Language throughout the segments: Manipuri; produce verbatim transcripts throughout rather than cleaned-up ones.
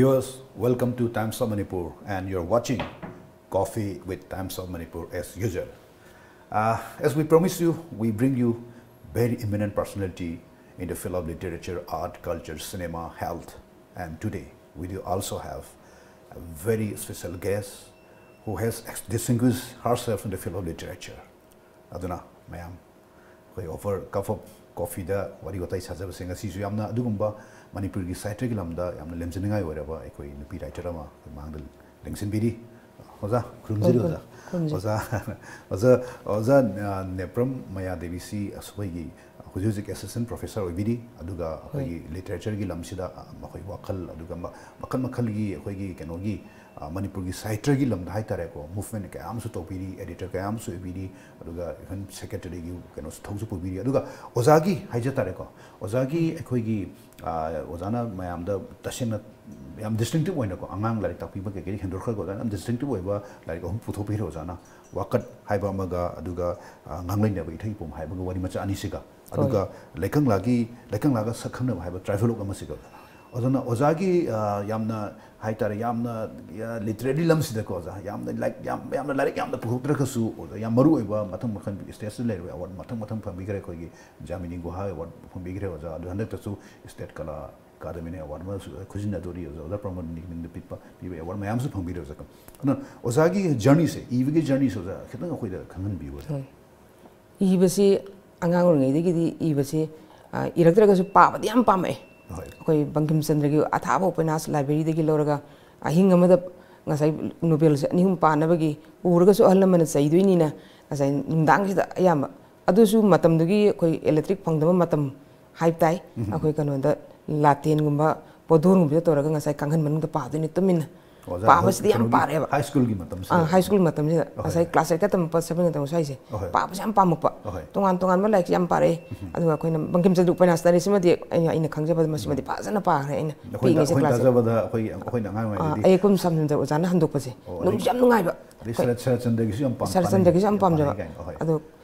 Viewers, welcome to Times of Manipur, and you're watching Coffee with Times of Manipur as usual. Uh, as we promise you, we bring you very eminent personality in the field of literature, art, culture, cinema, health, and today we do also have a very special guest who has ex- distinguished herself in the field of literature. ꯑꯗꯨꯅ ꯃꯌꯥꯝ ꯑꯩꯈꯣꯏ over cup of coffeeꯗ ꯋꯥꯔꯤ ꯋꯥꯇꯥꯏ ꯁꯥꯖꯕꯁꯦ ꯉꯁꯤꯁꯨ ꯌꯥꯝꯅ ꯑꯗꯨꯒꯨꯝꯕ ꯃꯅꯤꯄꯨꯔꯒꯤ ꯁꯥꯍꯤꯇ꯭ꯌꯒꯤ ꯂꯝꯗ ꯌꯥꯝꯅ ꯂꯦꯝꯖꯅꯤꯡꯉꯥꯏ ꯑꯣꯏꯔꯕ ꯑꯩꯈꯣꯏ ꯅꯨꯄꯤ writer ꯑꯃ ꯑꯩꯈꯣꯏ ꯃꯥꯡꯗ ꯂꯦꯡꯁꯤꯟꯕꯤꯔꯤ꯫ ꯑꯣꯖꯥ, ꯈꯨꯔꯨꯝꯖꯔꯤ ꯑꯣꯖꯥ꯫ ꯈꯨꯔꯨꯝꯖꯔꯤ꯫ ꯑꯣꯖꯥ, ꯑꯣꯖꯥ, ꯑꯣꯖꯥ, ꯑ, ꯅꯦꯄ꯭ꯔꯝ ꯃꯌꯥ ꯗꯦꯕꯤꯁꯤ ꯑꯩꯈꯣꯏꯒꯤ ꯍꯧꯖꯤꯛ ꯍꯧꯖꯤꯛ assistant professor ꯑꯣꯏꯕꯤꯔꯤ꯫ ꯑꯗꯨꯒ ꯑꯩꯈꯣꯏꯒꯤ ꯍꯣꯏ꯫ Literature ꯒꯤ ꯂꯝꯁꯤꯗ, ꯑ, ꯃꯈꯣꯏ ꯋꯥꯈꯜ ꯑꯗꯨꯒ ꯃ-, ꯃꯈꯜ ꯃꯈꯜꯒꯤ ꯑꯩꯈꯣꯏꯒꯤ ꯀꯩꯅꯣꯒꯤ, ꯑ, ꯃꯅꯤꯄꯨꯔꯒꯤ ꯁꯥꯍꯤꯇ꯭ꯌꯒꯤ ꯂꯝꯗ ꯍꯥꯏꯇꯥꯔꯦꯀꯣ, movement ꯀꯌꯥ ꯑꯃꯁꯨ ꯇꯧꯕꯤꯔꯤ, editor ꯀꯌꯥ ꯑꯃꯁꯨ ꯑꯣꯏꯕꯤꯔꯤ, ꯑꯗꯨꯒ even secretary ꯒꯤ ꯀꯩꯅꯣꯁꯨ ꯊꯧꯁꯨ ꯄꯨꯕꯤꯔꯤ꯫ ꯑꯗꯨꯒ ꯑꯣꯖꯥꯒꯤ ꯍꯥꯏꯖ ꯇꯥꯔꯦꯀꯣ, ꯑꯣꯖꯥꯒꯤ ꯑꯩꯈꯣꯏꯒꯤ, ꯑ, ꯑꯣꯖꯥꯅ ꯃꯌꯥꯝꯗ ꯇꯁꯦꯡꯅ ꯌꯥꯝ distinctive ꯑꯣꯏꯅꯀꯣ, ꯑꯉꯥꯡ ꯂꯥꯏꯔꯤꯛ ꯇꯥꯛꯄꯤꯕ ꯀꯩꯀꯩ ꯍꯦꯟꯗꯣꯛꯈ꯭ꯔꯒ ꯑꯣꯖꯥꯅ ꯌꯥꯝ distinctive ꯑꯣꯏꯕ ꯂꯥꯏꯔꯤꯛ ꯑꯍꯨꯝ ꯄꯨꯊꯣꯛꯄꯤꯈ꯭ꯔꯦ ꯑꯣꯖꯥꯅ꯫ ꯋꯥꯀꯠ ꯍꯥꯏꯕ ꯑꯃꯒ, ꯑꯗꯨꯒ, ꯑ, ꯉꯥꯡꯂꯩꯅꯕ ꯏꯊꯩ ꯏꯄꯣꯝ ꯍꯥꯏꯕꯒ ꯋꯥꯔꯤ ꯃꯆꯥ ꯑꯅꯤꯁꯤꯒ, ꯑꯗꯨꯒ ꯍꯣꯏ꯫ ꯂꯩꯀꯪꯂꯥꯒꯤ, ꯂꯩꯀꯪꯂꯥꯒ ꯁꯛ ꯈꯪꯅꯕ ꯍꯥꯏꯕ travelogue ꯑꯃꯁꯤꯒ꯫ ꯑꯗꯨꯅ ꯑꯣꯖꯥꯒꯤ, ꯑ, ꯌꯥꯝꯅ ꯍꯥꯏꯇꯥꯔꯦ, ꯌꯥꯝꯅ, ꯑ, literary ꯂꯝꯁꯤꯗꯀꯣ ꯑꯣꯖꯥ, ꯌꯥꯝꯅ ꯂꯥꯏꯔꯤꯛ ꯌꯥꯝ, ꯌꯥꯝꯅ ꯂꯥꯏꯔꯤꯛ ꯌꯥꯝꯅ ꯄꯨꯊꯣꯛꯇ꯭ꯔꯒꯁꯨ ꯑꯣꯖꯥ, ꯌꯥꯝ ꯃꯔꯨ ꯑꯣꯏꯕ ꯃꯊꯪ ꯃꯊꯪ state ꯇ ꯂꯩꯔꯤꯕ award ꯃꯊꯪ ꯃꯊꯪ ꯐꯪꯕꯤꯈ꯭ꯔꯦ꯫ ꯑꯩꯈꯣꯏꯒꯤ ꯖꯥꯃꯤꯅꯤ ꯒꯨꯍꯥ award ꯐꯪꯕꯤꯈ꯭ꯔꯦ ꯑꯣꯖꯥ꯫ ꯑꯗꯨ ꯍꯟꯗꯛꯇꯁꯨ state ꯀꯂꯥ ꯑꯀꯥꯗꯃꯤꯅ award ꯑꯃꯁꯨ ꯈꯨꯖꯤꯟꯅꯗꯣꯔꯤ ꯑꯣꯖꯥ, ꯑꯣꯖꯥ ꯄ꯭ꯔꯃꯣꯗ ꯅꯤꯡꯗ ꯄꯤꯕ, ꯄꯤꯕ award ꯃꯌꯥꯝꯁꯨ ꯐꯪꯕꯤꯔꯦ ꯑꯣꯖꯥ꯫ ꯑꯗꯨꯅ ꯑꯣꯖꯥꯒꯤ journey ꯁꯦ, ꯏꯕꯒꯤ journey ꯁꯦ ꯑꯣꯖꯥ ꯈꯤꯇꯪ ꯑꯩꯈꯣꯏꯗ ꯈꯪꯍꯟꯕꯤꯌꯨ ꯑꯣꯖꯥ꯫ ꯍꯣꯏ꯫ ꯏꯕꯁꯤ ꯑꯉꯥꯡ ꯑꯣꯏꯔꯤꯉꯩꯗꯒꯤꯗꯤ ꯏꯕꯁꯤ, ꯑ, ꯏꯔꯛꯇ꯭ꯔꯒꯁꯨ ꯄꯥꯕꯗꯤ ꯌꯥꯝ ꯄꯥꯝꯃꯛꯑꯦ꯫ ꯍꯣꯏ꯫ ꯑꯩꯈꯣꯏ ꯕꯪꯀꯤꯝ ꯆꯟꯗ꯭ꯔꯒꯤ ꯑꯊꯥꯕ ꯎꯄꯟꯌꯥꯁ library ꯗꯒꯤ ꯂꯧꯔꯒ ꯑꯍꯤꯡ ꯑꯃꯗ ꯉꯁꯥꯏ novel ꯁꯦ ꯑꯅꯤ ꯑꯍꯨꯝ ꯄꯥꯅꯕꯒꯤ ꯎꯔꯒꯁꯨ ꯑꯍꯜ ꯂꯃꯟꯅ ꯆꯩꯗꯣꯏꯅꯤꯅ ꯉꯁꯥꯏ ꯅꯨꯡꯗꯥꯡꯁꯤꯗ ꯑꯌꯥꯝꯕ, ꯑꯗꯨꯁꯨ ꯃꯇꯝꯗꯨꯒꯤ ꯑꯩꯈꯣꯏ electric ꯐꯪꯗꯕ ꯃꯇꯝ ꯍꯥꯏꯕ ꯇꯥꯏ꯫ ꯎꯝ꯫ ꯑꯩꯈꯣꯏ ꯀꯩꯅꯣꯗ ꯂꯥꯇꯦꯟꯒꯨꯝꯕ ꯄꯣꯗꯣꯟꯒꯨꯝꯕꯗ ꯇꯧꯔꯒ ꯉꯁꯥꯏ ꯀꯥꯡꯈꯟ ꯃꯅꯨꯡꯗ ꯄꯥꯗꯣꯏꯅꯦ ꯇꯨꯃꯤꯟꯅ꯫ ꯑꯣꯖꯥ, ꯄꯥꯕꯁꯤꯗꯤ ꯌꯥꯝ ꯀꯩꯅꯣꯒꯤ ꯄꯥꯔꯦꯕ꯫ High school ꯒꯤ ꯃꯇꯝꯁꯤꯗ? ꯑꯥ, high school ꯃꯇꯝꯁꯤꯗ꯫ ꯑꯍꯣꯏ꯫ ꯉꯁꯥꯏ class eight ꯇ ꯇꯝꯃꯛꯄ, seven ꯇ ꯇꯝꯃꯛꯄ ꯁ꯭ꯋꯥꯏꯁꯦ꯫ ꯑꯍꯣꯏ꯫ ꯄꯥꯕꯁꯦ ꯌꯥꯝ ꯄꯥꯝꯃꯛꯄ꯫ ꯑꯍꯣꯏ꯫ ꯇꯣꯉꯥꯟ ꯇꯣꯉꯥꯟꯕ ꯂꯥꯏꯔꯤꯛꯁꯦ ꯌꯥꯝ ꯄꯥꯔꯛꯑꯦ꯫ ꯎꯝ꯫ ꯑꯗꯨꯒ ꯑꯩꯈꯣꯏꯅ ꯕꯪꯀꯤꯝ ꯆꯟꯗ꯭ꯔ ꯎꯄꯟꯌꯥꯁ ꯇꯔꯦꯠꯁꯤꯃꯗꯤ ꯑꯩꯅ, ꯑꯩꯅ ꯈꯪꯖꯕꯗ ꯃꯁꯤꯃꯗꯤ ꯎꯝ꯫ ꯐꯖꯅ ꯄꯥꯈ꯭ꯔꯦ ꯑꯩꯅ ꯑꯩꯈꯣꯏꯅ, ꯄꯤꯛꯏꯉꯩꯁꯦ ꯑꯩꯈꯣꯏꯅ class eight꯫ ꯇꯥꯖꯕꯗ ꯑꯩꯈꯣꯏ, ꯑꯩꯈꯣꯏꯅ ꯑꯉꯥꯡ ꯑꯥ, ꯑꯣꯏꯔꯤꯉꯩꯗꯗꯤ ꯑꯌꯦꯛꯄꯝ ꯁꯝꯖꯝꯗ ꯑꯣꯖꯥꯅ ꯍꯟꯗꯣꯛꯄꯁꯦ꯫ ꯑꯣ, ꯅꯨꯡꯁꯨ ꯑꯗꯩ ꯌꯥꯝ ꯅꯨꯡꯉꯥꯏꯕ꯫ ꯑꯗꯩ ꯑꯩꯈꯣꯏ ꯁꯔꯠ, ꯁꯔꯠ ꯆꯟꯗ꯭ꯔꯒꯤꯁꯨ ꯌꯥꯝ ꯄꯥꯝ-, ꯁꯔꯠ ꯆꯟꯗ꯭ꯔꯒꯤꯁꯨ ꯌꯥꯝ ꯄꯥꯝꯅꯩ, ꯄꯥꯝꯖꯕ꯫ ꯌꯥꯝ ꯄꯥꯝꯅꯩ ꯀꯥꯏꯅ꯫ ꯑꯍꯣꯏ꯫ ꯑꯗꯣ,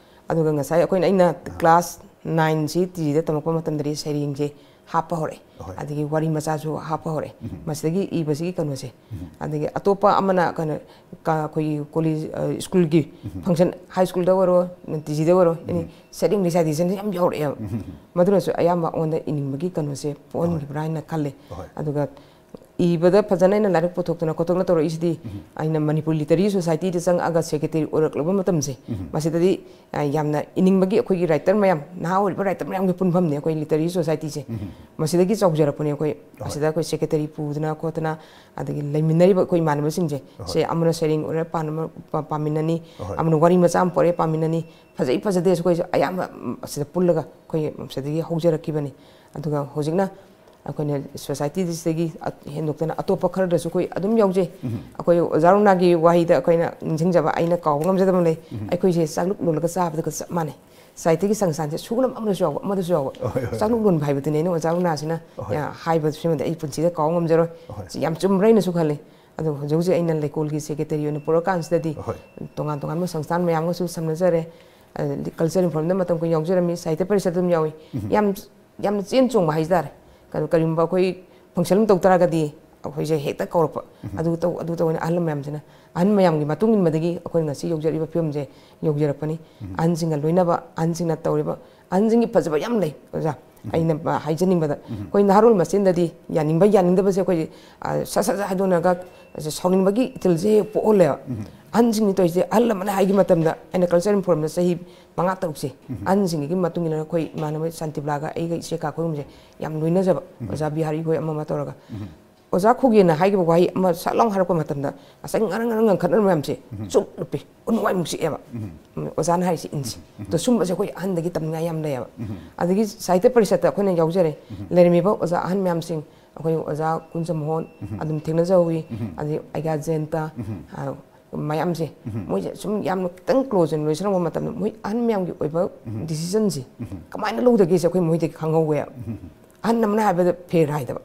ꯑꯗꯨꯒ ꯉꯁꯥꯏ ꯑꯩꯈꯣꯏꯅ, ꯑꯩꯅ ꯑꯥ꯫ Class nine ꯁꯤ ꯇꯤꯖꯤꯗ ꯇꯝꯃꯛꯄ ꯃꯇꯝꯗꯗꯤ ꯁꯩꯔꯦꯡꯁꯦ ꯍꯥꯞꯄ ꯍꯧꯔꯛꯑꯦ꯫ ꯑꯗꯒꯤ ꯋꯥꯔꯤ ꯃꯆꯥꯁꯨ ꯍꯥꯞꯄ ꯍꯧꯔꯛꯑꯦ꯫ ꯃꯁꯤꯗꯒꯤ ꯏꯕꯁꯤꯒꯤ ꯀꯩꯅꯣꯁꯦ꯫ ꯑꯗꯒꯤ ꯑꯇꯣꯞꯄ ꯑꯃꯅ ꯀꯩꯅꯣ, ꯀ-, ꯑꯩꯈꯣꯏꯒꯤ ꯀꯣꯂꯦꯖ, ꯑ, ꯁ꯭ꯀꯨꯜꯒꯤ ꯐꯪꯁꯟ, ꯍꯥꯏ ꯁ꯭ꯀꯨꯜꯗ ꯑꯣꯏꯔꯣ, ꯇꯤ ꯖꯤꯗ ꯑꯣꯏꯔꯣ, ꯑꯦꯅꯤ ꯁꯦꯠꯇꯤꯡ ꯔꯤꯁꯥꯏꯇꯦꯁꯟꯁꯦ ꯌꯥꯝ ꯌꯥꯎꯔꯛꯑꯦꯕ꯫ ꯃꯗꯨꯅꯁꯨ ꯑꯌꯥꯝꯕ ꯑꯩꯉꯣꯟꯗ ꯏꯅꯤꯡꯕꯒꯤ ꯀꯩꯅꯣꯁꯦ ꯄꯣꯛꯍꯟꯈꯤꯕ꯭ꯔꯥ ꯍꯥꯏꯅ ꯈꯜꯂꯦ꯫ ꯑꯗꯨꯒ ꯏꯕꯗ ꯐꯖꯅ ꯑꯩꯅ ꯂꯥꯏꯔꯤꯛ ꯄꯨꯊꯣꯛꯇꯅ ꯈꯣꯠꯇꯣꯛꯇꯅ ꯇꯧꯔꯛꯏꯁꯤꯗꯤ ꯑꯩꯅ ꯃꯅꯤꯄꯨꯔ ꯂꯤꯇꯔꯦꯔꯤ ꯁꯣꯁꯥꯏꯇꯤꯗ ꯆꯪꯉꯛꯑꯒ ꯁꯦꯀ꯭ꯔꯦꯇꯔꯤ ꯑꯣꯏꯔꯛꯂꯕ ꯃꯇꯝꯁꯦ, ꯃꯁꯤꯗꯗꯤ, ꯑ, ꯌꯥꯝꯅ ꯏꯅꯤꯡꯕꯒꯤ ꯑꯩꯈꯣꯏꯒꯤ ꯔꯥꯏꯇꯔ ꯃꯌꯥꯝ, ꯅꯍꯥ ꯑꯣꯏꯔꯤꯕ ꯔꯥꯏꯇꯔ ꯃꯌꯥꯝꯒꯤ ꯄꯨꯟꯐꯝꯅꯦ ꯑꯩꯈꯣꯏ ꯂꯤꯇꯔꯦꯔꯤ ꯁꯣꯁꯥꯏꯇꯤꯁꯦ꯫ ꯃꯁꯤꯗꯒꯤ ꯆꯥꯎꯖꯔꯛꯄꯅꯦ ꯑꯩꯈꯣꯏ꯫ ꯃꯁꯤꯗ ꯑꯩꯈꯣꯏ ꯁꯦꯀ꯭ꯔꯦꯇꯔꯤ ꯄꯨꯗꯅ ꯈꯣꯠꯇꯅ, ꯑꯗꯒꯤ ꯂꯩꯃꯤꯟꯅꯔꯤꯕ ꯑꯩꯈꯣꯏ ꯏꯃꯥꯟꯅꯕꯁꯤꯡꯁꯦ, ꯁꯦ ꯑꯃꯅ ꯁꯩꯔꯦꯡ ꯑꯣꯏꯔ ꯄꯥꯅꯕ, ꯄꯥ-, ꯄꯥꯃꯤꯟꯅꯅꯤ, ꯑꯃꯅ ꯋꯥꯔꯤ ꯃꯆꯥ ꯑꯃ ꯄꯣꯔꯛꯑꯦ ꯄꯥꯃꯤꯟꯅꯅꯤ, ꯐꯖꯩ ꯐꯖꯗꯦꯁꯨ ꯑꯩꯈꯣꯏꯁꯨ ꯑꯌꯥꯝꯕ, ꯎꯝ, ꯑꯁꯤꯗ ꯄꯨꯜꯂꯒ ꯑꯩꯈꯣꯏ ꯁꯤꯗꯒꯤ ꯍꯧꯖꯔꯛꯈꯤꯕꯅꯤ꯫ ꯑꯗꯨꯒ ꯍꯧꯖꯤꯛꯅ ꯑꯩꯈꯣꯏꯅ ꯁꯣꯁꯥꯏꯇꯤꯁꯤꯗꯒꯤ ꯑ-, ꯍꯦꯟꯗꯣꯛꯇꯅ ꯑꯇꯣꯞꯄ ꯈꯔꯗꯁꯨ ꯑꯩꯈꯣꯏ ꯑꯗꯨꯝ ꯌꯥꯎꯖꯩ꯫ ꯑꯩꯈꯣꯏ ꯑꯣꯖꯥ ꯔꯨꯅꯥꯒꯤ ꯋꯥꯍꯩꯗ ꯑꯩꯈꯣꯏꯅ ꯅꯤꯡꯁꯤꯡꯖꯕ, ꯑꯩꯅ ꯀꯥꯎꯕ ꯉꯝꯖꯗꯕ ꯂꯩ꯫ ꯑꯩꯈꯣꯏꯁꯦ ꯆꯥꯛꯂꯨꯛ ꯂꯣꯜꯂꯒ ꯆꯥꯕꯗꯒ ꯆꯞ ꯃꯥꯟꯅꯩ꯫ ꯁꯥꯍꯤꯇ꯭ꯌꯒꯤ ꯁꯪꯁꯊꯥꯟꯁꯦ ꯁꯨꯒꯨꯅꯕ ꯑꯃꯗꯁꯨ ꯌꯥꯎꯕ, ꯑꯃꯗꯁꯨ ꯌꯥꯎꯕ꯫ ꯍꯣꯏ, ꯍꯣꯏ, ꯍꯣꯏ꯫ ꯆꯥꯛꯂꯨꯛ ꯂꯣꯟꯕ ꯍꯥꯏꯕꯗꯨꯅꯦ ꯑꯩꯅ ꯑꯣꯖꯥ ꯔꯨꯅꯥꯁꯤꯅ, ꯍꯣꯏ꯫ ꯑ, ꯍꯥꯏꯕꯁꯤꯃꯗꯤ ꯑꯩ ꯄꯨꯟꯁꯤꯗ ꯀꯥꯎ ꯉꯝꯖꯔꯣꯏ꯫ ꯍꯣꯏ꯫ ꯁꯤ ꯌꯥꯝ ꯆꯨꯝꯕ꯭ꯔꯥ ꯍꯥꯏꯅꯁꯨ ꯈꯜꯂꯤ꯫ ꯑꯗꯣ ꯍꯧꯖꯤꯛ ꯍꯧꯖꯤꯛ ꯑꯩꯅ ꯂꯩꯀꯣꯜꯒꯤ ꯁꯦꯀ꯭ꯔꯦꯇꯔꯤ ꯑꯣꯏꯅ ꯄꯨꯔꯛꯀꯥꯟꯁꯤꯗꯗꯤ ꯍꯣꯏ꯫ ꯇꯣꯉꯥꯟ ꯇꯣꯉꯥꯟꯕ ꯁꯪꯁꯊꯥꯟ ꯃꯌꯥꯝꯒꯁꯨ ꯁꯝꯅꯖꯔꯦ꯫ ꯑꯗꯩꯗꯤ ꯀꯜꯆꯔꯦꯜ ꯐꯣꯔꯝꯗ ꯃꯇꯝ ꯀꯨꯏꯅ ꯌꯥꯎꯖꯔꯝꯃꯤ, ꯁꯥꯍꯤꯇ꯭ꯌ ꯄꯔꯤꯁꯠ ꯑꯗꯨꯝ ꯌꯥꯎꯏ꯫ ꯌꯥꯝ, ꯌꯥꯝꯅ ꯆꯦꯟ ꯆꯣꯡꯕ ꯍꯥꯏꯇꯥꯔꯦ꯫ ꯀꯩꯅꯣ, ꯀꯔꯤꯒꯨꯝꯕ ꯑꯩꯈꯣꯏ ꯐꯪꯁꯟ ꯑꯃ ꯇꯧ ꯇꯥꯔꯒꯗꯤ ꯑꯩꯈꯣꯏꯁꯦ ꯍꯦꯛꯇ ꯀꯧꯔꯛꯄ꯫ ꯑꯗꯨ ꯇꯧ, ꯑꯗꯨ ꯇꯧ ꯍꯥꯏꯅ ꯑꯍꯜ ꯃꯌꯥꯝꯁꯤꯅ, ꯑꯍꯜ ꯃꯌꯥꯝꯒꯤ ꯃꯇꯨꯡ ꯏꯟꯕꯗꯒꯤ ꯑꯩꯈꯣꯏ ꯉꯁꯤ ꯌꯧꯖꯔꯤꯕ ꯐꯤꯕꯝꯁꯦ ꯌꯧꯖꯔꯛꯄꯅꯤ꯫ ꯑꯍꯟꯁꯤꯡꯒ ꯂꯣꯏꯅꯕ, ꯑꯍꯟꯁꯤꯡꯅ ꯇꯧꯔꯤꯕ, ꯑꯍꯟꯁꯤꯡꯒꯤ ꯐꯖꯕ ꯌꯥꯝ ꯂꯩ, ꯑꯣꯖꯥ꯫ ꯑꯩꯅ, ꯑ, ꯍꯥꯏꯖꯅꯤꯡꯕꯗ, ꯑꯩꯈꯣꯏ ꯅꯍꯥꯔꯣꯜ ꯃꯁꯦꯟꯗꯗꯤ ꯌꯥꯅꯤꯡꯕ ꯌꯥꯅꯤꯡꯗꯕꯁꯦ ꯑꯩꯈꯣꯏ, ꯑ, ꯁꯠ ꯁꯠ ꯁꯠ ꯍꯥꯏꯗꯣꯛꯅꯔꯒ ꯁꯥꯎꯅꯤꯡꯕꯒꯤ ꯏꯊꯤꯜꯁꯦ ꯍꯦꯛ ꯄꯣꯛꯍꯜꯂꯦꯕ꯫ ꯑꯍꯟꯁꯤꯡꯅ ꯇꯧꯔꯤꯁꯦ, ꯑꯍꯜ ꯑꯃꯅ ꯍꯥꯏꯈꯤꯕ ꯃꯇꯝꯗ ꯑꯩꯅ ꯀꯜꯆꯔꯦꯜ ꯐꯣꯔꯝꯗ ꯆꯍꯤ ꯃꯉꯥ ꯇꯔꯨꯛꯁꯦ, ꯑꯍꯟꯁꯤꯡꯒꯤ ꯃꯇꯨꯡ ꯏꯟꯅ ꯑꯩꯈꯣꯏ ꯏꯃꯥꯟꯅꯕ ꯁꯥꯟꯇꯤꯕꯂꯥꯒ ꯑꯩꯒ ꯏꯆꯦ ꯀꯥ ꯑꯩꯈꯣꯏ ꯑꯍꯨꯝꯁꯦ ꯌꯥꯝ ꯂꯣꯏꯅꯖꯕ꯫ ꯑꯣꯖꯥ ꯕꯤꯍꯥꯔꯤ ꯍꯣꯏ ꯑꯃ ꯑꯃ ꯇꯧꯔꯒ꯫ ꯑꯣꯖꯥ ꯈꯨꯒꯦꯟꯅ ꯍꯥꯏꯈꯤꯕ ꯋꯥꯍꯩ ꯑꯃ ꯁꯠ ꯂꯥꯎꯅ ꯍꯥꯏꯔꯛꯄ ꯃꯇꯝꯗ ꯉꯁꯥꯏ ꯉꯔꯪ ꯉꯔꯪ ꯉꯪꯈꯠꯅꯔꯝꯕ ꯃꯌꯥꯝꯁꯦ ꯆꯨꯞ ꯂꯨꯞꯄꯤ꯫ ꯎꯟ ꯋꯥꯏ ꯃꯨꯛ ꯆꯤꯛꯑꯦꯕ꯫ ꯎꯝ, ꯑꯣꯖꯥꯅ ꯍꯥꯏꯔꯤꯁꯦ ꯏꯟꯁꯤ꯫ ꯑꯗꯣ ꯁꯨꯝꯕꯁꯦ ꯑꯩꯈꯣꯏ ꯑꯍꯟꯗꯒꯤ ꯇꯝꯅꯤꯡꯉꯥꯏ ꯌꯥꯝ ꯂꯩꯌꯦꯕ꯫ ꯑꯗꯒꯤ ꯁꯥꯍꯤꯇ꯭ꯌ ꯄꯔꯤꯁꯠꯇ ꯑꯩꯈꯣꯏꯅ ꯌꯥꯎꯖꯔꯦ꯫ ꯂꯩꯔꯝꯃꯤꯕ ꯑꯣꯖꯥ ꯑꯍꯟ ꯃꯌꯥꯝꯁꯤꯡ, ꯑꯩꯈꯣꯏ ꯑꯣꯖꯥ ꯀꯨꯟꯖꯃꯣꯍꯣꯟ ꯑꯗꯨꯝ ꯊꯦꯡꯅꯖꯍꯧꯋꯤ꯫ ꯑꯗꯩ ꯑꯩꯒ꯭ꯌꯥ ꯖꯌꯟꯇ, ꯑ, ꯃꯌꯥꯝꯁꯦ, ꯃꯣꯏꯁꯦ ꯁꯨꯝ ꯌꯥꯝꯅ ꯈꯤꯇꯪ ꯀ꯭ꯂꯣꯖ ꯑꯣꯏꯅ ꯂꯣꯏꯁꯤꯜꯂꯛꯄ ꯃꯇꯝꯗ ꯃꯣꯏ ꯑꯍꯟ ꯃꯌꯥꯝꯒꯤ ꯑꯣꯏꯕ ꯗꯤꯁꯤꯖꯟꯁꯦ ꯀꯃꯥꯏꯅ ꯂꯧꯗꯒꯦꯁꯦ ꯑꯩꯈꯣꯏ ꯃꯣꯏꯗꯒꯤ ꯈꯪꯍꯧꯋꯦꯕ꯫ ꯑꯍꯟ ꯑꯃꯅ ꯍꯥꯏꯕꯗ ꯐꯦꯔ ꯍꯥꯏꯗꯕ꯫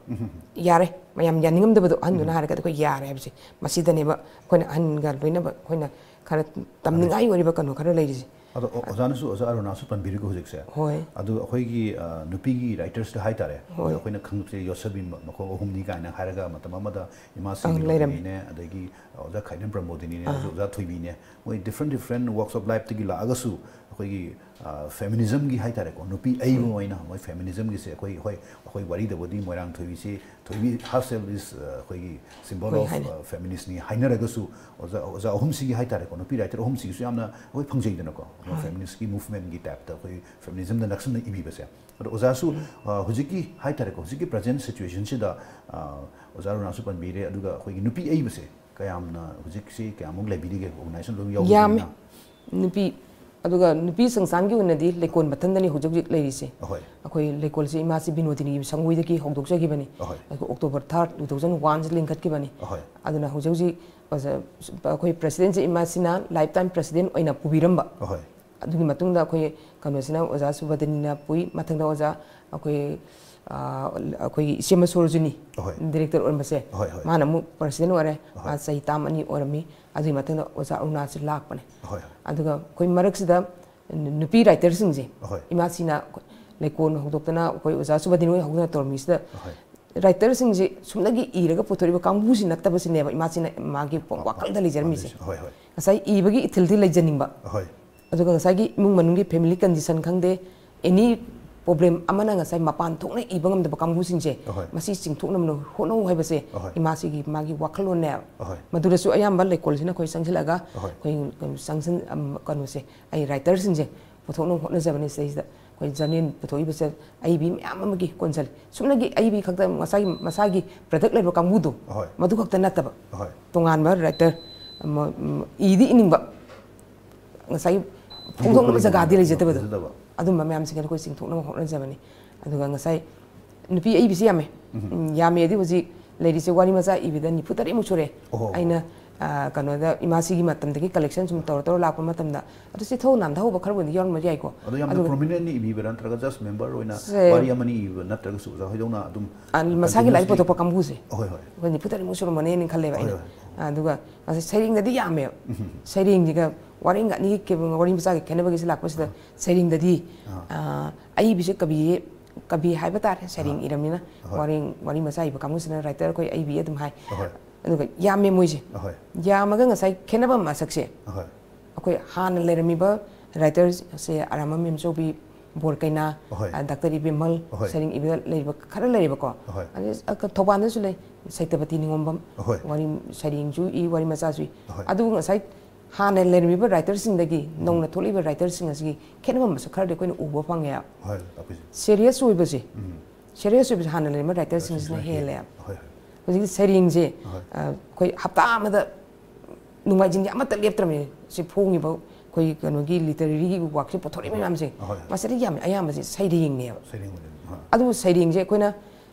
ꯌꯥꯔꯦ, ꯃꯌꯥꯝ ꯌꯥꯅꯤꯡꯉꯝꯗꯕꯗꯣ ꯑꯍꯟꯗꯨꯅ ꯍꯥꯏꯔꯒꯗꯤ ꯑꯩꯈꯣꯏ ꯌꯥꯔꯦ ꯍꯥꯏꯕꯁꯦ꯫ ꯃꯁꯤꯗꯅꯦꯕ ꯑꯩꯈꯣꯏꯅ ꯑꯍꯟꯒ ꯂꯣꯏꯅꯕ ꯑꯩꯈꯣꯏꯅ ꯈꯔ ꯇꯝꯅꯤꯡꯉꯥꯏ ꯑꯣꯏꯔꯤꯕ ꯀꯩꯅꯣ ꯈꯔ ꯂꯩꯔꯤꯁꯦ꯫ ꯑꯗꯣ ꯑꯣ-, ꯑꯣꯖꯥꯅꯁꯨ, ꯑꯣꯖꯥ ꯑꯔꯨꯅꯥꯁꯨ ꯄꯟꯕꯤꯔꯤꯀꯣ ꯍꯧꯖꯤꯛꯁꯦ꯫ ꯍꯣꯏ꯫ ꯑꯗꯣ ꯑꯩꯈꯣꯏꯒꯤ, ꯑ, ꯅꯨꯄꯤꯒꯤ writers ꯇ ꯍꯥꯏꯇꯥꯔꯦ, ꯍꯣꯏ꯫ ꯑꯩꯈꯣꯏꯅ ꯈꯪꯕꯁꯦ ꯌꯣꯠꯁꯕꯤ ꯃ-, ꯃꯈꯣꯡ ꯑꯍꯨꯝꯅꯤ ꯀꯥꯏꯅ ꯍꯥꯏꯔꯒ ꯃꯇꯝ ꯑꯃꯗ ꯏꯃꯥ ꯑꯪ, ꯂꯩꯔꯝꯃꯤ꯫ ꯁꯤꯡꯒꯤꯅꯦ, ꯑꯗꯒꯤ ꯑꯣꯖꯥ ꯈꯥꯏꯗꯦꯝ ꯄ꯭ꯔꯃꯣꯗꯤꯅꯤꯅꯦ, ꯑꯥ꯫ ꯑꯣꯖꯥ ꯊꯣꯏꯕꯤꯅꯦ, ꯃꯣꯏ different different walks of life ꯇꯒꯤ ꯂꯥꯛꯑꯒꯁꯨ ꯑꯩꯈꯣꯏꯒꯤ, ꯑ, feminism ꯒꯤ ꯍꯥꯏꯇꯥꯔꯦꯀꯣ, ꯅꯨꯄꯤ ꯑꯏꯕ ꯎꯝ꯫ ꯑꯣꯏꯅ ꯃꯣꯏ feminism ꯒꯤꯁꯦ ꯑꯩꯈꯣꯏ, ꯍꯣꯏ, ꯑꯩꯈꯣꯏ ꯋꯥꯔꯤꯗꯕꯨꯗꯤ ꯃꯣꯏꯔꯥꯡ ꯊꯣꯏꯕꯤꯁꯤ, ꯊꯣꯏꯕꯤ herself is, ꯑ, ꯑꯩꯈꯣꯏꯒꯤ symbol ꯍꯣꯏ, of, ꯍꯥꯏꯅꯩ꯫ ꯑ, feminist ꯅꯤ ꯍꯥꯏꯅꯔꯒꯁꯨ ꯑꯣꯖꯥ, ꯑꯣꯖꯥ ꯑꯍꯨꯝꯁꯤꯒꯤ ꯍꯥꯏꯇꯥꯔꯦꯀꯣ, ꯅꯨꯄꯤ writer ꯑꯍꯨꯝꯁꯤꯒꯤꯁꯨ ꯌꯥꯝꯅ ꯑꯩꯈꯣꯏ ꯐꯪꯖꯩꯗꯅꯀꯣ, ꯍꯣꯏ꯫ Feminist ꯀꯤ movement ꯀꯤ type ꯇ ꯑꯩꯈꯣꯏ feminism ꯗ ꯅꯛꯁꯟꯅ ꯏꯕꯤꯕꯁꯦ꯫ ꯑꯗꯣ ꯑꯣꯖꯥꯁꯨ, ꯎꯝ꯫ ꯑ, ꯍꯧꯖꯤꯛꯀꯤ ꯍꯥꯏꯇꯥꯔꯦꯀꯣ, ꯍꯧꯖꯤꯛꯀꯤ present situation ꯁꯤꯗ, ꯑ, ꯑꯣꯖꯥ ꯔꯣꯅꯥꯁꯨ ꯄꯟꯕꯤꯔꯦ, ꯑꯗꯨꯒ ꯑꯩꯈꯣꯏꯒꯤ ꯅꯨꯄꯤ ꯑꯏꯕꯁꯦ ꯀꯌꯥꯝꯅ, ꯍꯧꯖꯤꯛꯁꯤ ꯀꯌꯥꯝꯃꯨꯛ ꯂꯩꯕꯤꯔꯤꯒꯦ? Organization ꯂꯣꯏ ꯌꯥꯝꯃꯤ꯫ ꯌꯥꯎꯕꯅꯤꯅ꯫ ꯅꯨꯄꯤ, ꯑꯗꯨꯒ ꯅꯨꯄꯤ ꯁꯪꯁꯊꯥꯟꯒꯤ ꯑꯣꯏꯅꯗꯤ ꯂꯩꯀꯣꯜ ꯃꯊꯟꯗꯅꯤ ꯍꯧꯖꯤꯛ ꯍꯧꯖꯤꯛ ꯂꯩꯔꯤꯁꯦ꯫ ꯑꯍꯣꯏ꯫ ꯑꯩꯈꯣꯏ ꯂꯩꯀꯣꯜꯁꯦ ꯏꯃꯥꯁꯤ ꯕꯤꯅꯣꯗꯤꯅꯤꯒꯤ ꯁꯪꯒꯣꯏꯗꯒꯤ ꯍꯧꯗꯣꯛꯆꯈꯤꯕꯅꯤ꯫ ꯑꯍꯣꯏ꯫ ꯑꯩꯈꯣꯏ October third, two thousand one ꯁꯤ ꯂꯤꯡꯈꯠꯈꯤꯕꯅꯤ꯫ ꯑꯍꯣꯏ꯫ ꯑꯗꯨꯅ ꯍꯧꯖꯤꯛ ꯍꯧꯖꯤꯛ ꯑꯣꯖꯥ, ꯑꯩꯈꯣꯏ president ꯁꯦ ꯏꯃꯥꯁꯤꯅ lifetime president ꯑꯣꯏꯅ ꯄꯨꯕꯤꯔꯝꯕ꯫ ꯑꯍꯣꯏ꯫ ꯑꯗꯨꯒꯤ ꯃꯇꯨꯡꯗ ꯑꯩꯈꯣꯏ ꯀꯩꯅꯣꯁꯤꯅ ꯑꯣꯖꯥ ꯁꯨꯕꯗꯅꯤꯅ ꯄꯨꯏ, ꯃꯊꯪꯗ ꯑꯣꯖꯥ ꯑꯩꯈꯣꯏ, ꯑ, ꯑꯩꯈꯣꯏꯒꯤ ꯏꯆꯦ ꯃꯁꯣꯔꯖꯨꯅꯤ ꯑꯍꯣꯏ꯫ Director ꯑꯣꯏꯔꯝꯕꯁꯦ, ꯑꯍꯣꯏ, ꯍꯣꯏ꯫ ꯃꯥꯅ ꯑꯃꯨꯛ president ꯑꯣꯏꯔꯦ, ꯑꯍꯣꯏ꯫ ꯃꯥ ꯆꯍꯤ ꯇꯔꯥꯃꯔꯤ ꯑꯣꯏꯔꯝꯃꯤ꯫ ꯑꯗꯨꯒꯤ ꯃꯇꯨꯡꯗ ꯑꯣꯖꯥ ꯑꯔꯨꯅꯥꯁꯤ ꯂꯥꯛꯄꯅꯦ꯫ ꯍꯣꯏ, ꯍꯣꯏ꯫ ꯑꯗꯨꯒ ꯑꯩꯈꯣꯏ ꯃꯔꯛꯁꯤꯗ ꯅꯨꯄꯤ writer ꯁꯤꯡꯁꯦ, ꯍꯣꯏ꯫ ꯏꯃꯥꯁꯤꯅ ꯂꯩꯀꯣꯜ ꯍꯧꯗꯣꯛꯇꯅ ꯑꯩꯈꯣꯏ ꯑꯣꯖꯥ ꯁꯨꯕꯗꯤꯟ ꯍꯣꯏ ꯍꯧꯗꯨꯅ ꯇꯧꯔꯝꯃꯤꯁꯤꯗ, ꯍꯣꯏ꯫ Writer ꯁꯤꯡꯁꯦ ꯁꯨꯞꯅꯒꯤ ꯏꯔꯒ ꯄꯨꯊꯣꯔꯛꯏꯕ ꯀꯥꯡꯕꯨꯁꯤ ꯅꯠꯇꯕꯁꯤꯅꯦꯕ ꯏꯃꯥꯁꯤꯅ ꯃꯥꯒꯤ ꯄ-, ꯄ-, ꯋꯥꯈꯜꯗ ꯂꯩꯖꯔꯝꯃꯤꯁꯦ꯫ ꯄꯥꯝꯖꯩꯁꯦ꯫ ꯍꯣꯏ, ꯍꯣꯏ꯫ ꯉꯁꯥꯏ ꯏꯕꯒꯤ ꯏꯊꯤꯜꯗꯤ ꯂꯩꯖꯅꯤꯡꯕ꯫ ꯍꯣꯏ꯫ ꯑꯗꯨꯒ ꯉꯁꯥꯏꯒꯤ ꯏꯃꯨꯡ ꯃꯅꯨꯡꯒꯤ family condition ꯈꯪꯗꯦ, any problem ꯑꯃꯅ ꯉꯁꯥꯏ ꯃꯄꯥꯟ ꯊꯣꯛꯅ ꯏꯕ ꯉꯝꯗꯕ ꯀꯥꯡꯕꯨꯁꯤꯡꯁꯦ, ꯑꯍꯣꯏ꯫ ꯃꯁꯤ ꯆꯤꯡꯊꯣꯛꯅꯕ ꯍꯣꯠꯅꯧ ꯍꯥꯏꯕꯁꯦ ꯑꯍꯣꯏ꯫ ꯏꯃꯥꯁꯤꯒꯤ ꯃꯥꯒꯤ ꯋꯥꯈꯜꯂꯣꯟꯅꯦꯕ꯫ ꯑꯍꯣꯏ꯫ ꯃꯗꯨꯗꯁꯨ ꯑꯌꯥꯝꯕ ꯂꯩꯀꯣꯜꯁꯤꯅ ꯑꯩꯈꯣꯏ ꯆꯪꯁꯤꯜꯂꯒ ꯑꯍꯣꯏ꯫ ꯑꯩꯈꯣꯏ ꯆꯪꯁꯤꯟ-, ꯑꯝ, ꯀꯩꯅꯣꯁꯦ, ꯑꯩ writer ꯁꯤꯡꯁꯦ ꯄꯨꯊꯣꯛꯅꯕ ꯍꯣꯠꯅꯖꯕꯅꯤ꯫ ꯁꯤꯗꯩꯁꯤꯗ ꯑꯩꯈꯣꯏ journal ꯄꯨꯊꯣꯛꯏꯕꯁꯦ ꯑꯏꯕꯤ ꯃꯌꯥꯝ ꯑꯃꯒꯤ ꯀꯣꯟꯁꯜꯂꯤ꯫ ꯁꯨꯞꯅꯒꯤ ꯑꯏꯕꯤ ꯈꯛꯇ ꯃꯁꯥꯒꯤ, ꯃꯁꯥꯒꯤ product ꯂꯩꯕ ꯀꯥꯡꯕꯨꯗꯣ, ꯑꯍꯣꯏ꯫ ꯃꯗꯨ ꯈꯛꯇ ꯅꯠꯇꯕ, ꯑꯍꯣꯏ꯫ ꯇꯣꯉꯥꯟꯕ writer, ꯑꯃ, ꯎꯝ, ꯏꯗꯤ ꯏꯅꯤꯡꯕ, ꯉꯁꯥꯏꯒꯤ ꯐꯣꯡꯗꯣꯛꯅꯕ ꯐꯣꯡꯗꯣꯛꯄꯗꯤ ꯖꯒꯥꯗꯤ ꯂꯩꯖꯗꯕꯗꯣ, ꯂꯩꯖꯗꯕ꯫ ꯑꯗꯨꯝꯕ ꯃꯌꯥꯝꯁꯤꯡ ꯑꯩꯈꯣꯏ ꯆꯤꯡꯊꯣꯛꯅꯕ ꯍꯣꯠꯅꯖꯕꯅꯤ꯫ ꯑꯗꯨꯒ ꯉꯁꯥꯏ ꯅꯨꯄꯤ ꯑꯏꯕꯁꯤ ꯌꯥꯝꯃꯦ꯫ ꯎꯝ꯫ ꯎꯝ, ꯌꯥꯝꯃꯦꯗꯤ ꯍꯧꯖꯤꯛ ꯂꯩꯔꯤꯁꯦ ꯋꯥꯔꯤ ꯃꯆꯥ ꯏꯕꯗ ꯅꯤꯐꯨ ꯇꯔꯦꯠꯃꯨꯛ ꯁꯨꯔꯦ꯫ ꯑꯣꯍꯣ꯫ ꯑꯩꯅ, ꯑ, ꯀꯩꯅꯣꯗ ꯏꯃꯥꯁꯤꯒꯤ ꯃꯇꯝꯗꯒꯤ collection ꯁꯨꯝ ꯇꯧꯔ ꯇꯧꯔ ꯂꯥꯛꯄ ꯃꯇꯝꯗ, ꯑꯗꯨ ꯆꯤꯊꯧ ꯅꯥꯝꯊꯍꯧꯕ ꯈꯔꯕꯨꯗꯤ ꯌꯥꯎꯔꯝꯕ ꯌꯥꯏꯀꯣ꯫ ꯑꯗꯣ ꯌꯥꯝꯅ ꯑꯗꯨꯒ prominently ꯏꯕꯤꯕ꯭ꯔꯥ ꯅꯠꯇ꯭ꯔꯒ just member ꯑꯣꯏꯅ ꯁꯦ ꯋꯥꯔꯤ ꯑꯃꯅꯤ ꯏꯕꯤꯕ ꯅꯠꯇ꯭ꯔꯒꯁꯨ ꯑꯣꯖꯥ ꯍꯣꯏꯗꯧꯅ ꯑꯗꯨꯝ ꯑ, ꯃꯁꯥꯒꯤ ꯂꯥꯏꯔꯤꯛ continuously ꯄꯨꯊꯣꯛꯄ ꯀꯥꯡꯕꯨꯁꯦ꯫ ꯍꯣꯏ, ꯍꯣꯏ꯫ ꯑꯩꯈꯣꯏ ꯅꯤꯐꯨ ꯇꯔꯦꯠꯃꯨꯛ ꯁꯨꯔꯝꯃꯅꯦꯅ ꯈꯜꯂꯦꯕ ꯍꯣꯏ, ꯑꯩꯅ꯫ ꯍꯣꯏ꯫ ꯑꯗꯨꯒ ꯉꯁꯥꯏ ꯁꯩꯔꯦꯡꯗꯗꯤ ꯌꯥꯝꯃꯦꯕ꯫ ꯁꯩꯔꯦꯡꯁꯤꯒ ꯋꯥꯔꯦꯡꯒ ꯑꯅꯤꯒꯤ ꯈꯦ-, ꯋꯥꯔꯤ ꯃꯆꯥꯒꯤ ꯈꯦꯠꯅꯕꯒꯤꯁꯦ ꯂꯥꯛꯄꯁꯤꯗ, ꯁꯩꯔꯦꯡꯗꯗꯤ, ꯑꯥ, ꯑꯏꯕꯁꯦ ꯀꯕꯤ, ꯀꯕꯤ ꯍꯥꯏꯕ ꯇꯥꯔꯦ, ꯁꯩꯔꯦꯡ ꯏꯔꯝꯅꯤꯅ꯫ ꯍꯣꯏ꯫ ꯋꯥꯔꯦꯡ, ꯋꯥꯔꯤ ꯃꯆꯥ ꯏꯕ ꯀꯥꯡꯕꯨꯁꯤꯅ writer, ꯑꯩꯈꯣꯏ ꯑꯏꯕꯤ ꯑꯗꯨꯝ ꯍꯥꯏ꯫ ꯍꯣꯏ꯫ ꯑꯗꯨꯒ ꯌꯥꯝꯃꯦ ꯃꯣꯏꯁꯦ꯫ ꯍꯣꯏ꯫ ꯌꯥꯝꯃꯒ ꯉꯁꯥꯏ ꯈꯦꯠꯅꯕ ꯃꯁꯛꯁꯦ, ꯍꯣꯏ꯫ ꯑꯩꯈꯣꯏ ꯍꯥꯟꯅ ꯂꯩꯔꯝꯃꯤꯕ writer ꯁꯦ ꯑꯔꯥꯃꯝ ꯏꯃꯆꯧꯕꯤ, ꯕꯣꯔꯀꯩꯅꯥ, ꯑꯍꯣꯏ꯫ ꯑ, ꯗꯥꯛꯇꯔ ꯏꯕꯦꯝꯍꯜ, ꯑꯍꯣꯏ꯫ ꯁꯩꯔꯦꯡ ꯏꯕ ꯂꯩꯕ ꯈꯔ ꯂꯩꯔꯦꯕꯀꯣ꯫ ꯑꯍꯣꯏ꯫ ꯑꯗꯩ, ꯑ, ꯊꯧꯕꯥꯜꯗꯁꯨ ꯂꯩ, ꯁꯩꯇꯄꯇꯤ ꯅꯤꯉꯣꯝꯕꯝ꯫ ꯑꯍꯣꯏ꯫ ꯋꯥꯔꯤ ꯁꯩꯔꯦꯡꯁꯨ ꯏ, ꯋꯥꯔꯤ ꯃꯆꯥꯁꯨ ꯏ꯫ ꯑꯍꯣꯏ꯫ ꯑꯗꯨꯕꯨ ꯉꯁꯥꯏ ꯍꯥꯟꯅ ꯂꯩꯔꯝꯃꯤꯕ writer ꯁꯤꯡꯗꯒꯤ ꯎꯝ꯫ ꯅꯧꯅ ꯊꯣꯛꯂꯛꯏꯕ writer ꯁꯤꯡ ꯑꯁꯤꯒꯤ ꯈꯦꯠꯅꯕ ꯃꯁꯛ ꯈꯔꯗꯤ ꯑꯩꯈꯣꯏꯅ ꯎꯕ ꯐꯪꯉꯦ꯫ ꯍꯣꯏ, ꯇꯥꯛꯄꯤꯁꯦ꯫ Serious ꯑꯣꯏꯕꯁꯦ, ꯎꯝ꯫ Serious ꯑꯣꯏꯕꯁꯦ ꯍꯥꯟꯅ ꯂꯩꯔꯝꯕ writer ꯁꯤꯡꯁꯤꯅ ꯍꯦꯜꯂꯦ꯫ ꯍꯣꯏ, ꯍꯣꯏ꯫ ꯍꯧꯖꯤꯛꯇꯤ ꯁꯩꯔꯦꯡꯁꯦ, ꯑꯍꯣꯏ꯫ ꯑ, ꯑꯩꯈꯣꯏ ꯍꯞꯇꯥ ꯑꯃꯗ ꯅꯣꯡꯃꯥꯏꯖꯤꯡꯁꯦ ꯑꯃꯠꯇ ꯂꯦꯞꯇ꯭ꯔꯕꯅꯤ꯫ ꯁꯤ ꯐꯣꯡꯉꯤꯕ ꯑꯩꯈꯣꯏ ꯀꯩꯅꯣꯒꯤ literary ꯒꯤ work ꯁꯦ ꯄꯨꯊꯣꯔꯛꯏꯕ ꯃꯌꯥꯝꯁꯦ, ꯑꯍꯣꯏ꯫ ꯃꯁꯤꯗ ꯌꯥꯝ ꯑꯌꯥꯝꯕꯁꯦ ꯁꯩꯔꯦꯡꯅꯦꯕ꯫ ꯁꯩꯔꯦꯡ ꯑꯣꯏꯗꯣꯏꯅꯤ꯫ ꯑꯥ꯫ ꯑꯗꯨꯕꯨ ꯁꯩꯔꯦꯡꯁꯦ ꯑꯩꯈꯣꯏꯅ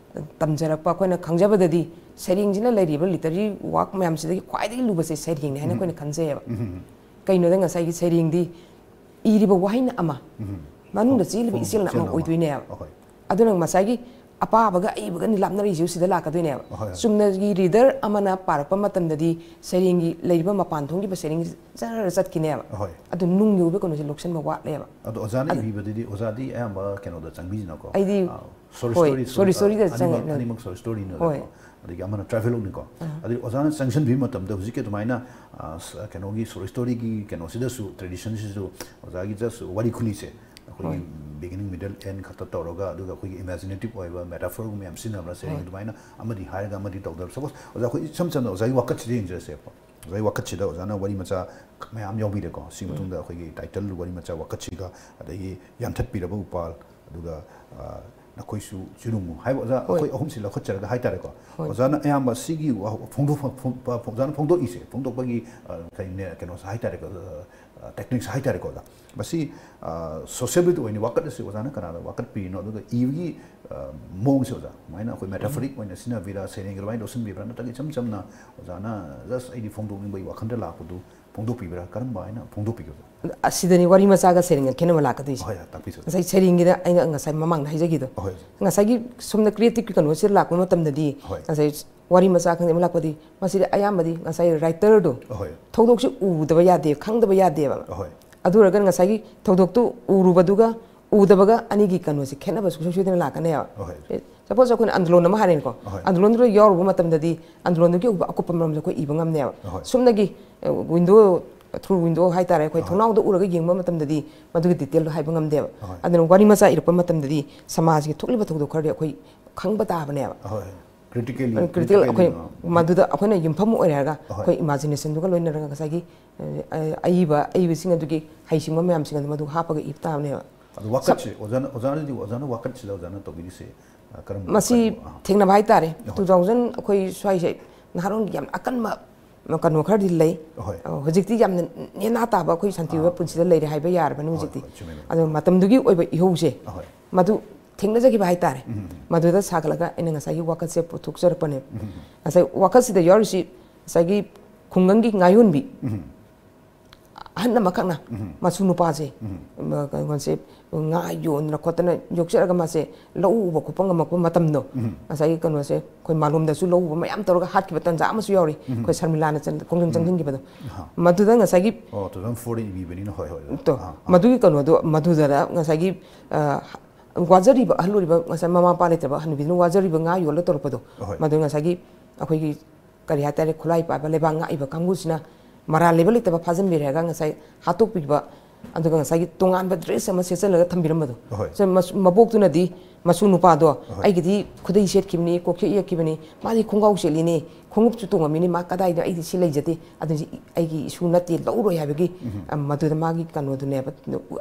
ꯇꯝꯖꯔꯛꯄ, ꯑꯩꯈꯣꯏꯅ ꯈꯪꯖꯕꯗꯗꯤ ꯁꯩꯔꯦꯡꯁꯤꯅ ꯂꯩꯔꯤꯕ literary work ꯃꯌꯥꯝꯁꯤꯗꯒꯤ ꯈ꯭ꯋꯥꯏꯗꯒꯤ ꯂꯨꯕꯁꯦ ꯁꯩꯔꯦꯡꯅꯦ ꯍꯥꯏꯅ ꯎꯝ꯫ ꯑꯩꯈꯣꯏꯅ ꯈꯟꯖꯩꯌꯦꯕ꯫ ꯎꯝ꯫ ꯀꯩꯅꯣꯗ ꯉꯁꯥꯏꯒꯤ ꯁꯩꯔꯦꯡꯗꯤ ꯏꯔꯤꯕ ꯋꯥꯍꯩꯅ ꯑꯃ, ꯎꯝ꯫ ꯃꯅꯨꯡꯗ ꯐꯣꯡ-, ꯆꯦꯜꯂꯤꯕ ꯐꯣꯡ-, ꯏꯆꯦꯜꯅ ꯑꯃ ꯆꯦꯜꯂꯤꯕ ꯑꯃ꯫ ꯑꯣꯏꯗꯣꯏꯅꯦꯕ꯫ ꯑꯍꯣꯏ꯫ ꯑꯗꯨꯅ ꯉꯁꯥꯏꯒꯤ ꯑꯄꯥꯕꯒ ꯑꯏꯕꯒꯅꯤ ꯂꯥꯞꯅꯔꯤꯁꯦ ꯁꯤꯗ ꯂꯥꯛꯀꯗꯣꯏꯅꯦꯕ꯫ ꯑꯍꯣꯏ, ꯍꯣꯏ꯫ ꯆꯨꯝꯅꯒꯤ reader ꯑꯃꯅ ꯄꯥꯔꯛꯄ ꯃꯇꯝꯗꯗꯤ ꯁꯩꯔꯦꯡꯒꯤ ꯂꯩꯔꯤꯕ ꯃꯄꯥꯟ ꯊꯣꯡꯒꯤ ꯁꯩꯔꯦꯡ ꯖꯔ ꯆꯠꯈꯤꯅꯦꯕ꯫ ꯑꯍꯣꯏ꯫ ꯑꯗꯨ ꯅꯨꯡ ꯌꯧꯕ ꯀꯩꯅꯣꯁꯦ ꯂꯧꯁꯟꯕ ꯋꯥꯠꯂꯦꯕ꯫ ꯑꯗꯣ ꯑꯣꯖꯥꯅ ꯑꯗꯨ ꯏꯕꯤꯕꯗꯤ, ꯑꯣꯖꯥꯗꯤ ꯑꯌꯥꯝꯕ ꯀꯩꯅꯣꯗ ꯆꯪꯕꯤꯁꯤꯅꯀꯣ? ꯑꯩꯗꯤ, ꯑꯥ, short ꯍꯣꯏ, story ꯁꯨ, short story ꯗ ꯑꯅꯤꯃꯛ, ꯆꯪꯉꯦ꯫ ꯑꯅꯤꯃꯛ short story ꯅꯦꯕꯀꯣ꯫ ꯍꯣꯏ꯫ ꯑꯗꯒꯤ ꯑꯃꯅ travelogue ꯅꯤꯀꯣ꯫ ꯑꯥ꯫ ꯑꯗꯒꯤ ꯑꯣꯖꯥꯅ ꯆꯪꯁꯤꯟꯕꯤꯕ ꯃꯇꯝꯗ ꯍꯧꯖꯤꯛꯀꯤ ꯑꯗꯨꯃꯥꯏꯅ, ꯑꯥ, ꯁ-, ꯀꯩꯅꯣꯒꯤ short story ꯒꯤ ꯀꯩꯅꯣꯁꯤꯗꯁꯨ, tradition ꯁꯤꯁꯨ ꯑꯣꯖꯥꯒꯤ just ꯋꯥꯔꯤ ꯈꯨꯂꯤꯁꯦ ꯑꯩꯈꯣꯏꯒꯤ ꯍꯣꯏ꯫ Beginning, middle, end ꯈꯛꯇ ꯇꯧꯔꯒ, ꯑꯗꯨꯒ ꯑꯩꯈꯣꯏꯒꯤ imaginative ꯑꯣꯏꯕ metaphor ꯒꯨꯝꯕ ꯌꯥꯝ ꯁꯤꯖꯤꯟꯅꯕ꯭ꯔꯥ ꯁꯩꯔꯦꯡ ꯍꯣꯏ꯫ ꯑꯗꯨꯃꯥꯏꯅ ꯑꯃꯗꯤ ꯍꯥꯏꯔꯒ ꯑꯃꯗꯤ ꯇꯧꯗꯕ꯭ꯔꯥ? Suppose ꯑꯣꯖꯥ, ꯑꯩꯈꯣꯏ ꯏꯁꯝ ꯁꯝꯅ ꯑꯣꯖꯥꯒꯤ ꯋꯥꯀꯠꯁꯤꯗ ꯌꯦꯡꯖꯔꯁꯦꯕꯀꯣ꯫ ꯑꯣꯖꯥꯒꯤ ꯋꯥꯀꯠꯁꯤꯗ ꯑꯣꯖꯥꯅ ꯋꯥꯔꯤ ꯃꯆꯥ ꯃꯌꯥꯝ ꯌꯥꯎꯕꯤꯔꯦꯀꯣ꯫ ꯁꯤ ꯎꯝ꯫ ꯃꯇꯨꯡꯗ ꯑꯩꯈꯣꯏꯒꯤ title ꯋꯥꯔꯤ ꯃꯆꯥ ꯋꯥꯀꯠꯁꯤꯒ, ꯑꯗꯒꯤ ꯌꯥꯟꯊꯠꯄꯤꯔꯕ ꯎꯄꯥꯜ, ꯑꯗꯨꯒ, ꯑ, ꯅꯈꯣꯏꯁꯨ ꯆꯨꯔꯨꯝꯃꯨ ꯍꯥꯏꯕ ꯑꯣꯖꯥ, ꯍꯣꯏ꯫ ꯑꯩꯈꯣꯏ ꯑꯍꯨꯝꯁꯤ ꯂꯧꯈꯠꯆꯔꯒ ꯍꯥꯏꯇꯥꯔꯦꯀꯣ꯫ ꯍꯣꯏ꯫ ꯑꯣꯖꯥꯅ ꯑꯌꯥꯝꯕ ꯁꯤꯒꯤ ꯋꯥ-, ꯐꯣꯡꯗꯣꯛ-, ꯐꯣꯡ-, ꯐꯣꯡ-, ꯑꯣꯖꯥꯅ ꯐꯣꯡꯗꯣꯛꯏꯁꯦ, ꯐꯣꯡꯗꯣꯛꯄꯒꯤ, ꯑ, ꯀꯩꯅꯦ-, ꯀꯩꯅꯣꯁꯦ ꯍꯥꯏꯇꯥꯔꯦꯀꯣ, ꯑ, technique ꯁꯦ ꯍꯥꯏꯇꯥꯔꯦꯀꯣ ꯑꯣꯖꯥ꯫ ꯃꯁꯤ, ꯑ, sociability ꯑꯣꯏꯅ ꯋꯥꯀꯠ ꯑꯁꯤ ꯑꯣꯖꯥꯅ ꯀꯅꯥꯗ ꯋꯥꯀꯠꯄꯤꯔꯤꯅꯣ? ꯑꯗꯨꯒ ꯏꯕꯒꯤ ꯃꯑꯣꯡꯁꯦ ꯑꯣꯖꯥ, ꯁꯨꯃꯥꯏꯅ ꯑꯩꯈꯣꯏ ꯃꯦꯇꯥꯐꯣꯔꯤꯛ ꯑꯣꯏꯅ ꯁꯤꯖꯤꯟꯅꯕꯤꯔꯥ, ꯁꯩꯔꯦꯡꯒꯤ ꯑꯗꯨꯃꯥꯏꯅ ꯂꯧꯁꯤꯟꯕꯤꯕ꯭ꯔꯥ, ꯅꯠꯇ꯭ꯔꯒ ꯏꯆꯝ ꯆꯝꯅ ꯑꯣꯖꯥꯅ ꯖꯁ ꯑꯩꯗꯤ ꯐꯣꯡꯗꯣꯛꯅꯤꯡꯕꯒꯤ ꯋꯥꯈꯜꯗ ꯂꯥꯛꯄꯗꯨ ꯐꯣꯡꯗꯣꯛꯄꯤꯕ꯭ꯔꯥ, ꯀꯔꯝꯕ ꯍꯥꯏꯅ ꯐꯣꯡꯗꯣꯛꯄꯤꯒꯦ ꯑꯣꯖꯥ? ꯑꯁꯤꯗꯅꯤ ꯋꯥꯔꯤ ꯃꯆꯥꯒ ꯁꯩꯔꯦꯡꯒ ꯈꯦꯠꯅꯕ ꯂꯥꯛꯀꯗꯣꯏꯁꯦ꯫ ꯍꯣꯏ, ꯇꯥꯛꯄꯤꯁꯨ꯫ ꯉꯁꯥꯏ ꯁꯩꯔꯦꯡꯒꯤꯗ ꯑꯩꯅ ꯉꯁꯥꯏ ꯃꯃꯥꯡꯗ ꯍꯥꯏꯖꯈꯤꯗꯣ, ꯍꯣꯏ꯫ ꯉꯁꯥꯏꯒꯤ ꯁꯣꯝꯗ ꯀ꯭ꯔꯤꯌꯦꯇꯤꯞꯀꯤ ꯀꯩꯅꯣꯁꯤꯗ ꯂꯥꯛꯄ ꯃꯇꯝꯗꯗꯤ, ꯍꯣꯏ꯫ ꯉꯁꯥꯏ ꯋꯥꯔꯤ ꯃꯆꯥ ꯈꯪꯗꯦ ꯑꯃ ꯂꯥꯛꯄꯗꯤ, ꯃꯁꯤꯗꯤ ꯑꯌꯥꯝꯕꯗꯤ ꯉꯁꯥꯏ ꯔꯥꯏꯇꯔꯗꯣ ꯍꯣꯏ꯫ ꯊꯧꯗꯣꯛꯁꯤ ꯎꯗꯕ ꯌꯥꯗꯦ, ꯈꯪꯗꯕ ꯌꯥꯗꯦꯕ꯫ ꯍꯣꯏ꯫ ꯑꯗꯨ ꯑꯣꯏꯔꯒꯅ ꯉꯁꯥꯏꯒꯤ ꯊꯧꯗꯣꯛꯇꯨ ꯎꯔꯨꯕꯗꯨꯒ ꯎꯗꯕꯒ ꯑꯅꯤꯒꯤ ꯀꯩꯅꯣꯁꯦ ꯈꯦꯠꯅꯕ ꯁꯨꯡꯁꯣꯏ ꯁꯣꯏꯗꯅ ꯂꯥꯛꯀꯅꯦꯕ꯫ ꯍꯣꯏ꯫ ꯑꯦ, ꯁꯄꯣꯁ ꯑꯩꯈꯣꯏꯅ ꯑꯟꯗꯂꯣꯟ ꯑꯃ ꯍꯥꯏꯔꯦꯅꯦꯀꯣ, ꯍꯣꯏ꯫ ꯑꯟꯗꯂꯣꯟꯗꯨꯗ ꯌꯥꯎꯔꯨꯕ ꯃꯇꯝꯗꯗꯤ ꯑꯟꯗꯂꯣꯟꯗꯨꯒꯤ ꯑꯀꯨꯞꯄ ꯃꯔꯝꯁꯦ ꯑꯩꯈꯣꯏ ꯏꯕ ꯉꯝꯅꯦꯕ꯫ ꯍꯣꯏ꯫ ꯁꯨꯞꯅꯒꯤ, ꯑ, ꯋꯤꯟꯗꯣ, ꯊ꯭ꯔꯨ ꯋꯤꯟꯗꯣ ꯍꯥꯏꯇꯥꯔꯦ, ꯑꯩꯈꯣꯏ ꯍꯣꯏ꯫ ꯊꯣꯡꯅꯥꯎꯗ ꯎꯔꯒ ꯌꯦꯡꯕ ꯃꯇꯝꯗꯗꯤ ꯃꯗꯨꯒꯤ ꯗꯤꯇꯦꯜꯗꯣ ꯍꯥꯏꯕ ꯉꯝꯗꯦꯕ꯫ ꯍꯣꯏ꯫ ꯑꯗꯨꯅ ꯋꯥꯔꯤ ꯃꯆꯥ ꯏꯔꯛꯄ ꯃꯇꯝꯗꯗꯤ ꯁꯃꯥꯖꯒꯤ ꯊꯣꯛꯂꯤꯕ ꯊꯧꯗꯣꯛ ꯈꯔꯗꯤ ꯑꯩꯈꯣꯏ ꯈꯪꯕ ꯇꯥꯕꯅꯦꯕ꯫ ꯍꯣꯏ꯫ ꯀ꯭ꯔꯤꯇꯤꯀꯦꯜꯂꯤ, ꯀ꯭ꯔꯤꯇꯤꯀꯦꯜ ꯑꯩꯈꯣꯏ ꯀ꯭ꯔꯤꯇꯤꯀꯦꯜꯂꯤ, ꯑ꯫ ꯃꯗꯨꯗ ꯑꯩꯈꯣꯏꯅ ꯌꯨꯝꯐꯝ ꯑꯣꯏꯔꯒ ꯍꯣꯏ꯫ ꯑꯩꯈꯣꯏ ꯏꯃꯥꯖꯤꯅꯦꯁꯟꯗꯨꯒ ꯂꯣꯏꯅꯔꯒ ꯉꯁꯥꯏꯒꯤ, ꯑ, ꯑꯏꯕ, ꯑꯏꯕꯁꯤꯡ ꯑꯗꯨꯒꯤ ꯍꯩꯁꯤꯡꯕ ꯃꯌꯥꯝꯁꯤꯡ ꯑꯗꯨ ꯃꯗꯨ ꯍꯥꯞꯄꯒ ꯏꯕ ꯇꯥꯕꯅꯦꯕ꯫ ꯑꯗꯨ ꯋꯥꯀꯠꯁꯦ, ꯁꯝ- ꯑꯣꯖꯥꯅ, ꯑꯣꯖꯥꯅꯗꯤ, ꯑꯣꯖꯥꯅ ꯋꯥꯀꯠꯁꯤꯗ ꯑꯣꯖꯥꯅ ꯇꯧꯕꯤꯔꯤꯁꯦ, ꯑ, ꯀꯔꯝꯕ ꯃꯁꯤ ꯀꯔꯝꯕ, ꯑ꯫ ꯊꯦꯡꯅꯕ ꯍꯥꯏꯇꯥꯔꯦ꯫ ꯑꯍꯣꯏ꯫ Two thousand ꯑꯩꯈꯣꯏ ꯁ꯭ꯋꯥꯏꯁꯦ ꯅꯍꯥꯔꯣꯟꯒꯤ ꯌꯥꯝ ꯑꯀꯟꯕ ꯀꯩꯅꯣ ꯈꯔꯗꯤ ꯂꯩ꯫ ꯑꯍꯣꯏ꯫ ꯑ, ꯍꯧꯖꯤꯛꯇꯤ ꯌꯥꯝꯅ ꯅꯦꯅꯥ ꯇꯥꯕ ꯑꯩꯈꯣꯏ ꯁꯥꯟꯇꯤ ꯑꯣꯏꯕ ꯑꯥ꯫ ꯄꯨꯟꯁꯤꯗ ꯂꯩꯔꯦ ꯍꯥꯏꯕ ꯌꯥꯔꯕꯅꯤ ꯍꯣꯏ, ꯍꯧꯖꯤꯛꯇꯤ꯫ ꯍꯣꯏ, ꯆꯨꯝꯃꯦ, ꯃꯦꯝ꯫ ꯑꯗꯣ ꯃꯇꯝꯗꯨꯒꯤ ꯑꯣꯏꯕ ꯏꯍꯧꯁꯦ ꯑꯍꯣꯏ꯫ ꯃꯗꯨ ꯊꯦꯡꯅꯖꯈꯤꯕ ꯍꯥꯏꯇꯥꯔꯦ꯫ ꯎꯝ, ꯎꯝ, ꯎꯝ꯫ ꯃꯗꯨꯗ ꯁꯥꯒꯠꯂꯒ ꯑꯩꯅ ꯉꯁꯥꯏꯒꯤ ꯋꯥꯀꯠꯁꯦ ꯄꯨꯊꯣꯛꯆꯔꯛꯄꯅꯦꯕ꯫ ꯎꯝ, ꯎꯝ, ꯎꯝ꯫ ꯉꯁꯥꯏ ꯋꯥꯀꯠꯁꯤꯗ ꯌꯥꯎꯔꯤꯁꯤ ꯉꯁꯥꯏꯒꯤ ꯈꯨꯡꯒꯪꯒꯤ ꯉꯥꯌꯣꯟꯕꯤ ꯎꯝ꯫ ꯑꯍꯟ ꯑꯃꯈꯛꯅ ꯎꯝ꯫ ꯃꯁꯨ ꯅꯨꯄꯥꯁꯦ, ꯎꯝ꯫ ꯃ-, ꯀꯩꯅꯣꯁꯦ, ꯉꯥ ꯌꯣꯟꯗꯅ ꯈꯣꯠꯇꯅ ꯌꯣꯛꯆꯔꯒ ꯃꯥꯁꯦ ꯂꯧ ꯎꯕ ꯈꯣꯠꯄ ꯉꯝꯃꯛꯄ ꯃꯇꯝꯗꯣ, ꯎꯝ꯫ ꯉꯁꯥꯏꯒꯤ ꯀꯩꯅꯣꯁꯦ, ꯑꯩꯈꯣꯏ ꯃꯥꯂꯣꯝꯗꯁꯨ ꯂꯧ ꯎꯕ ꯃꯌꯥꯝ ꯇꯧꯔꯒ ꯍꯥꯠꯈꯤꯕ ꯇꯟꯖꯥ ꯑꯃꯁꯨ ꯌꯥꯎꯔꯤ, ꯎꯝ꯫ ꯑꯩꯈꯣꯏ ꯁꯔꯃꯤꯂꯥꯅ ꯆꯪ-, ꯈꯣꯡꯖꯪ ꯎꯝ꯫ ꯆꯪꯁꯤꯟꯈꯤꯕꯗꯣ꯫ ꯑꯍꯥ꯫ ꯃꯗꯨꯗ ꯉꯁꯥꯏꯒꯤ ꯑꯣ, two thousand fourꯗ ꯏꯕꯤꯕꯅꯤꯅ, ꯍꯣꯏ, ꯍꯣꯏ, ꯍꯣꯏ꯫ ꯇꯣ, ꯑꯥ, ꯑꯥ꯫ ꯃꯗꯨꯒꯤ ꯀꯩꯅꯣꯗꯣ, ꯃꯗꯨꯗꯔ ꯉꯁꯥꯏꯒꯤ, ꯑ, ꯋꯥꯖꯔꯤꯕ ꯑꯍꯜ ꯑꯣꯏꯔꯤꯕ, ꯉꯁꯥꯏ ꯃꯃꯥ ꯃꯄꯥ ꯂꯩꯇ꯭ꯔꯕ ꯍꯅꯨꯕꯤꯗꯨꯅ ꯋꯥꯖꯔꯤꯕ ꯉꯥ ꯌꯣꯜꯂ ꯇꯧꯔꯛꯄꯗꯣ, ꯑꯍꯣꯏ꯫ ꯃꯗꯨ ꯉꯁꯥꯏꯒꯤ ꯑꯩꯈꯣꯏꯒꯤ ꯀꯔꯤ ꯍꯥꯏꯇꯥꯔꯦ, ꯈꯨꯠꯂꯥꯏ ꯄꯥꯏꯕ ꯂꯩꯕꯥꯛ ꯉꯥꯛꯏꯕ ꯀꯥꯡꯕꯨꯁꯤꯅ ꯃꯔꯥꯜ ꯂꯩꯕ ꯂꯩꯇꯕ ꯐꯥꯖꯤꯟꯕꯤꯔꯦꯒ ꯉꯁꯥꯏ ꯍꯥꯠꯇꯣꯛꯄꯤꯕ, ꯑꯗꯨꯒ ꯉꯁꯥꯏꯒꯤ ꯇꯣꯉꯥꯟꯕ ꯗ꯭ꯔꯦꯁ ꯑꯃ ꯁꯦꯠꯆꯜꯂꯒ ꯊꯝꯕꯤꯔꯝꯕꯗꯣ꯫ ꯍꯣꯏ꯫ ꯁꯦ ꯃꯁ-, ꯃꯕꯣꯛꯇꯨꯅꯗꯤ ꯃꯁꯨ ꯅꯨꯄꯥꯗꯣ, ꯍꯣꯏ꯫ "ꯑꯩꯒꯤꯗꯤ ꯈꯨꯗꯩ ꯁꯦꯠꯈꯤꯕꯅꯤ, ꯀꯣꯛꯌꯦꯠ ꯌꯦꯠꯈꯤꯕꯅꯤ, ꯃꯥꯗꯤ ꯈꯣꯡꯒ꯭ꯔꯥꯎ ꯁꯦꯠꯂꯤꯅꯦ, ꯈꯣꯡꯎꯞꯁꯨ ꯇꯣꯡꯉꯝꯃꯤꯅꯤ, ꯃꯥ ꯀꯗꯥꯏꯗ, ꯑꯩꯗꯤ ꯁꯤ ꯂꯩꯖꯗꯦ, ꯑꯗꯨꯗꯤ ꯑꯩꯒꯤ ꯏꯁꯨ ꯅꯠꯇꯦ, ꯂꯧꯔꯣꯏ" ꯍꯥꯏꯕꯒꯤ, ꯎꯝ꯫ ꯑ, ꯃꯗꯨꯗ ꯃꯥꯒꯤ ꯀꯩꯅꯣꯗꯨꯅꯦꯕ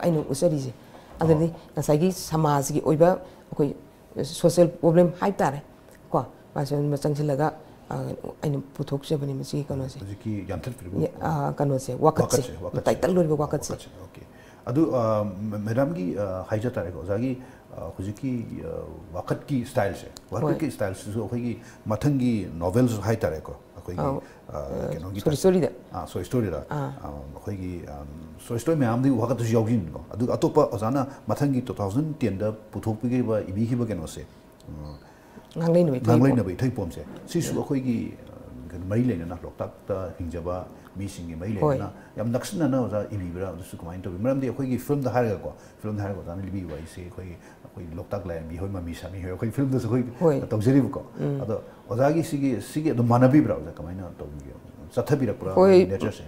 ꯑꯩꯅ ꯎꯠꯆꯔꯤꯁꯦ꯫ ꯑꯗꯨꯗꯤ ꯑꯣ꯫ ꯉꯁꯥꯏꯒꯤ ꯁꯃꯥꯖꯒꯤ ꯑꯣꯏꯕ ꯑꯩꯈꯣꯏ ꯁꯣꯁꯤꯌꯦꯜ ꯄ꯭ꯔꯣꯕ꯭ꯂꯦꯝ ꯍꯥꯏꯕ ꯇꯥꯔꯦ ꯀꯣ, ꯃꯥꯁꯦ ꯑꯗꯨꯝ ꯆꯪꯁꯤꯜꯂꯒ, ꯑ, ꯑꯩꯅ ꯄꯨꯊꯣꯛꯆꯕꯅꯤ ꯃꯁꯤꯒꯤ ꯀꯩꯅꯣꯁꯦ꯫ ꯍꯧꯖꯤꯛꯀꯤ ꯌꯥꯟꯊꯠꯄꯤꯔꯤꯕ ꯌꯥ-, ꯑ, ꯀꯩꯅꯣꯁꯦ, ꯋꯥꯀꯠꯁꯦ, ꯋꯥꯀꯠꯁꯦ, ꯋꯥꯀꯠꯁꯦ꯫ ꯇꯥꯏꯇꯜ ꯑꯣꯏꯕ ꯋꯥꯀꯠꯁꯦ꯫ ꯋꯥꯀꯠꯁꯦ, ꯑꯣꯀꯦ꯫ ꯑꯗꯨ, ꯑ, ꯃꯦ-, ꯃꯦꯗꯥꯝꯒꯤ, ꯑ, ꯍꯥꯏꯖ ꯇꯥꯔꯦꯀꯣ, ꯑꯣꯖꯥꯒꯤ, ꯑ, ꯍꯧꯖꯤꯛꯀꯤ, ꯑ, ꯋꯥꯀꯠꯀꯤ ꯁ꯭ꯇꯥꯏꯜꯁꯦ, ꯋꯥꯀꯠꯀꯤ ꯁ꯭ꯇꯥꯏꯜꯁꯤꯁꯨ ꯑꯩꯈꯣꯏꯒꯤ ꯃꯊꯪꯒꯤ ꯅꯣꯚꯦꯜꯁ ꯍꯥꯏꯇꯥꯔꯦꯀꯣ, ꯑꯩꯈꯣꯏꯒꯤ, ꯑꯧ꯫ ꯑ, ꯑ, ꯀꯩꯅꯣꯒꯤ ꯁꯣꯔꯤ ꯇꯥꯏꯞ-, ꯁ꯭ꯇꯣꯔꯤꯗ꯫ ꯑꯥ, ꯁꯣꯔꯤ ꯁ꯭ꯇꯣꯔꯤꯗ꯫ ꯑꯥ꯫ ꯑ, ꯑꯩꯈꯣꯏꯒꯤ, ꯑꯝ, ꯁꯣꯔꯤ ꯁ꯭ꯇꯣꯔꯤ ꯃꯌꯥꯝꯗꯤ ꯋꯥꯀꯠꯇꯁꯨ ꯌꯥꯎꯁꯤꯟꯀꯣ꯫ ꯑꯗꯨꯒ ꯑꯇꯣꯞꯄ ꯑꯣꯖꯥꯅ ꯃꯊꯪꯒꯤ two thousand ten-ꯗ ꯄꯨꯊꯣꯛꯄꯤꯈꯤꯕ, ꯏꯕꯤꯈꯤꯕ ꯀꯩꯅꯣꯁꯦ, ꯑ, ꯉꯥꯡꯂꯩꯅꯕ ꯏꯊꯩ ꯉꯥꯡꯂꯩꯅꯕ ꯏꯊꯩꯄꯣꯝꯁꯦ, ꯁꯤꯁꯨ ꯑꯩꯈꯣꯏꯒꯤ, ꯑ, ꯀꯩꯅꯣ, ꯃꯔꯤ ꯂꯩꯅꯅ, ꯂꯣꯛꯇꯥꯛꯇ ꯍꯤꯡꯖꯕ ꯃꯤꯁꯤꯡꯒꯤ ꯃꯔꯤ ꯍꯣꯏ꯫ ꯂꯩꯅꯅ ꯌꯥꯝ ꯅꯛꯁꯤꯟꯅꯅ ꯑꯣꯖꯥ ꯏꯕꯤꯕ꯭ꯔꯥ? ꯑꯗꯨꯁꯨ ꯀꯃꯥꯏꯅ ꯇꯧꯋꯤ? ꯃꯔꯝꯗꯤ ꯑꯩꯈꯣꯏꯒꯤ ꯐꯤꯂꯝꯗ ꯍꯥꯏꯔꯒꯀꯣ, ꯐꯤꯂꯝꯗ ꯍꯥꯏꯔꯒ ꯑꯣꯖꯥꯅ ꯂꯤꯕꯤꯕ ꯋꯥꯔꯤꯁꯦ ꯑꯩꯈꯣꯏꯒꯤ, ꯑꯩꯈꯣꯏ ꯂꯣꯛꯇꯥꯛ ꯂꯥꯏꯔꯦꯝꯕꯤ ꯍꯣꯏ, ꯃꯃꯤ ꯁꯥꯃꯤ ꯍꯣꯏ, ꯑꯩꯈꯣꯏ ꯐꯤꯂꯝꯗꯁꯨ ꯑꯩꯈꯣꯏ ꯍꯣꯏ꯫ ꯇꯧꯖꯔꯤꯕꯀꯣ꯫ ꯎꯝ꯫ ꯑꯗꯣ ꯑꯣꯖꯥꯒꯤ ꯁꯤꯒꯤ, ꯁꯤꯒꯤ ꯑꯗꯨꯝ ꯃꯥꯟꯅꯕꯤꯕ꯭ꯔꯥ ꯑꯣꯖꯥ? ꯀꯃꯥꯏꯅ ꯇꯧꯕꯤꯒꯦ? ꯆꯠꯊꯕꯤꯔꯛꯄ꯭ꯔꯥ ꯍꯣꯏ꯫ ꯅꯦꯆꯔꯁꯦ?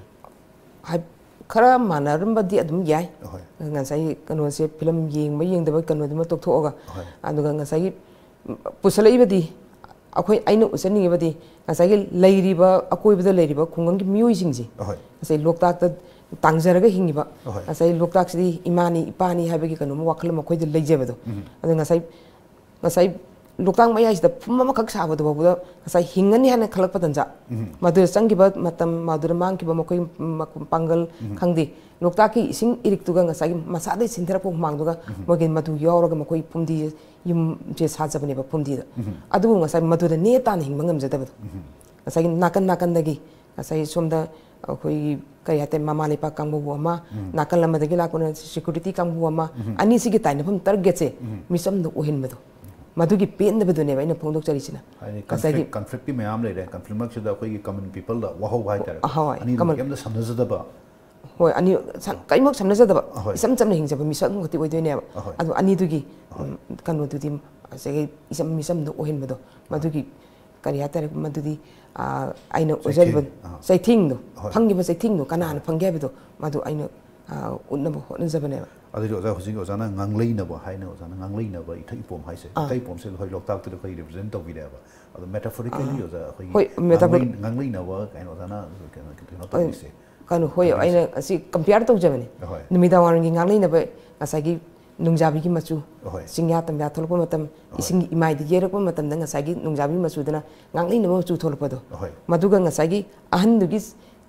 ꯍꯥꯏ-, ꯈꯔ ꯃꯥꯟꯅꯔꯝꯕꯗꯤ ꯑꯗꯨꯝ ꯌꯥꯏ꯫ ꯑꯍꯣꯏ꯫ ꯉꯁꯥꯏꯒꯤ ꯀꯩꯅꯣꯁꯦ, ꯐꯤꯂꯝ ꯌꯦꯡꯕ ꯌꯦꯡꯗꯕ ꯀꯩꯅꯣꯗꯨꯃ ꯇꯣꯛꯊꯣꯛꯑꯒ, ꯑꯍꯣꯏ꯫ ꯑꯗꯨꯒ ꯉꯁꯥꯏꯒꯤ ꯄꯨꯁꯜꯂꯛꯏꯕꯗꯤ, ꯑꯩꯈꯣꯏ, ꯑꯩꯅ ꯎꯠꯆꯅꯤꯡꯉꯤꯕꯗꯤ ꯉꯁꯥꯏꯒꯤ ꯂꯩꯔꯤꯕ, ꯑꯀꯣꯏꯕꯗ ꯂꯩꯔꯤꯕ ꯈꯨꯡꯒꯪꯒꯤ ꯃꯤꯑꯣꯏꯁꯤꯡꯁꯦ, ꯑꯍꯣꯏ꯫ ꯉꯁꯥꯏ ꯂꯣꯛꯇꯥꯛꯇ ꯇꯥꯡꯖꯔꯒ ꯍꯤꯡꯉꯤꯕ, ꯑꯍꯣꯏ꯫ ꯉꯁꯥꯏ ꯂꯣꯛꯇꯥꯛꯁꯤꯗꯤ ꯏꯃꯥꯅꯤ, ꯏꯄꯥꯅꯤ ꯍꯥꯏꯕꯒꯤ ꯀꯩꯅꯣꯝꯃ ꯋꯥꯈꯜ ꯑꯃ ꯑꯩꯈꯣꯏꯗ ꯂꯩꯖꯕꯗꯣ꯫ ꯎꯝ꯫ ꯑꯗꯣ ꯉꯁꯥꯏ, ꯉꯁꯥꯏ ꯂꯣꯛꯇꯥꯛ ꯃꯌꯥꯏꯁꯤꯗ ꯐꯨꯝ ꯑꯃꯈꯛ ꯁꯥꯕꯗꯨ ꯐꯥꯎꯕꯗ ꯉꯁꯥꯏ ꯍꯤꯡꯒꯅꯤ ꯍꯥꯏꯅ ꯈꯜꯂꯛꯄ ꯇꯟꯖꯥ, ꯎꯝ꯫ ꯃꯗꯨꯗ ꯆꯪꯈꯤꯕ ꯃꯇꯝ, ꯃꯗꯨꯗ ꯃꯥꯡꯈꯤꯕ ꯃꯈꯣꯏ ꯃ-, ꯄꯥꯡꯒꯜ ꯎꯝ꯫ ꯈꯪꯗꯦ, ꯂꯣꯛꯇꯥꯛꯀꯤ ꯏꯁꯤꯡ ꯏꯔꯤꯛꯇꯨꯒ ꯉꯁꯥꯏꯒꯤ ꯃꯁꯥꯗꯒꯤ ꯆꯦꯟꯊꯔꯛꯄ ꯍꯨꯃꯥꯡꯗꯨꯒ ꯎꯝ꯫ ꯃꯣꯏꯒꯤ ꯃꯗꯨ ꯌꯥꯎꯔꯒ ꯃꯈꯣꯏ ꯐꯨꯝꯗꯤ ꯌꯨꯝꯁꯦ ꯁꯥꯖꯕꯅꯦꯕ ꯐꯨꯝꯗꯤꯗ꯫ ꯎꯝ꯫ ꯑꯗꯨꯕꯨ ꯉꯁꯥꯏ ꯃꯗꯨꯗ ꯅꯦ ꯇꯥꯅ ꯍꯤꯡꯕ ꯉꯝꯖꯗꯕꯗꯣ꯫ ꯎꯝ꯫ ꯉꯁꯥꯏꯒꯤ ꯅꯥꯀꯟ ꯅꯥꯀꯟꯗꯒꯤ ꯉꯁꯥꯏ ꯁꯣꯝꯗ ꯑꯩꯈꯣꯏꯒꯤ ꯀꯔꯤ ꯍꯥꯏꯇꯥꯔꯦ, ꯃꯃꯥ ꯂꯩꯄꯥꯛ ꯀꯥꯡꯕꯨ ꯑꯃ, ꯎꯝ꯫ ꯅꯥꯀꯜ ꯑꯃꯗꯒꯤ ꯂꯥꯛꯄꯅ ꯁꯦꯀ꯭ꯌꯨꯔꯤꯇꯤ ꯀꯥꯡꯕꯨ ꯑꯃ, ꯎꯝ꯫ ꯑꯅꯤꯁꯤꯒꯤ ꯇꯥꯏꯅꯐꯝ ꯇꯥꯔꯒꯦꯠꯁꯦ ꯎꯝ꯫ ꯃꯤꯆꯝꯗ ꯑꯣꯏꯍꯟꯕꯗꯣ, ꯃꯗꯨꯒꯤ ꯄꯦꯟꯗꯕꯗꯨꯅꯦꯕ ꯑꯩꯅ ꯐꯣꯡꯗꯣꯛꯆꯔꯤꯁꯤꯅ꯫ ꯍꯥꯏꯗꯤ ꯉꯁꯥꯏꯒꯤ ꯀꯟꯐ꯭ꯂꯤꯛ, ꯀꯟꯐ꯭ꯂꯤꯛꯇꯤ ꯃꯌꯥꯝ ꯂꯩꯔꯦ꯫ ꯀꯟꯐ꯭ꯂꯤꯛ ꯃꯔꯛꯁꯤꯗ ꯑꯩꯈꯣꯏꯒꯤ ꯀꯃꯟ ꯄꯤꯄꯜꯗ ꯋꯥꯍꯧꯕ ꯍꯥꯏꯇꯥꯔꯦ꯫ ꯍꯣꯏ, ꯑꯅꯤꯗꯨ ꯀꯃꯟ ꯀꯩꯝꯇ ꯁꯝꯅꯖꯗꯕ꯫ ꯍꯣꯏ, ꯑꯅꯤ ꯁ-, ꯀꯔꯤꯃꯛ ꯁꯝꯅꯖꯗꯕ, ꯑꯍꯣꯏ꯫ ꯏꯆꯝ ꯆꯝꯅ ꯍꯤꯡꯖꯕ ꯃꯤꯁꯛ ꯑꯃꯈꯛꯇꯤ ꯑꯣꯏꯗꯣꯏꯅꯦꯕ꯫ ꯑꯍꯣꯏ꯫ ꯑꯗꯣ ꯑꯅꯤꯗꯨꯒꯤ, ꯑꯍꯣꯏ꯫ ꯎꯝ, ꯀꯩꯅꯣꯗꯨꯗꯤ ꯉꯁꯥꯏꯒꯤ ꯏꯆꯝ ꯃꯤꯆꯝꯗ ꯑꯣꯏꯍꯟꯕꯗꯣ, ꯃꯗꯨꯒꯤ ꯀꯔꯤ ꯍꯥꯏꯇꯥꯔꯦ, ꯃꯗꯨꯗꯤ, ꯑ, ꯑꯩꯅ ꯆꯩꯊꯦꯡ, ꯑꯣꯏꯖꯔꯤꯕ ꯑꯥ꯫ ꯆꯩꯊꯦꯡꯗꯣ, ꯍꯣꯏ꯫ ꯐꯪꯈꯤꯕ ꯆꯩꯊꯦꯡꯗꯣ ꯀꯅꯥꯅ ꯍꯣꯏ꯫ ꯐꯪꯒꯦ ꯍꯥꯏꯕꯗꯣ, ꯃꯗꯨ ꯑꯩꯅ, ꯑ, ꯎꯠꯅꯕ ꯍꯣꯠꯅꯖꯕꯅꯦꯕ꯫ ꯑꯗꯨꯗꯤ ꯑꯣꯖꯥ, ꯍꯧꯖꯤꯛ ꯑꯣꯖꯥꯅ ꯉꯥꯡꯂꯩꯅꯕ ꯍꯥꯏꯅ ꯑꯣꯖꯥꯅ ꯉꯥꯡꯂꯩꯅꯕ ꯏꯊꯩ ꯏꯄꯣꯝ ꯍꯥꯏꯁꯦ, ꯑꯥ꯫ ꯏꯊꯩ ꯏꯄꯣꯝꯁꯦ ꯑꯩꯈꯣꯏ ꯂꯣꯛꯇꯥꯛꯇꯨꯗ ꯑꯩꯈꯣꯏ ꯔꯤꯄ꯭ꯔꯖꯦꯟ ꯇꯧꯕꯤꯔꯦꯕ꯫ ꯑꯗꯣ ꯃꯦꯇꯥꯐꯣꯔꯤꯀꯦꯜꯂꯤ ꯑꯥ꯫ ꯑꯣꯖꯥ, ꯑꯩꯈꯣꯏꯒꯤ ꯍꯣꯏ, ꯃꯦꯇꯥꯐꯣꯔꯤ-, ꯉꯥꯡꯂꯩ-, ꯉꯥꯡꯂꯩꯅꯕ ꯀꯥꯏꯅ ꯑꯣꯖꯥꯅ ꯀꯩꯅꯣ, ꯀꯩꯅꯣ ꯍꯣꯏ꯫ ꯇꯧꯕꯤꯁꯦ꯫ ꯀꯩꯅꯣ, ꯍꯣꯏ, ꯍꯥꯏꯕꯤꯁꯦ꯫ ꯑꯩꯅ ꯑꯁꯤ ꯀꯝꯄꯤꯌꯔ ꯇꯧꯖꯕꯅꯦ꯫ ꯑꯍꯣꯏ꯫ ꯅꯨꯃꯤꯗꯥꯡ ꯋꯥꯏꯔꯝꯒꯤ ꯉꯥꯡꯂꯩꯅꯕ ꯉꯁꯥꯏꯒꯤ ꯅꯨꯡꯖꯥꯕꯤꯒꯤ ꯃꯆꯨ, ꯑꯍꯣꯏ꯫ ꯆꯤꯡꯌꯥ ꯇꯝꯌꯥ ꯊꯣꯛꯂꯛꯄ ꯃꯇꯝ, ꯑꯍꯣꯏ꯫ ꯏꯁꯤꯡꯒꯤ ꯏꯃꯥꯏꯗ ꯌꯩꯔꯛꯄ ꯃꯇꯝꯗ ꯉꯁꯥꯏꯒꯤ ꯅꯨꯡꯖꯥꯕꯤ ꯃꯆꯨꯗꯨꯅ ꯉꯥꯡꯂꯩꯅꯕ ꯃꯆꯨ ꯊꯣꯛꯂꯛꯄꯗꯣ꯫ ꯑꯍꯣꯏ꯫ ꯃꯗꯨꯒ ꯉꯁꯥꯏꯒꯤ ꯑꯍꯟꯗꯨꯒꯤ,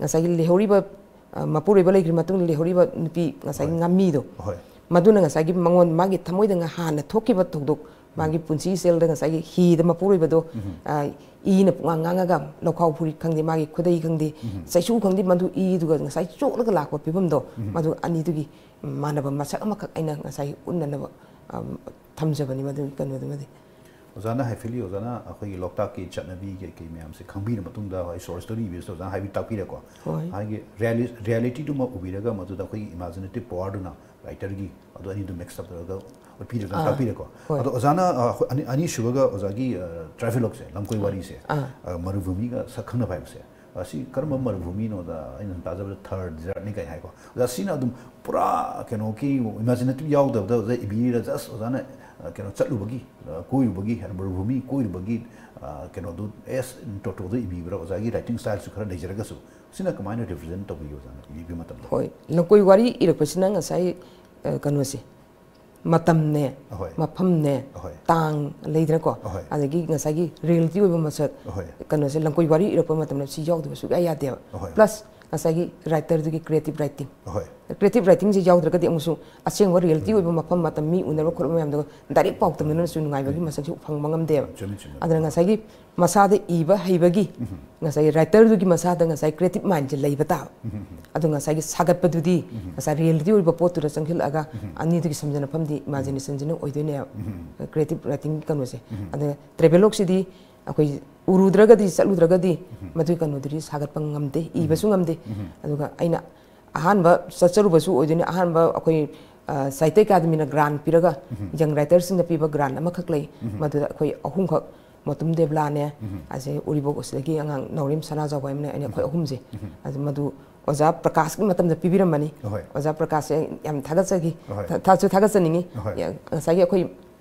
ꯉꯁꯥꯏꯒꯤ ꯂꯩꯍꯧꯔꯤꯕ, ꯑ, ꯃꯄꯨꯔꯣꯏꯕ ꯂꯩꯈ꯭ꯔ ꯃꯇꯨꯡꯗ ꯂꯩꯍꯧꯔꯤꯕ ꯅꯨꯄꯤ, ꯉꯁꯥꯏꯒꯤ ꯑꯍꯣꯏ꯫ ꯉꯥꯃꯤꯗꯣ꯫ ꯑꯍꯣꯏ꯫ ꯃꯗꯨꯅ ꯉꯁꯥꯏꯒꯤ ꯃꯉꯣꯟ, ꯃꯥꯒꯤ ꯊꯃꯣꯏꯗ ꯉ-, ꯍꯥꯟꯅ ꯊꯣꯛꯈꯤꯕ ꯊꯧꯗꯣꯛ, ꯃꯥꯒꯤ ꯄꯨꯟꯁꯤ ꯏꯆꯦꯜꯗ ꯉꯁꯥꯏꯒꯤ ꯍꯤꯗ ꯃꯄꯨꯔꯣꯏꯕꯗꯣ, ꯎꯝ꯫ ꯑ, ꯏꯅ ꯄꯨꯡꯉꯥꯡ ꯉꯥꯡꯉꯒ ꯂꯧꯈꯥꯎ ꯐꯨꯔꯤ ꯈꯪꯗꯦ, ꯃꯥꯒꯤ ꯈꯨꯗꯩ ꯈꯪꯗꯦ, ꯎꯝ꯫ ꯆꯩꯁꯨ ꯈꯪꯗꯦ, ꯃꯗꯨ ꯏꯗꯨꯒ ꯉꯁꯥꯏ ꯆꯣꯠꯂꯒ ꯂꯥꯛꯄ ꯐꯤꯕꯝꯗꯣ, ꯎꯝ꯫ ꯃꯗꯨ ꯑꯅꯤꯗꯨꯒꯤ ꯃꯥꯟꯅꯕ ꯃꯁꯛ ꯑꯃꯈꯛ ꯑꯩꯅ ꯉꯁꯥꯏ ꯎꯠꯅꯅꯕ, ꯑꯝ, ꯊꯝꯖꯕꯅꯤ ꯃꯗꯨꯒꯤ ꯀꯩꯅꯣꯗꯨꯃꯗꯤ꯫ ꯑꯣꯖꯥꯅ ꯍꯥꯏꯐꯦꯠꯂꯤ, ꯑꯣꯖꯥꯅ ꯑꯩꯈꯣꯏꯒꯤ ꯂꯣꯛꯇꯥꯛꯀꯤ ꯆꯠꯅꯕꯤ ꯀꯩ ꯀꯩ ꯃꯌꯥꯝꯁꯦ ꯈꯪꯕꯤꯔ ꯃꯇꯨꯡꯗ, ꯍꯣꯏ, ꯁꯣꯔꯠ ꯁ꯭ꯇꯣꯔꯤ ꯏꯕꯤꯕꯁꯤꯗ ꯑꯣꯖꯥꯅ ꯍꯥꯏꯕꯤ ꯇꯥꯛꯄꯤꯔꯦꯀꯣ꯫ ꯍꯣꯏ꯫ ꯃꯥꯒꯤ ꯔꯤꯌꯦꯂꯤ-, ꯔꯤꯌꯦꯂꯤꯇꯤꯗꯨꯃ ꯎꯕꯤꯔꯒ ꯃꯗꯨꯗ ꯑꯩꯈꯣꯏꯒꯤ ꯏꯃꯥꯖꯤꯅꯦꯇꯤꯞ ꯄꯋꯥꯔꯗꯨꯅ ꯔꯥꯏꯇꯔꯒꯤ ꯑꯗꯨ ꯑꯅꯤꯗꯨ ꯃꯤꯛꯁ ꯑꯞ ꯇꯧꯔꯒ ꯎꯠꯄꯤꯔꯒ ꯑꯥ, ꯇꯥꯛꯄꯤꯔꯦꯀꯣ꯫ ꯍꯣꯏ꯫ ꯑꯗꯣ ꯑꯣꯖꯥꯅ, ꯑ, ꯑꯩꯈꯣꯏ ꯑꯅꯤ-, ꯑꯅꯤꯁꯨꯕꯒ ꯑꯣꯖꯥꯒꯤ, ꯑ, ꯇ꯭ꯔꯥꯏꯕꯦꯂꯣꯛꯁꯦ, ꯂꯝꯀꯣꯏ ꯋꯥꯔꯤꯁꯦ, ꯑꯥ꯫ ꯑ, ꯃꯔꯨꯚꯨꯃꯤꯒ ꯁꯛ ꯈꯪꯅꯕ ꯍꯥꯏꯕꯁꯦ, ꯑꯁꯤ ꯀꯔꯝꯕ ꯃꯔꯨꯚꯨꯃꯤꯅꯣꯗ ꯑꯩꯅ ꯁꯨꯝ ꯇꯥꯖꯕꯗ ꯊꯔ ꯗꯤꯖꯔꯠꯅꯤ ꯀꯥꯏ ꯍꯥꯏꯀꯣ꯫ ꯑꯣꯖꯥ, ꯁꯤꯅ ꯑꯗꯨꯝ ꯄꯨꯔꯥ ꯀꯩꯅꯣꯒꯤ ꯏꯃꯥꯖꯤꯅꯦꯇꯤꯞ ꯌꯥꯎꯗꯕꯗ ꯑꯣꯖꯥ ꯏꯕꯤꯔꯤꯔ, ꯖꯁ ꯑꯣꯖꯥꯅ, ꯑ, ꯀꯩꯅꯣ ꯆꯠꯂꯨꯕꯒꯤ, ꯑ, ꯀꯣꯏꯔꯨꯕꯒꯤ, ꯃꯔꯨꯚꯨꯃꯤ ꯀꯣꯏꯔꯨꯕꯒꯤ, ꯑ, ꯀꯩꯅꯣꯗꯨ ꯑꯦꯁ ꯇꯣꯇꯣꯗ ꯏꯕꯤꯕ꯭ꯔꯥ? ꯑꯣꯖꯥꯒꯤ ꯔꯥꯏꯇꯤꯡ ꯁ꯭ꯇꯥꯏꯜꯁꯨ ꯈꯔ ꯂꯩꯖꯔꯒꯁꯨ, ꯁꯤꯅ ꯀꯃꯥꯏꯅ ꯔꯤꯄ꯭ꯔꯖꯦꯟ ꯇꯧꯕꯤꯒꯦ ꯑꯣꯖꯥꯅ ꯏꯕꯤꯕ ꯃꯇꯝꯗ? ꯍꯣꯏ, ꯂꯝꯀꯣꯏ ꯋꯥꯔꯤ ꯏꯔꯛꯄꯁꯤꯅ ꯉꯁꯥꯏ, ꯑ, ꯀꯩꯅꯣꯁꯦ, ꯃꯇꯝꯅꯦ, ꯑꯍꯣꯏ꯫ ꯃꯐꯝꯅꯦ, ꯑꯍꯣꯏ꯫ ꯇꯥꯡ ꯂꯩꯗꯅꯀꯣ, ꯑꯍꯣꯏ꯫ ꯑꯗꯒꯤ ꯉꯁꯥꯏꯒꯤ ꯔꯤꯌꯦꯂꯤꯇꯤ ꯑꯣꯏꯕ ꯃꯁꯛ, ꯑꯍꯣꯏ꯫ ꯀꯩꯅꯣꯁꯦ, ꯂꯝꯀꯣꯏ ꯋꯥꯔꯤ ꯏꯔꯛꯄ ꯃꯇꯝꯗ ꯁꯤ ꯌꯥꯎꯗꯕ ꯁꯨꯡꯌꯥ ꯌꯥꯗꯦꯕ꯫ ꯑꯍꯣꯏ꯫ ꯄ꯭ꯂꯁ ꯉꯁꯥꯏꯒꯤ ꯔꯥꯏꯇꯔꯗꯨꯒꯤ ꯀ꯭ꯔꯤꯌꯦꯇꯤꯞ ꯔꯥꯏꯇꯤꯡ꯫ ꯑꯍꯣꯏ꯫ ꯀ꯭ꯔꯤꯌꯦꯇꯤꯞ ꯔꯥꯏꯇꯤꯡꯁꯦ ꯌꯥꯎꯗ꯭ꯔꯒꯗꯤ ꯑꯃꯨꯛꯁꯨ ꯑꯁꯦꯡꯕ ꯔꯤꯌꯦꯂꯤꯇꯤ ꯎꯝ꯫ ꯑꯣꯏꯕ ꯃꯐꯝ, ꯃꯇꯝ, ꯃꯤ ꯎꯅꯕ ꯈꯣꯠꯅꯕ ꯃꯌꯥꯝꯗꯣ ꯗꯥꯏꯔꯦꯛ ꯄꯥꯎ ꯇꯝꯅꯗꯅꯁꯨ ꯅꯨꯡꯉꯥꯏꯕꯒꯤ ꯎꯝ꯫ ꯃꯁꯛꯁꯨ ꯐꯪꯕ ꯉꯝꯗꯦꯕ꯫ ꯆꯨꯝꯃꯤ, ꯆꯨꯝꯃꯤ꯫ ꯑꯗꯨꯅ ꯉꯁꯥꯏꯒꯤ ꯃꯁꯥꯗ ꯏꯕ ꯍꯩꯕꯒꯤ ꯎꯝ꯫ ꯉꯁꯥꯏꯒꯤ ꯔꯥꯏꯇꯔꯗꯨꯒꯤ ꯃꯁꯥꯗ ꯉꯁꯥꯏ ꯀ꯭ꯔꯤꯌꯦꯇꯤꯞ ꯃꯥꯏꯟꯁꯦ ꯂꯩꯕ ꯇꯥꯕ꯫ ꯎꯝ꯫ ꯑꯗꯣ ꯉꯁꯥꯏꯒꯤ ꯁꯥꯒꯠꯄꯗꯨꯗꯤ ꯎꯝ꯫ ꯉꯁꯥꯏ ꯔꯤꯌꯦꯂꯤꯇꯤ ꯑꯣꯏꯕ ꯄꯣꯠꯇꯨꯗ ꯆꯪꯁꯤꯜꯂꯛꯑꯒ ꯎꯝ꯫ ꯑꯅꯤꯗꯨꯒꯤ ꯁꯝꯖꯤꯟꯅꯐꯝꯗꯤ ꯏꯃꯥꯖꯤꯅꯦꯁꯟꯁꯤꯅ ꯑꯣꯏꯗꯣꯏꯅꯦꯕ꯫ ꯎꯝ꯫ ꯀ꯭ꯔꯤꯌꯦꯇꯤꯞ ꯔꯥꯏꯇꯤꯡꯒꯤ ꯀꯩꯅꯣꯁꯦ꯫ ꯎꯝ꯫ ꯑꯗꯨꯅ ꯇ꯭ꯔꯦꯕꯦꯂꯣꯛꯁꯤꯗꯤ ꯑꯩꯈꯣꯏ ꯎꯔꯨꯗ꯭ꯔꯒꯗꯤ, ꯆꯠꯂꯨꯗ꯭ꯔꯒꯗꯤ ꯎꯝ꯫ ꯃꯗꯨꯒꯤ ꯀꯩꯅꯣꯗꯨꯗꯤ ꯁꯥꯒꯠꯄ ꯉꯝꯗꯦ, ꯎꯝ꯫ ꯏꯕꯁꯨ ꯉꯝꯗꯦ꯫ ꯎꯝ꯫ ꯑꯗꯨꯒ ꯑꯩꯅ ꯑꯍꯥꯟꯕ ꯆꯠꯆꯔꯨꯕꯁꯨ ꯑꯣꯏꯗꯣꯏꯅꯦ꯫ ꯑꯍꯥꯟꯕ ꯑꯩꯈꯣꯏ, ꯑ, ꯁꯥꯍꯤꯇ꯭ꯌ ꯑꯦꯀꯥꯗꯃꯤꯅ ꯒ꯭ꯔꯥꯟ ꯄꯤꯔꯒ ꯎꯝ꯫ ꯌꯪ ꯔꯥꯏꯇꯔꯁꯤꯡꯗ ꯄꯤꯕ ꯒ꯭ꯔꯥꯟ ꯑꯃꯈꯛ ꯂꯩ꯫ ꯎꯝ꯫ ꯃꯗꯨꯗ ꯑꯩꯈꯣꯏ ꯑꯍꯨꯝꯈꯛ, ꯃꯣꯇꯨꯝ ꯗꯦꯕꯂꯥꯅꯦ, ꯎꯝ꯫ ꯑꯁꯦ ꯎꯔꯤꯕꯣꯛ ꯑꯁꯤꯗꯒꯤ ꯑꯉꯥꯡ ꯅꯥꯎꯔꯦꯝ ꯁꯅꯥꯖꯥꯎꯕ ꯍꯥꯏꯕꯅꯦ, ꯑꯩꯅ ꯑꯩꯈꯣꯏ ꯎꯝ꯫ ꯑꯍꯨꯝꯁꯦ꯫ ꯎꯝ꯫ ꯑꯗꯨ ꯃꯗꯨ ꯑꯣꯖꯥ ꯄ꯭ꯔꯀꯥꯁꯀꯤ ꯃꯇꯝꯗ ꯄꯤꯕꯤꯔꯝꯕꯅꯤ꯫ ꯑꯍꯣꯏ꯫ ꯑꯣꯖꯥ ꯄ꯭ꯔꯀꯥꯁꯁꯦ ꯌꯥꯝ ꯊꯥꯒꯠꯆꯈꯤ꯫ ꯑꯍꯣꯏ꯫ ꯊꯥ-, ꯊꯥꯁꯨ ꯊꯥꯒꯠꯆꯅꯤꯡꯉꯤ꯫ ꯑꯍꯣꯏ꯫ ꯌꯥ-, ꯉꯁꯥꯏꯒꯤ ꯑꯩꯈꯣꯏ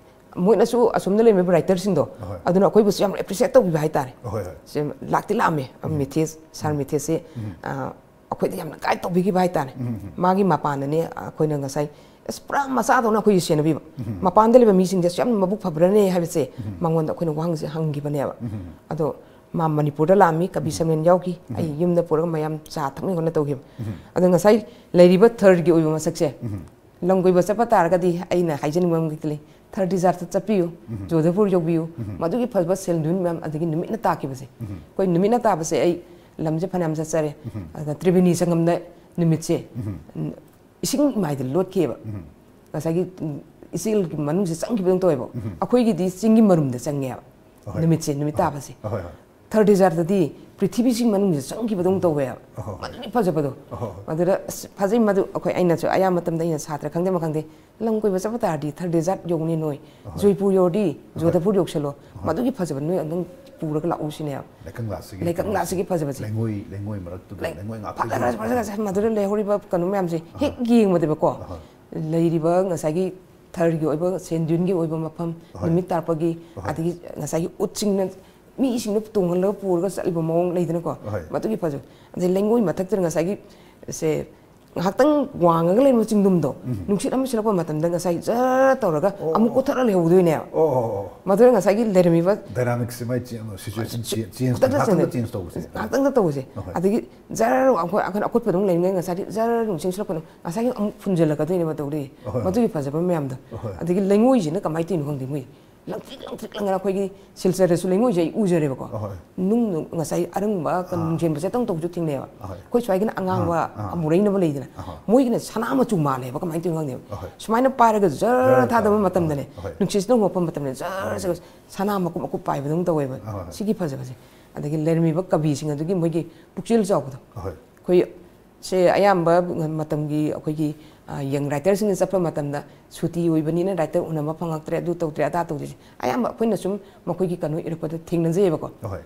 ꯃꯣꯏꯅꯁꯨ ꯑꯁꯣꯝꯗ ꯂꯩꯔꯝꯃꯤꯕ ꯔꯥꯏꯇꯔꯁꯤꯡꯗꯣ, ꯑꯍꯣꯏ꯫ ꯑꯗꯨꯅ ꯑꯩꯈꯣꯏꯕꯨꯁꯨ ꯌꯥꯝ ꯑꯦꯄ꯭ꯔꯤꯁꯤꯌꯦꯠ ꯇꯧꯕꯤꯕ ꯍꯥꯏꯇꯥꯔꯦ꯫ ꯑꯍꯣꯏ, ꯍꯣꯏ꯫ ꯁꯦ ꯂꯥꯛꯇꯤ ꯂꯥꯛꯑꯝꯃꯦ, ꯎꯝ꯫ ꯃꯤꯊꯦꯁ, ꯁꯥꯔ ꯎꯝ꯫ ꯃꯤꯊꯦꯁꯁꯤ, ꯎꯝ꯫ ꯑ, ꯑꯩꯈꯣꯏꯗ ꯌꯥꯝꯅ ꯒꯥꯏꯗ ꯇꯧꯕꯤꯈꯤꯕ ꯍꯥꯏꯇꯥꯔꯦ꯫ ꯎꯝ, ꯎꯝ꯫ ꯃꯥꯒꯤ ꯃꯄꯥꯟꯗꯅꯦ, ꯑꯩꯈꯣꯏꯅ ꯉꯁꯥꯏ, ꯑꯁ, ꯄꯨꯔꯥ ꯃꯆꯥꯗꯧꯅ ꯑꯩꯈꯣꯏꯁꯦ ꯁꯦꯟꯅꯕꯤꯕ꯫ ꯎꯝ꯫ ꯃꯄꯥꯟꯗ ꯂꯩꯕ ꯃꯤꯁꯤꯡꯁꯦ ꯑꯁꯨꯛ ꯌꯥꯝꯅ ꯃꯕꯨꯛ ꯐꯕ꯭ꯔꯅꯦ ꯍꯥꯏꯕꯁꯦ ꯎꯝ꯫ ꯃꯉꯣꯟꯗ ꯑꯩꯈꯣꯏꯅ ꯋꯥꯍꯪꯁꯦ ꯍꯪꯈꯤꯕꯅꯦꯕ꯫ ꯎꯝ꯫ ꯑꯗꯣ ꯃꯥ ꯃꯅꯤꯄꯨꯔꯗ ꯂꯥꯛꯑꯝꯃꯤ, ꯀꯕꯤ ꯎꯝ꯫ ꯁꯝꯃꯦꯂꯟ ꯌꯥꯎꯈꯤ꯫ ꯎꯝ꯫ ꯑꯩ ꯌꯨꯝꯗ ꯄꯨꯔꯒ ꯃꯌꯥꯝ ꯆꯥ ꯊꯛꯃꯤꯟꯅ ꯇꯧꯈꯤꯕ꯫ ꯎꯝ꯫ ꯑꯗꯣ ꯉꯁꯥꯏ ꯂꯩꯔꯤꯕ ꯊꯔꯒꯤ ꯑꯣꯏꯕ ꯃꯁꯛꯁꯦ ꯎꯝ꯫ ꯂꯝ ꯀꯣꯏꯕ ꯆꯠꯄ ꯇꯥꯔꯒꯗꯤ ꯑꯩꯅ ꯍꯥꯏꯖꯅꯤꯡꯕ ꯑꯃꯗꯤ ꯂꯩ, ꯊꯔ ꯗꯦꯖꯥꯔꯠꯇ ꯆꯠꯄꯤꯌꯨ, ꯎꯝ꯫ ꯖꯣꯙꯄꯨꯔ ꯌꯧꯕꯤꯌꯨ, ꯎꯝ꯫ ꯃꯗꯨꯒꯤ ꯐꯖꯕ ꯁꯦꯟꯗꯨꯟ ꯃꯌꯥꯝ, ꯑꯗꯒꯤ ꯅꯨꯃꯤꯠꯅ ꯇꯥꯈꯤꯕꯁꯦ꯫ ꯎꯝ꯫ ꯑꯩꯈꯣꯏ ꯅꯨꯃꯤꯠꯅ ꯇꯥꯕꯁꯦ ꯑꯩ ꯂꯝꯁꯦ ꯐꯅꯌꯥꯝ ꯆꯠꯆꯔꯦ꯫ ꯎꯝ꯫ ꯑꯗꯨꯒ ꯇ꯭ꯔꯤꯕꯤꯅꯤ ꯁꯪꯒꯝꯗ ꯅꯨꯃꯤꯠꯁꯦ, ꯎꯝ꯫ ꯎꯝ, ꯏꯁꯤꯡ ꯏꯃꯥꯏꯗ ꯂꯣꯠꯈꯤꯑꯕ꯫ ꯎꯝ꯫ ꯉꯁꯥꯏꯒꯤ, ꯎꯝ, ꯏꯆꯦꯜꯒꯤ ꯃꯅꯨꯡꯁꯦ ꯆꯪꯈꯤꯕꯗꯧ ꯇꯧꯋꯦꯕ꯫ ꯎꯝ꯫ ꯑꯩꯈꯣꯏꯒꯤꯗꯤ ꯆꯤꯡꯒꯤ ꯃꯔꯨꯝꯗ ꯆꯪꯉꯦꯕ꯫ ꯑꯍꯣꯏ꯫ ꯅꯨꯃꯤꯠꯁꯦ, ꯅꯨꯃꯤꯠ ꯑꯍꯣꯏ꯫ ꯇꯥꯕꯁꯦ꯫ ꯑꯍꯣꯏ, ꯍꯣꯏ꯫ ꯊꯔ ꯗꯦꯖꯥꯔꯠꯇꯗꯤ ꯄ꯭ꯔꯤꯊꯤꯕꯤꯁꯤ ꯃꯅꯨꯡꯁꯦ ꯆꯪꯈꯤꯕꯗꯧ ꯇꯧꯋꯦꯕ꯫ ꯑꯍꯣꯏ, ꯍꯣꯏ꯫ ꯃꯗꯨꯒꯤ ꯐꯖꯕꯗꯣ꯫ ꯑꯍꯣꯏ, ꯍꯣꯏ꯫ ꯃꯗꯨꯗ ꯑꯁ, ꯐꯖꯩ ꯃꯗꯨ꯫ ꯑꯩꯈꯣꯏ, ꯑꯩꯅꯁꯨ ꯑꯌꯥꯝꯕ ꯃꯇꯝꯗ ꯑꯩꯅ ꯁꯥꯇ꯭ꯔ ꯈꯪꯗꯦ ꯑꯃ ꯈꯪꯗꯦ, "ꯂꯝ ꯀꯣꯏꯕ ꯆꯠꯄ ꯇꯥꯔꯗꯤ ꯊꯔ ꯗꯦꯖꯥꯔꯠ ꯌꯧꯅꯤ ꯅꯣꯏ꯫ ꯑꯍꯣꯏ꯫ ꯖꯣꯏꯄꯨꯔ ꯌꯧꯔꯗꯤ ꯑꯍꯣꯏ꯫ ꯖꯣꯙꯄꯨꯔ ꯌꯧꯁꯜꯂꯣ꯫ ꯑꯍꯣꯏ꯫ ꯃꯗꯨꯒꯤ ꯐꯖꯕ ꯅꯣꯏ ꯑꯗꯨꯝ ꯄꯨꯔꯒ ꯂꯥꯛꯎ" ꯁꯤꯅꯦꯕ꯫ ꯂꯩꯀꯪꯂꯥꯁꯤꯒꯤ ꯂꯩꯀꯪꯂꯥꯁꯤꯒꯤ ꯐꯖꯕꯁꯦ꯫ ꯂꯩꯉꯣꯏ, ꯂꯩꯉꯣꯏ ꯃꯔꯛꯇꯨꯗ, ꯂꯩ-, ꯂꯩꯉꯣꯏ ꯉꯥꯛꯇꯒꯤ ꯐꯖꯈ꯭ꯔ-, ꯐꯖꯈ꯭ꯔ-, ꯃꯗꯨꯗ ꯂꯩꯍꯧꯔꯤꯕ ꯀꯩꯅꯣ ꯃꯌꯥꯝꯁꯦ ꯍꯦꯛ ꯑꯍꯣꯏ꯫ ꯌꯦꯡꯕꯗꯕꯀꯣ꯫ ꯑꯍꯣꯏ꯫ ꯂꯩꯔꯤꯕ ꯉꯁꯥꯏꯒꯤ ꯊꯔꯒꯤ ꯑꯣꯏꯕ, ꯁꯦꯟꯗꯨꯟꯒꯤ ꯑꯣꯏꯕ ꯃꯐꯝ, ꯑꯍꯣꯏ꯫ ꯅꯨꯃꯤꯠ ꯇꯥꯔꯛꯄꯒꯤ, ꯑꯍꯣꯏ꯫ ꯑꯗꯒꯤ ꯉꯁꯥꯏꯒꯤ ꯎꯠꯁꯤꯡꯅ ꯃꯤꯁꯤꯡꯗ ꯇꯣꯡꯍꯜꯂꯒ ꯄꯨꯔꯒ ꯆꯠꯂꯤꯕ ꯃꯑꯣꯡ ꯂꯩꯗꯅꯀꯣ, ꯑꯍꯣꯏ꯫ ꯃꯗꯨꯒꯤ ꯐꯖꯕ꯫ ꯑꯗꯩ ꯂꯩꯉꯣꯏ ꯃꯊꯛꯇꯨꯗ ꯉꯁꯥꯏꯒꯤ ꯁꯦ ꯉꯥꯏꯍꯥꯛꯇꯪ ꯋꯥꯡꯉꯒ ꯂꯩꯔꯝꯕ ꯆꯤꯡꯗꯨꯝꯗꯣ, ꯎꯝ꯫ ꯅꯨꯡꯁꯤꯠ ꯑꯃ ꯁꯤꯜꯂꯛꯄ ꯃꯇꯝꯗ ꯉꯁꯥꯏ ꯖꯔ ꯇꯧꯔꯒ ꯑꯣ, ꯑꯃꯨꯛ ꯑꯣ꯫ ꯀꯣꯊꯔ ꯂꯩꯍꯧꯗꯣꯏꯅꯦꯕ꯫ ꯑꯣ, ꯑꯣ, ꯑꯣ꯫ ꯃꯗꯨꯗ ꯉꯁꯥꯏꯒꯤ ꯂꯩꯔꯝꯃꯤꯕ ꯗꯥꯏꯅꯥꯃꯤꯛꯁꯦ ꯃꯥꯏ ꯆꯦꯟ-, ꯁꯤꯆꯨꯋꯦꯁꯟ ꯆꯦ-, ꯆꯦꯟꯖ, ꯈꯨꯗꯛꯇ ꯉꯥꯛꯇꯪꯗ ꯆꯦꯟꯖ꯫ ꯆꯦꯟꯖ ꯇꯧꯕꯁꯦ꯫ ꯉꯥꯛꯇꯪꯗ ꯇꯧꯕꯁꯦ꯫ ꯑꯍꯣꯏ꯫ ꯑꯗꯒꯤ ꯖꯔ ꯑꯩꯈꯣꯏ ꯑꯩꯈꯣꯏꯅ ꯑꯀꯨꯠꯄꯗ ꯑꯃꯨꯛ ꯂꯩꯔꯤꯉꯩ ꯉꯁꯥꯏꯗꯤ ꯖꯔ ꯅꯨꯡꯁꯤꯠ ꯁꯤꯜꯂꯛꯄꯗ ꯉꯁꯥꯏꯒꯤ ꯑꯃꯨꯛ ꯐꯨꯟꯖꯜꯂꯛꯀꯗꯣꯏꯅꯦꯕ ꯇꯧꯗꯣꯏꯁꯦ꯫ ꯑꯍꯣꯏ, ꯍꯣꯏ꯫ ꯃꯗꯨꯒꯤ ꯐꯖꯕ ꯃꯌꯥꯝꯗꯣ꯫ ꯑꯍꯣꯏ꯫ ꯑꯗꯒꯤ ꯂꯩꯉꯣꯏꯁꯤꯅ ꯀꯃꯥꯏꯅ ꯇꯧꯔꯤꯅꯣ ꯈꯪꯗꯦ, ꯃꯣꯏ ꯂꯪꯇ꯭ꯔꯤꯛ ꯂꯪꯇ꯭ꯔꯤꯛ ꯂꯪꯉꯅ ꯑꯩꯈꯣꯏꯒꯤ ꯁꯤꯜꯆꯔꯗꯁꯨ ꯂꯩꯉꯣꯏꯁꯦ ꯑꯩ ꯎꯖꯔꯦꯕꯀꯣ꯫ ꯑꯍꯣꯏ꯫ ꯅꯨꯡ, ꯅꯨꯡ, ꯉꯁꯥꯏ ꯑꯔꯪꯕ ꯀꯩꯅꯣ ꯑꯥ꯫ ꯅꯨꯡꯖꯦꯟꯕꯁꯦ ꯑꯇꯪ ꯇꯧꯕꯁꯨ ꯊꯦꯡꯅꯩꯑꯕ꯫ ꯑꯍꯣꯏ꯫ ꯑꯩꯈꯣꯏ ꯁ꯭ꯋꯥꯏꯒꯤꯅ ꯑꯉꯥꯡꯕ ꯑꯥ, ꯑꯥ꯫ ꯑꯃꯨꯔꯩꯅꯕ ꯂꯩꯗꯅ, ꯑꯍꯣꯏ꯫ ꯃꯣꯏꯒꯤꯅ ꯁꯅꯥ ꯃꯆꯨ ꯃꯥꯜꯂꯦꯕ, ꯀꯃꯥꯏꯅ ꯇꯧꯔꯤꯅꯣ ꯈꯪꯗꯦꯕ꯫ ꯑꯍꯣꯏ꯫ ꯁꯨꯃꯥꯏꯅ ꯄꯥꯏꯔꯒ ꯖꯔ ꯖꯔ ꯊꯥꯗꯕ ꯇꯥꯕ꯫ ꯃꯇꯝꯗꯅꯦ, ꯑꯍꯣꯏ, ꯍꯣꯏ꯫ ꯅꯨꯡꯁꯤꯠꯁꯤꯅ ꯍꯨꯝꯃꯛꯄ ꯃꯇꯝꯗ ꯖꯔ ꯑꯍꯣꯏ꯫ ꯆꯠꯂꯒ ꯁꯅꯥ ꯃꯀꯨꯞ ꯃꯀꯨꯞ ꯄꯥꯏꯕꯗꯧꯅ ꯇꯧꯋꯦꯕ꯫ ꯑꯍꯣꯏ, ꯍꯣꯏ꯫ ꯁꯤꯒꯤ ꯐꯖꯕꯁꯦ꯫ ꯑꯗꯒꯤ ꯂꯩꯔꯝꯃꯤꯕ ꯀꯕꯤꯁꯤꯡ ꯑꯗꯨꯒꯤ ꯃꯣꯏꯒꯤ ꯄꯨꯛꯆꯦꯜ ꯆꯥꯎꯕꯗꯣ꯫ ꯑꯍꯣꯏ꯫ ꯑꯩꯈꯣꯏ ꯁꯦ ꯑꯌꯥꯝꯕ ꯃꯇꯝꯒꯤ ꯑꯩꯈꯣꯏꯒꯤ, ꯑ, ꯌꯪ ꯔꯥꯏꯇꯔꯁꯤꯡꯅ ꯆꯠꯄ ꯃꯇꯝꯗ ꯁꯨꯇꯤ ꯑꯣꯏꯕꯅꯤꯅ ꯔꯥꯏꯇꯔ ꯎꯅꯕ ꯐꯪꯉꯛꯇ꯭ꯔꯦ, ꯑꯗꯨ ꯇꯧꯗ꯭ꯔꯦ, ꯑꯗꯥ ꯇꯧꯗ꯭ꯔꯦ꯫ ꯑꯌꯥꯝꯕ ꯑꯩꯈꯣꯏꯅ ꯁꯨꯝ ꯃꯈꯣꯏꯒꯤ ꯀꯩꯅꯣ ꯏꯔꯛꯄꯗ ꯊꯦꯡꯅꯖꯩꯑꯕꯀꯣ꯫ ꯑꯍꯣꯏ꯫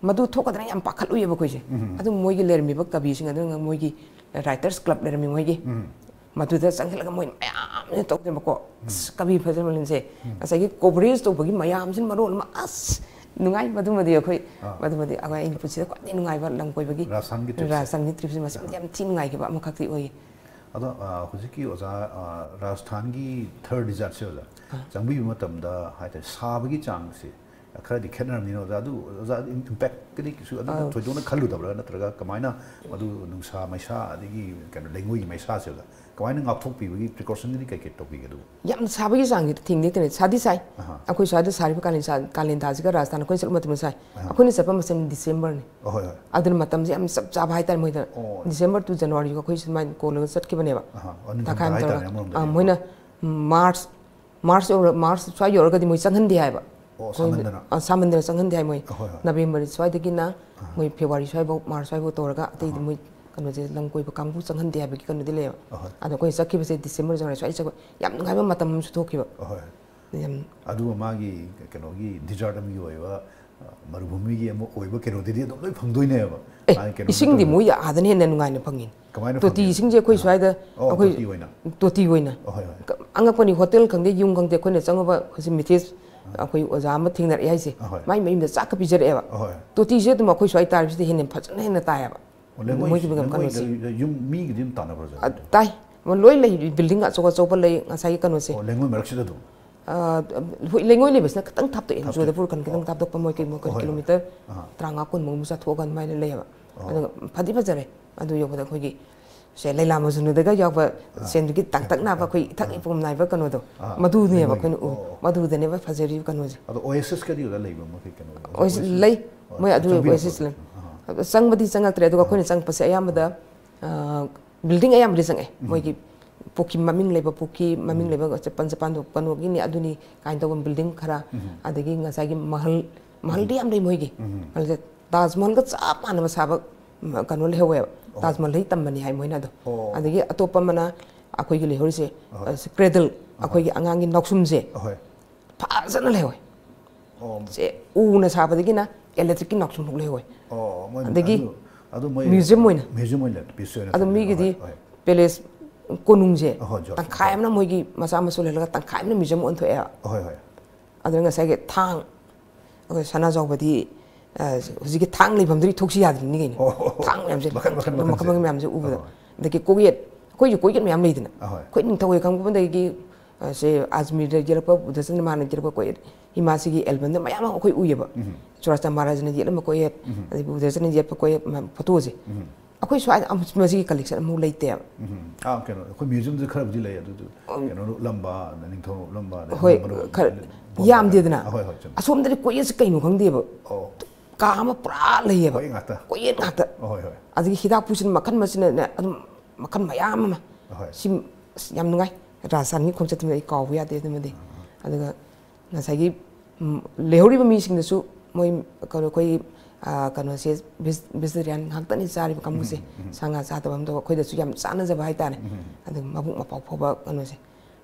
ꯃꯗꯨ ꯊꯣꯛꯀꯗ꯭ꯔꯥ ꯌꯥꯝ ꯄꯥꯈꯠꯂꯨꯏꯑꯕ ꯑꯩꯈꯣꯏꯁꯦ꯫ ꯎꯝ꯫ ꯑꯗꯨ ꯃꯣꯏꯒꯤ ꯂꯩꯔꯝꯃꯤꯕ ꯀꯕꯤꯁꯤꯡ ꯑꯗꯨꯅ ꯃꯣꯏꯒꯤ ꯔꯥꯏꯇꯔꯁ ꯀ꯭ꯂꯕ ꯂꯩꯔꯝꯃꯤ ꯃꯣꯏꯒꯤ꯫ ꯎꯝ꯫ ꯃꯗꯨꯗ ꯆꯪꯁꯤꯜꯂꯒ ꯃꯣꯏ ꯃꯌꯥꯝꯁꯤꯅ ꯇꯧꯗꯅꯕꯀꯣ꯫ ꯎꯝ꯫ ꯑꯁ, ꯀꯕꯤ ꯐꯖꯃꯜꯂꯤꯁꯦ꯫ ꯎꯝ꯫ ꯉꯁꯥꯏꯒꯤ ꯀꯣꯚꯔꯦꯖ ꯇꯧꯕꯒꯤ ꯃꯌꯥꯝꯁꯤꯅ ꯃꯔꯣꯜ ꯑꯃ, ꯑꯁ, ꯅꯨꯡꯉꯥꯏ꯫ ꯃꯗꯨꯃꯗꯤ ꯑꯩꯈꯣꯏ, ꯑꯥ꯫ ꯃꯗꯨꯃꯗꯤ ꯑꯩꯈꯣꯏ ꯑꯩꯒꯤ ꯄꯨꯟꯁꯤꯗ ꯈ꯭ꯋꯥꯏꯗꯒꯤ ꯅꯨꯡꯉꯥꯏꯕ ꯂꯝ ꯀꯣꯏꯕꯒꯤ ꯔꯥꯖꯁꯊꯥꯟꯒꯤ ꯇ꯭ꯔꯤꯞꯁꯦ꯫ ꯔꯥꯖꯁꯊꯥꯟꯒꯤ ꯇ꯭ꯔꯤꯞꯁꯦ ꯃꯁꯤ ꯑꯥ꯫ ꯌꯥꯝ ꯊꯤ ꯅꯨꯡꯉꯥꯏꯈꯤꯕ ꯑꯃꯈꯛꯇꯤ ꯑꯣꯏꯌꯦ꯫ ꯑꯗꯣ, ꯑ, ꯍꯧꯖꯤꯛꯀꯤ ꯑꯣꯖꯥ, ꯑ, ꯔꯥꯖꯁꯊꯥꯟꯒꯤ ꯊꯔ ꯗꯦꯖꯥꯔꯠꯁꯦ ꯑꯣꯖꯥ, ꯑꯥ꯫ ꯆꯪꯕꯤꯕ ꯃꯇꯝꯗ ꯍꯥꯏꯇꯥꯔꯦ, ꯁꯥꯕꯒꯤ ꯆꯥꯡꯁꯦ ꯈꯔꯗꯤ ꯈꯦꯠꯅꯔꯝꯅꯤꯅ ꯑꯣꯖꯥ, ꯑꯗꯨ ꯑꯣꯖꯥ, ꯏꯝꯄꯦꯛꯀꯗꯤ ꯀꯩꯁꯨ ꯑꯗꯨꯝ ꯑꯥ꯫ ꯊꯣꯏꯗꯣꯛꯅ ꯈꯜꯂꯨꯗꯕ꯭ꯔꯥ? ꯅꯠꯇ꯭ꯔꯒ ꯀꯃꯥꯏꯅ ꯃꯗꯨ ꯅꯨꯡꯁꯥ ꯃꯩꯁꯥ ꯑꯗꯒꯤ ꯀꯩꯅꯣ ꯂꯩꯉꯣꯏꯒꯤ ꯃꯩꯁꯥꯁꯦ ꯑꯣꯖꯥ ꯀꯃꯥꯏꯅ ꯉꯥꯛꯊꯣꯛꯄꯤꯕꯒꯤ ꯄ꯭ꯔꯤꯀꯣꯁꯟꯒꯗꯤ ꯀꯩ ꯀꯩ ꯇꯧꯕꯤꯒꯦ ꯑꯗꯨꯕꯨ? ꯌꯥꯝ ꯁꯥꯕꯒꯤ ꯆꯥꯡꯁꯤꯗꯤ ꯊꯦꯡꯅꯗꯦ, ꯊꯦꯡꯅꯗꯦ꯫ ꯁꯥꯗꯤ ꯁꯥꯏ꯫ ꯑꯍꯥ꯫ ꯑꯩꯈꯣꯏ ꯁ꯭ꯋꯥꯏꯗ ꯁꯥꯔꯤꯕ ꯀꯥꯂꯦꯟ ꯁꯥ-, ꯀꯥꯂꯦꯟ ꯊꯥꯁꯤꯒ ꯔꯥꯖꯁꯊꯥꯟ ꯑꯩꯈꯣꯏꯅ ꯆꯠꯂꯨ ꯃꯇꯝꯗ ꯁꯥꯏ꯫ ꯑꯍꯥ꯫ ꯑꯩꯈꯣꯏꯅ ꯆꯠꯄ ꯃꯇꯝ ꯗꯤꯁꯦꯝꯕꯔꯅꯤ꯫ ꯑꯍꯣꯏ, ꯍꯣꯏ꯫ ꯑꯗꯨꯅ ꯃꯇꯝꯁꯦ ꯌꯥꯝ ꯆꯞ ꯆꯥꯕ ꯍꯥꯏꯇꯥꯔꯦ ꯃꯣꯏꯗ꯫ ꯑꯣ꯫ ꯗꯤꯁꯦꯝꯕꯔ to ꯖꯅꯋꯥꯔꯤꯒ ꯑꯩꯈꯣꯏ ꯁꯨꯃꯥꯏꯅ ꯀꯣꯜꯂꯒ ꯆꯠꯈꯤꯕꯅꯦꯕ꯫ ꯑꯍꯥ꯫ ꯑꯣ, ꯅꯤꯡꯊꯝꯊꯥ ꯊꯥ ꯈꯥꯏꯅ ꯍꯥꯏꯇꯥꯔꯦ ꯇꯧꯔꯒ꯫ ꯑꯃꯔꯣꯝꯗꯗꯤ꯫ ꯑꯥ, ꯃꯣꯏꯅ ꯃꯥꯔꯆ, ꯃꯥꯔꯆ ꯌꯧꯔ-, ꯃꯥꯔꯆ ꯁ꯭ꯋꯥꯏ ꯌꯧꯔꯒꯗꯤ ꯃꯣꯏ ꯆꯪꯍꯟꯗꯦ ꯍꯥꯏꯕ꯫ ꯑꯣ, ꯃꯣꯏ, ꯁꯥꯃꯟꯗꯅ? ꯑ, ꯁꯥꯃꯟꯗꯅ ꯆꯪꯍꯟꯗꯦ ꯍꯥꯏ ꯃꯣꯏ꯫ ꯑꯍꯣꯏ, ꯍꯣꯏ꯫ ꯅꯕꯦꯝꯕꯔ ꯁ꯭ꯋꯥꯏꯗꯒꯤꯅ ꯑꯍꯥ꯫ ꯃꯣꯏ ꯐꯦꯕ꯭ꯔꯨꯋꯥꯔꯤ ꯁ꯭ꯋꯥꯏꯐꯥꯎ, ꯃꯥꯔꯆ ꯁ꯭ꯋꯥꯏꯐꯥꯎ ꯇꯧꯔꯒ ꯑꯇꯩꯗꯤ ꯑꯍꯥ꯫ ꯃꯣꯏ ꯀꯩꯅꯣꯁꯦ ꯂꯝ ꯀꯣꯏꯕ ꯀꯥꯡꯕꯨ ꯆꯪꯍꯟꯗꯦ ꯍꯥꯏꯕꯒꯤ ꯀꯩꯅꯣꯗꯤ ꯂꯩꯌꯦꯕ꯫ ꯑꯍꯣꯏ꯫ ꯑꯗꯣ ꯑꯩꯈꯣꯏ ꯆꯠꯈꯤꯕꯁꯦ ꯗꯤꯁꯦꯝꯕꯔ, ꯖꯅꯋꯥꯔꯤ ꯁ꯭ꯋꯥꯏ ꯆꯠꯄ ꯌꯥꯝ ꯅꯨꯡꯉꯥꯏꯕ ꯃꯇꯝ ꯑꯃꯁꯨ ꯊꯣꯛꯈꯤꯕ꯫ ꯑꯍꯣꯏ꯫ ꯌꯥꯝ ꯑꯗꯨꯒ ꯃꯥꯒꯤ ꯀꯩꯅꯣꯒꯤ desert ꯑꯃꯒꯤ ꯑꯣꯏꯕ, ꯑ, ꯃꯔꯨꯚꯨꯃꯤꯒꯤ ꯑꯃ ꯑꯣꯏꯕ ꯀꯩꯅꯣꯗꯨꯗꯤ ꯑꯗꯨꯝ ꯂꯣꯏ ꯐꯪꯗꯣꯏꯅꯦꯕ꯫ ꯑꯦ, ꯃꯥꯒꯤ ꯀꯩꯅꯣ ꯏꯁꯤꯡꯗꯤ ꯇꯧꯕ ꯃꯣꯏ ꯑꯥꯗꯅ ꯍꯦꯟꯅ ꯅꯨꯡꯉꯥꯏꯅ ꯐꯪꯉꯤ꯫ ꯀꯃꯥꯏꯅ ꯇꯣꯇꯤ ꯐꯪꯒꯦ? ꯏꯁꯤꯡꯁꯦ ꯑꯩꯈꯣꯏ ꯑꯥ꯫ ꯁ꯭ꯋꯥꯏꯗ ꯑꯣ, ꯑꯩꯈꯣꯏ ꯇꯣꯇꯤ ꯑꯣꯏꯅ? ꯇꯣꯇꯤ ꯑꯣꯏꯅ꯫ ꯑꯍꯣꯏ, ꯍꯣꯏ꯫ ꯀ-, ꯑꯉꯛꯄꯅꯤ, ꯍꯣꯇꯦꯜ ꯈꯪꯗꯦ, ꯌꯨꯝ ꯈꯪꯗꯦ, ꯑꯩꯈꯣꯏꯅ ꯆꯪꯉꯨꯕ ꯍꯧꯖꯤꯛ ꯃꯤꯊꯦꯁ ꯑꯥ꯫ ꯑꯩꯈꯣꯏ ꯑꯣꯖꯥ ꯑꯃ ꯊꯦꯡꯅꯔꯛꯑꯦ ꯍꯥꯏꯁꯦ꯫ ꯑꯍꯣꯏ꯫ ꯃꯥꯏ ꯃꯌꯨꯝꯗ ꯆꯥꯛꯀ ꯄꯤꯖꯔꯛꯑꯦꯕ꯫ ꯑꯍꯣꯏ꯫ ꯇꯣꯇꯤꯁꯦ ꯑꯗꯨꯝ ꯑꯩꯈꯣꯏ ꯁ꯭ꯋꯥꯏ ꯇꯥꯔꯤꯁꯤꯗ ꯍꯦꯟꯅ ꯐꯖꯅ ꯍꯦꯟꯅ ꯇꯥꯏꯌꯦꯕ꯫ ꯑꯣ, ꯂꯩꯉꯣꯏ-, ꯃꯣꯏꯒꯤ ꯂꯩꯉꯣꯏ ꯀꯩꯅꯣꯁꯦ꯫ ꯌꯨꯝ ꯃꯤꯒꯤꯗꯤ ꯑꯗꯨꯝ ꯇꯥꯟꯅꯕ꯭ꯔꯣ, ꯑꯣꯖꯥ? ꯑ, ꯇꯥꯏ꯫ ꯂꯣꯏ ꯂꯩ, ꯕꯤꯜꯗꯤꯡ ꯑꯆꯧ ꯑꯆꯧꯕ ꯂꯩ, ꯉꯁꯥꯏꯒꯤ ꯀꯩꯅꯣꯁꯦ꯫ ꯑꯣ, ꯂꯩꯉꯣꯏ ꯃꯔꯛꯁꯤꯗ ꯑꯗꯨꯝ? ꯑ, ꯍꯣꯏ, ꯂꯩꯉꯣꯏ ꯂꯩꯕꯁꯤꯅ ꯈꯤꯇꯪ ꯊꯥꯞꯇꯣꯛꯑꯦ, ꯊꯥꯞꯇꯣꯛꯑꯦ꯫ ꯖꯣꯙꯄꯨꯔ ꯈꯟ ꯈꯤꯇꯪ ꯑꯣ꯫ ꯊꯥꯞꯇꯣꯛꯄ, ꯃꯣꯏ ꯀꯩ-, ꯃꯣꯏ ꯍꯣꯏ, ꯍꯣꯏ꯫ ꯀꯤꯂꯣꯃꯤꯇꯔ ꯑꯥ꯫ ꯇꯔꯥꯃꯉꯥ ꯀꯨꯟꯃꯨꯛ ꯆꯠꯊꯣꯛꯑꯒ ꯑꯗꯨꯃꯥꯏꯅ ꯂꯩꯌꯦꯕ꯫ ꯑꯣ꯫ ꯑꯗꯨꯒ ꯐꯗꯤ ꯐꯖꯔꯦ꯫ ꯑꯗꯨ ꯌꯧꯕꯗ ꯑꯩꯈꯣꯏꯒꯤ ꯁꯦ ꯂꯩꯂꯥ ꯃꯖꯅꯨꯗꯒ ꯌꯥꯎꯕ ꯑꯥ꯫ ꯁꯦꯟꯗꯨꯒꯤ ꯇꯥꯡꯇꯛ ꯅꯥꯕ, ꯑꯩꯈꯣꯏ ꯏꯊꯛ ꯑꯥ꯫ ꯏꯄꯣꯝ ꯅꯥꯏꯕ ꯀꯩꯅꯣꯗꯣ, ꯑꯥ꯫ ꯃꯗꯨꯅꯦꯕ ꯂꯩꯉꯣꯏꯒꯤ꯫ ꯑꯩꯈꯣꯏꯅ ꯎ-, ꯑꯣ, ꯑꯣ꯫ ꯃꯗꯨꯗꯅꯦꯕ ꯐꯖꯔꯤꯕ ꯀꯩꯅꯣꯁꯦ꯫ ꯑꯗꯣ ꯑꯣꯌꯦꯁꯤꯁꯀꯗꯤ ꯑꯣꯖꯥ ꯂꯩꯕ꯭ꯔꯣ? ꯃꯈꯣꯏ ꯀꯩꯅꯣ, ꯍꯣꯏ, ꯑꯣꯌꯦꯁꯤꯁ? ꯂꯩ꯫ ꯍꯣꯏ, ꯃꯣꯏ ꯑꯗꯨ ꯆꯪꯕꯤꯔꯛꯄ꯭ꯔꯣ? ꯑꯣꯌꯦꯁꯤꯁ ꯂꯩ꯫ ꯑꯥ꯫ ꯑꯗꯣ ꯆꯪꯕꯗꯤ ꯆꯪꯉꯛꯇ꯭ꯔꯦ, ꯑꯗꯨꯒ ꯑꯥ꯫ ꯑꯩꯈꯣꯏꯅ ꯆꯪꯉꯛꯄꯁꯦ ꯑꯌꯥꯝꯕꯗ, ꯑꯥ꯫ ꯑꯥ, ꯕꯤꯜꯗꯤꯡ ꯑꯌꯥꯝꯕꯗꯤ ꯆꯪꯉꯛꯑꯦ꯫ ꯎꯝ꯫ ꯃꯣꯏꯒꯤ ꯄꯨꯈ꯭ꯔꯤ ꯃꯃꯤꯡ ꯂꯩꯕ, ꯄꯨꯈ꯭ꯔꯤ ꯃꯃꯤꯡ ꯎꯝ꯫ ꯂꯩꯕ, ꯖꯄꯥꯟ, ꯖꯄꯥꯟꯗꯣ ꯀꯩꯅꯣꯒꯤꯅꯤ, ꯑꯗꯨꯅꯤ ꯀꯥꯏꯅ ꯇꯧꯕ ꯕꯤꯜꯗꯤꯡ ꯈꯔ, ꯎꯝ꯫ ꯑꯗꯒꯤ ꯉꯁꯥꯏꯒꯤ ꯃꯍꯜ, ꯃꯍꯜꯗꯤ ꯎꯝ꯫ ꯌꯥꯝ ꯂꯩ ꯃꯣꯏꯒꯤ꯫ ꯎꯝ꯫ ꯃꯍꯜꯁꯦ ꯇꯥꯖ ꯃꯍꯜꯒ ꯆꯞ ꯃꯥꯟꯅꯕ ꯁꯥꯕ, ꯎꯝ, ꯀꯩꯅꯣ ꯂꯩꯍꯧꯋꯦꯕ꯫ ꯑꯣ꯫ ꯇꯥꯖ ꯃꯍꯜꯗꯒꯤ ꯇꯝꯕꯅꯤ ꯍꯥꯏ ꯃꯣꯏꯅ ꯑꯗꯣ꯫ ꯑꯣ꯫ ꯑꯗꯒꯤ ꯑꯇꯣꯞꯄ ꯑꯃꯅ ꯑꯩꯈꯣꯏꯒꯤ ꯂꯩꯍꯧꯔꯤꯁꯦ, ꯑꯍꯣꯏ꯫ ꯑ, ꯀ꯭ꯔꯦꯗꯜ, ꯑꯍꯣꯏ꯫ ꯑꯩꯈꯣꯏꯒꯤ ꯑꯉꯥꯡꯒꯤ ꯅꯥꯎꯁꯨꯝꯁꯦ꯫ ꯑꯍꯣꯏ꯫ ꯐꯖꯅ ꯂꯩꯍꯧꯋꯦ꯫ ꯑꯣ꯫ ꯁꯦ ꯎꯅ ꯁꯥꯕꯗꯒꯤꯅ ꯏꯂꯦꯛꯇ꯭ꯔꯤꯛꯀꯤ ꯅꯥꯎꯁꯨꯝ ꯐꯥꯎ ꯂꯩꯍꯧꯋꯦ꯫ ꯑꯣ, ꯃꯣꯏ ꯑꯗꯒꯤ ꯑꯗꯨ, ꯑꯗꯨ ꯃꯣꯏ ꯃ꯭ꯌꯨꯖꯤꯌꯝ ꯑꯣꯏꯅ꯫ ꯃ꯭ꯌꯨꯖꯤꯌꯝ ꯑꯣꯏꯅ ꯄꯤꯁ ꯑꯣꯏꯅ ꯑꯗꯣ ꯊꯝꯃꯦꯕ꯫ ꯃꯤꯒꯤꯗꯤ ꯍꯣꯏ, ꯍꯣꯏ꯫ ꯄꯦꯂꯦꯁ ꯀꯣꯅꯨꯡꯁꯦ ꯑꯍꯣꯏ, ꯖꯣꯔꯖ꯫ ꯇꯪꯈꯥꯏ ꯑꯃꯅ ꯃꯣꯏꯒꯤ ꯃꯆꯥ ꯃꯁꯨ ꯂꯩꯍꯜꯂꯒ ꯇꯪꯈꯥꯏ ꯑꯃꯅ ꯃ꯭ꯌꯨꯖꯤꯌꯝ ꯑꯣꯟꯊꯣꯛꯑꯦꯕ꯫ ꯍꯣꯏ, ꯍꯣꯏ꯫ ꯑꯗꯨꯅ ꯉꯁꯥꯏꯒꯤ ꯊꯥꯡ, ꯑꯩꯈꯣꯏ ꯁꯅꯥꯖꯥꯎꯕꯗꯤ, ꯑ, ꯍꯧꯖꯤꯛꯀꯤ ꯊꯥꯡ ꯂꯩꯐꯝꯗꯨꯗꯤ ꯊꯣꯛꯁꯤ ꯌꯥꯗ꯭ꯔꯤꯅꯤ ꯀꯩꯅꯣ꯫ ꯑꯣ, ꯑꯣ, ꯑꯣ꯫ ꯊꯥꯡ ꯃꯌꯥꯝꯁꯦ, ꯃꯈꯟ, ꯃꯈꯟ, ꯃꯈꯟ ꯃꯈꯟꯁꯦ꯫ ꯃꯈꯟ ꯃꯌꯥꯝꯁꯦ ꯎꯕꯗ꯫ ꯑꯍꯣꯏ꯫ ꯑꯗꯒꯤ ꯀꯣꯛꯌꯦꯠ, ꯑꯩꯈꯣꯏꯁꯨ ꯀꯣꯛꯌꯦꯠ ꯃꯌꯥꯝ ꯂꯩꯗꯅ꯫ ꯑꯍꯣꯏ꯫ ꯑꯩꯈꯣꯏ ꯅꯤꯡꯊꯧ ꯈꯪꯕꯗꯒꯤ ꯑ, ꯁꯦ ꯑꯖꯃꯤꯔꯗ ꯌꯦꯛꯂꯛꯄ ꯕꯨꯙꯆꯟꯗ꯭ꯔ ꯃꯥꯅ ꯌꯦꯛꯂꯛꯄ ꯀꯣꯌꯦꯠ, ꯏꯃꯥꯁꯤꯒꯤ ꯑꯦꯜꯕꯝꯗ ꯃꯌꯥꯝ ꯑꯃ ꯑꯩꯈꯣꯏ ꯎꯏꯌꯦꯕ꯫ ꯆꯨꯔꯥꯆꯥꯟꯗ ꯃꯍꯥꯔꯥꯖꯅ ꯌꯦꯛꯂꯝꯕ ꯀꯣꯌꯦꯠ, ꯑꯗꯒꯤ ꯕꯨꯙꯆꯟꯗ꯭ꯔꯅ ꯌꯦꯛꯄ ꯀꯣꯌꯦꯠ, ꯃ-, ꯐꯣꯇꯣꯁꯦ꯫ ꯑꯩꯈꯣꯏ ꯁ꯭ꯋꯥꯏꯗ ꯑꯃ-, ꯃꯁꯤꯒꯤ ꯀꯂꯦꯛꯁꯟ ꯑꯃꯐꯥꯎ ꯂꯩꯇꯦꯕ꯫ ꯎꯝ꯫ ꯑꯥ, ꯀꯩꯅꯣ, ꯑꯩꯈꯣꯏ ꯃ꯭ꯌꯨꯖꯤꯌꯝꯗ ꯈꯔꯕꯨꯗꯤ ꯂꯩ, ꯑꯗꯨꯗꯨ ꯀꯩꯅꯣꯅ ꯎꯠꯂꯝꯕ, ꯅꯤꯡꯊꯧꯅ ꯎꯠꯂꯝꯕ, ꯑꯗꯩ ꯍꯣꯏ, ꯑꯃꯅ ꯈꯔ ꯕꯣꯝ ꯌꯥꯝꯗꯦꯗꯅ꯫ ꯑꯥ, ꯍꯣꯏ, ꯍꯣꯏ, ꯆꯨꯝꯃꯤ꯫ ꯑꯁꯣꯝꯗꯗꯤ ꯀꯣꯌꯦꯠꯁꯦ ꯀꯩꯅꯣ ꯈꯪꯗꯦꯕ꯫ ꯑꯣ, ꯀꯥ ꯑꯃ ꯄꯨꯔꯥ ꯂꯩꯌꯦꯕ꯫ ꯀꯣꯌꯦꯠ ꯉꯥꯛꯇ꯫ ꯀꯣꯌꯦꯠ ꯉꯥꯛꯇ꯫ ꯑꯣ, ꯍꯣꯏ, ꯍꯣꯏ꯫ ꯑꯗꯒꯤ ꯍꯤꯗꯥꯛ ꯄꯨꯁꯤꯅ ꯃꯈꯜ ꯃꯁꯤꯅꯅꯦ ꯑꯗꯨꯝ ꯃꯈꯜ ꯃꯌꯥꯝ ꯑꯃ꯫ ꯍꯣꯏ꯫ ꯁꯤ ꯑꯁ, ꯌꯥꯝ ꯅꯨꯡꯉꯥꯏ꯫ ꯔꯥꯖꯁꯊꯥꯟꯒꯤ ꯈꯣꯡꯆꯠꯇꯨꯃꯗꯤ ꯑꯩ ꯀꯥꯎꯕ ꯌꯥꯗꯦ ꯑꯗꯨꯃꯗꯤ꯫ ꯑꯗꯨꯒ ꯉꯁꯥꯏꯒꯤ, ꯎꯝ, ꯂꯩꯍꯧꯔꯤꯕ ꯃꯤꯁꯤꯡꯗꯁꯨ ꯃꯣꯏ ꯀꯩꯅꯣ, ꯑꯩꯈꯣꯏꯒꯤ, ꯑ, ꯀꯩꯅꯣꯁꯦ, ꯚꯦꯖ-, ꯚꯦꯖꯤꯇꯦꯔꯤꯌꯥꯟ ꯉꯥꯛꯇꯅꯤ ꯆꯥꯔꯤꯕ ꯀꯥꯡꯕꯨꯁꯦ꯫ ꯁꯥ ꯉꯥ ꯆꯥꯗꯕ ꯑꯃ ꯇꯧꯕ, ꯑꯩꯈꯣꯏꯗꯁꯨ ꯌꯥꯝ ꯆꯥꯟꯅꯖꯕ ꯍꯥꯏꯇꯥꯔꯦ꯫ ꯑꯗꯨ ꯃꯕꯨꯛ ꯃꯄꯥꯎ ꯐꯥꯎꯕ ꯀꯩꯅꯣꯁꯦ꯫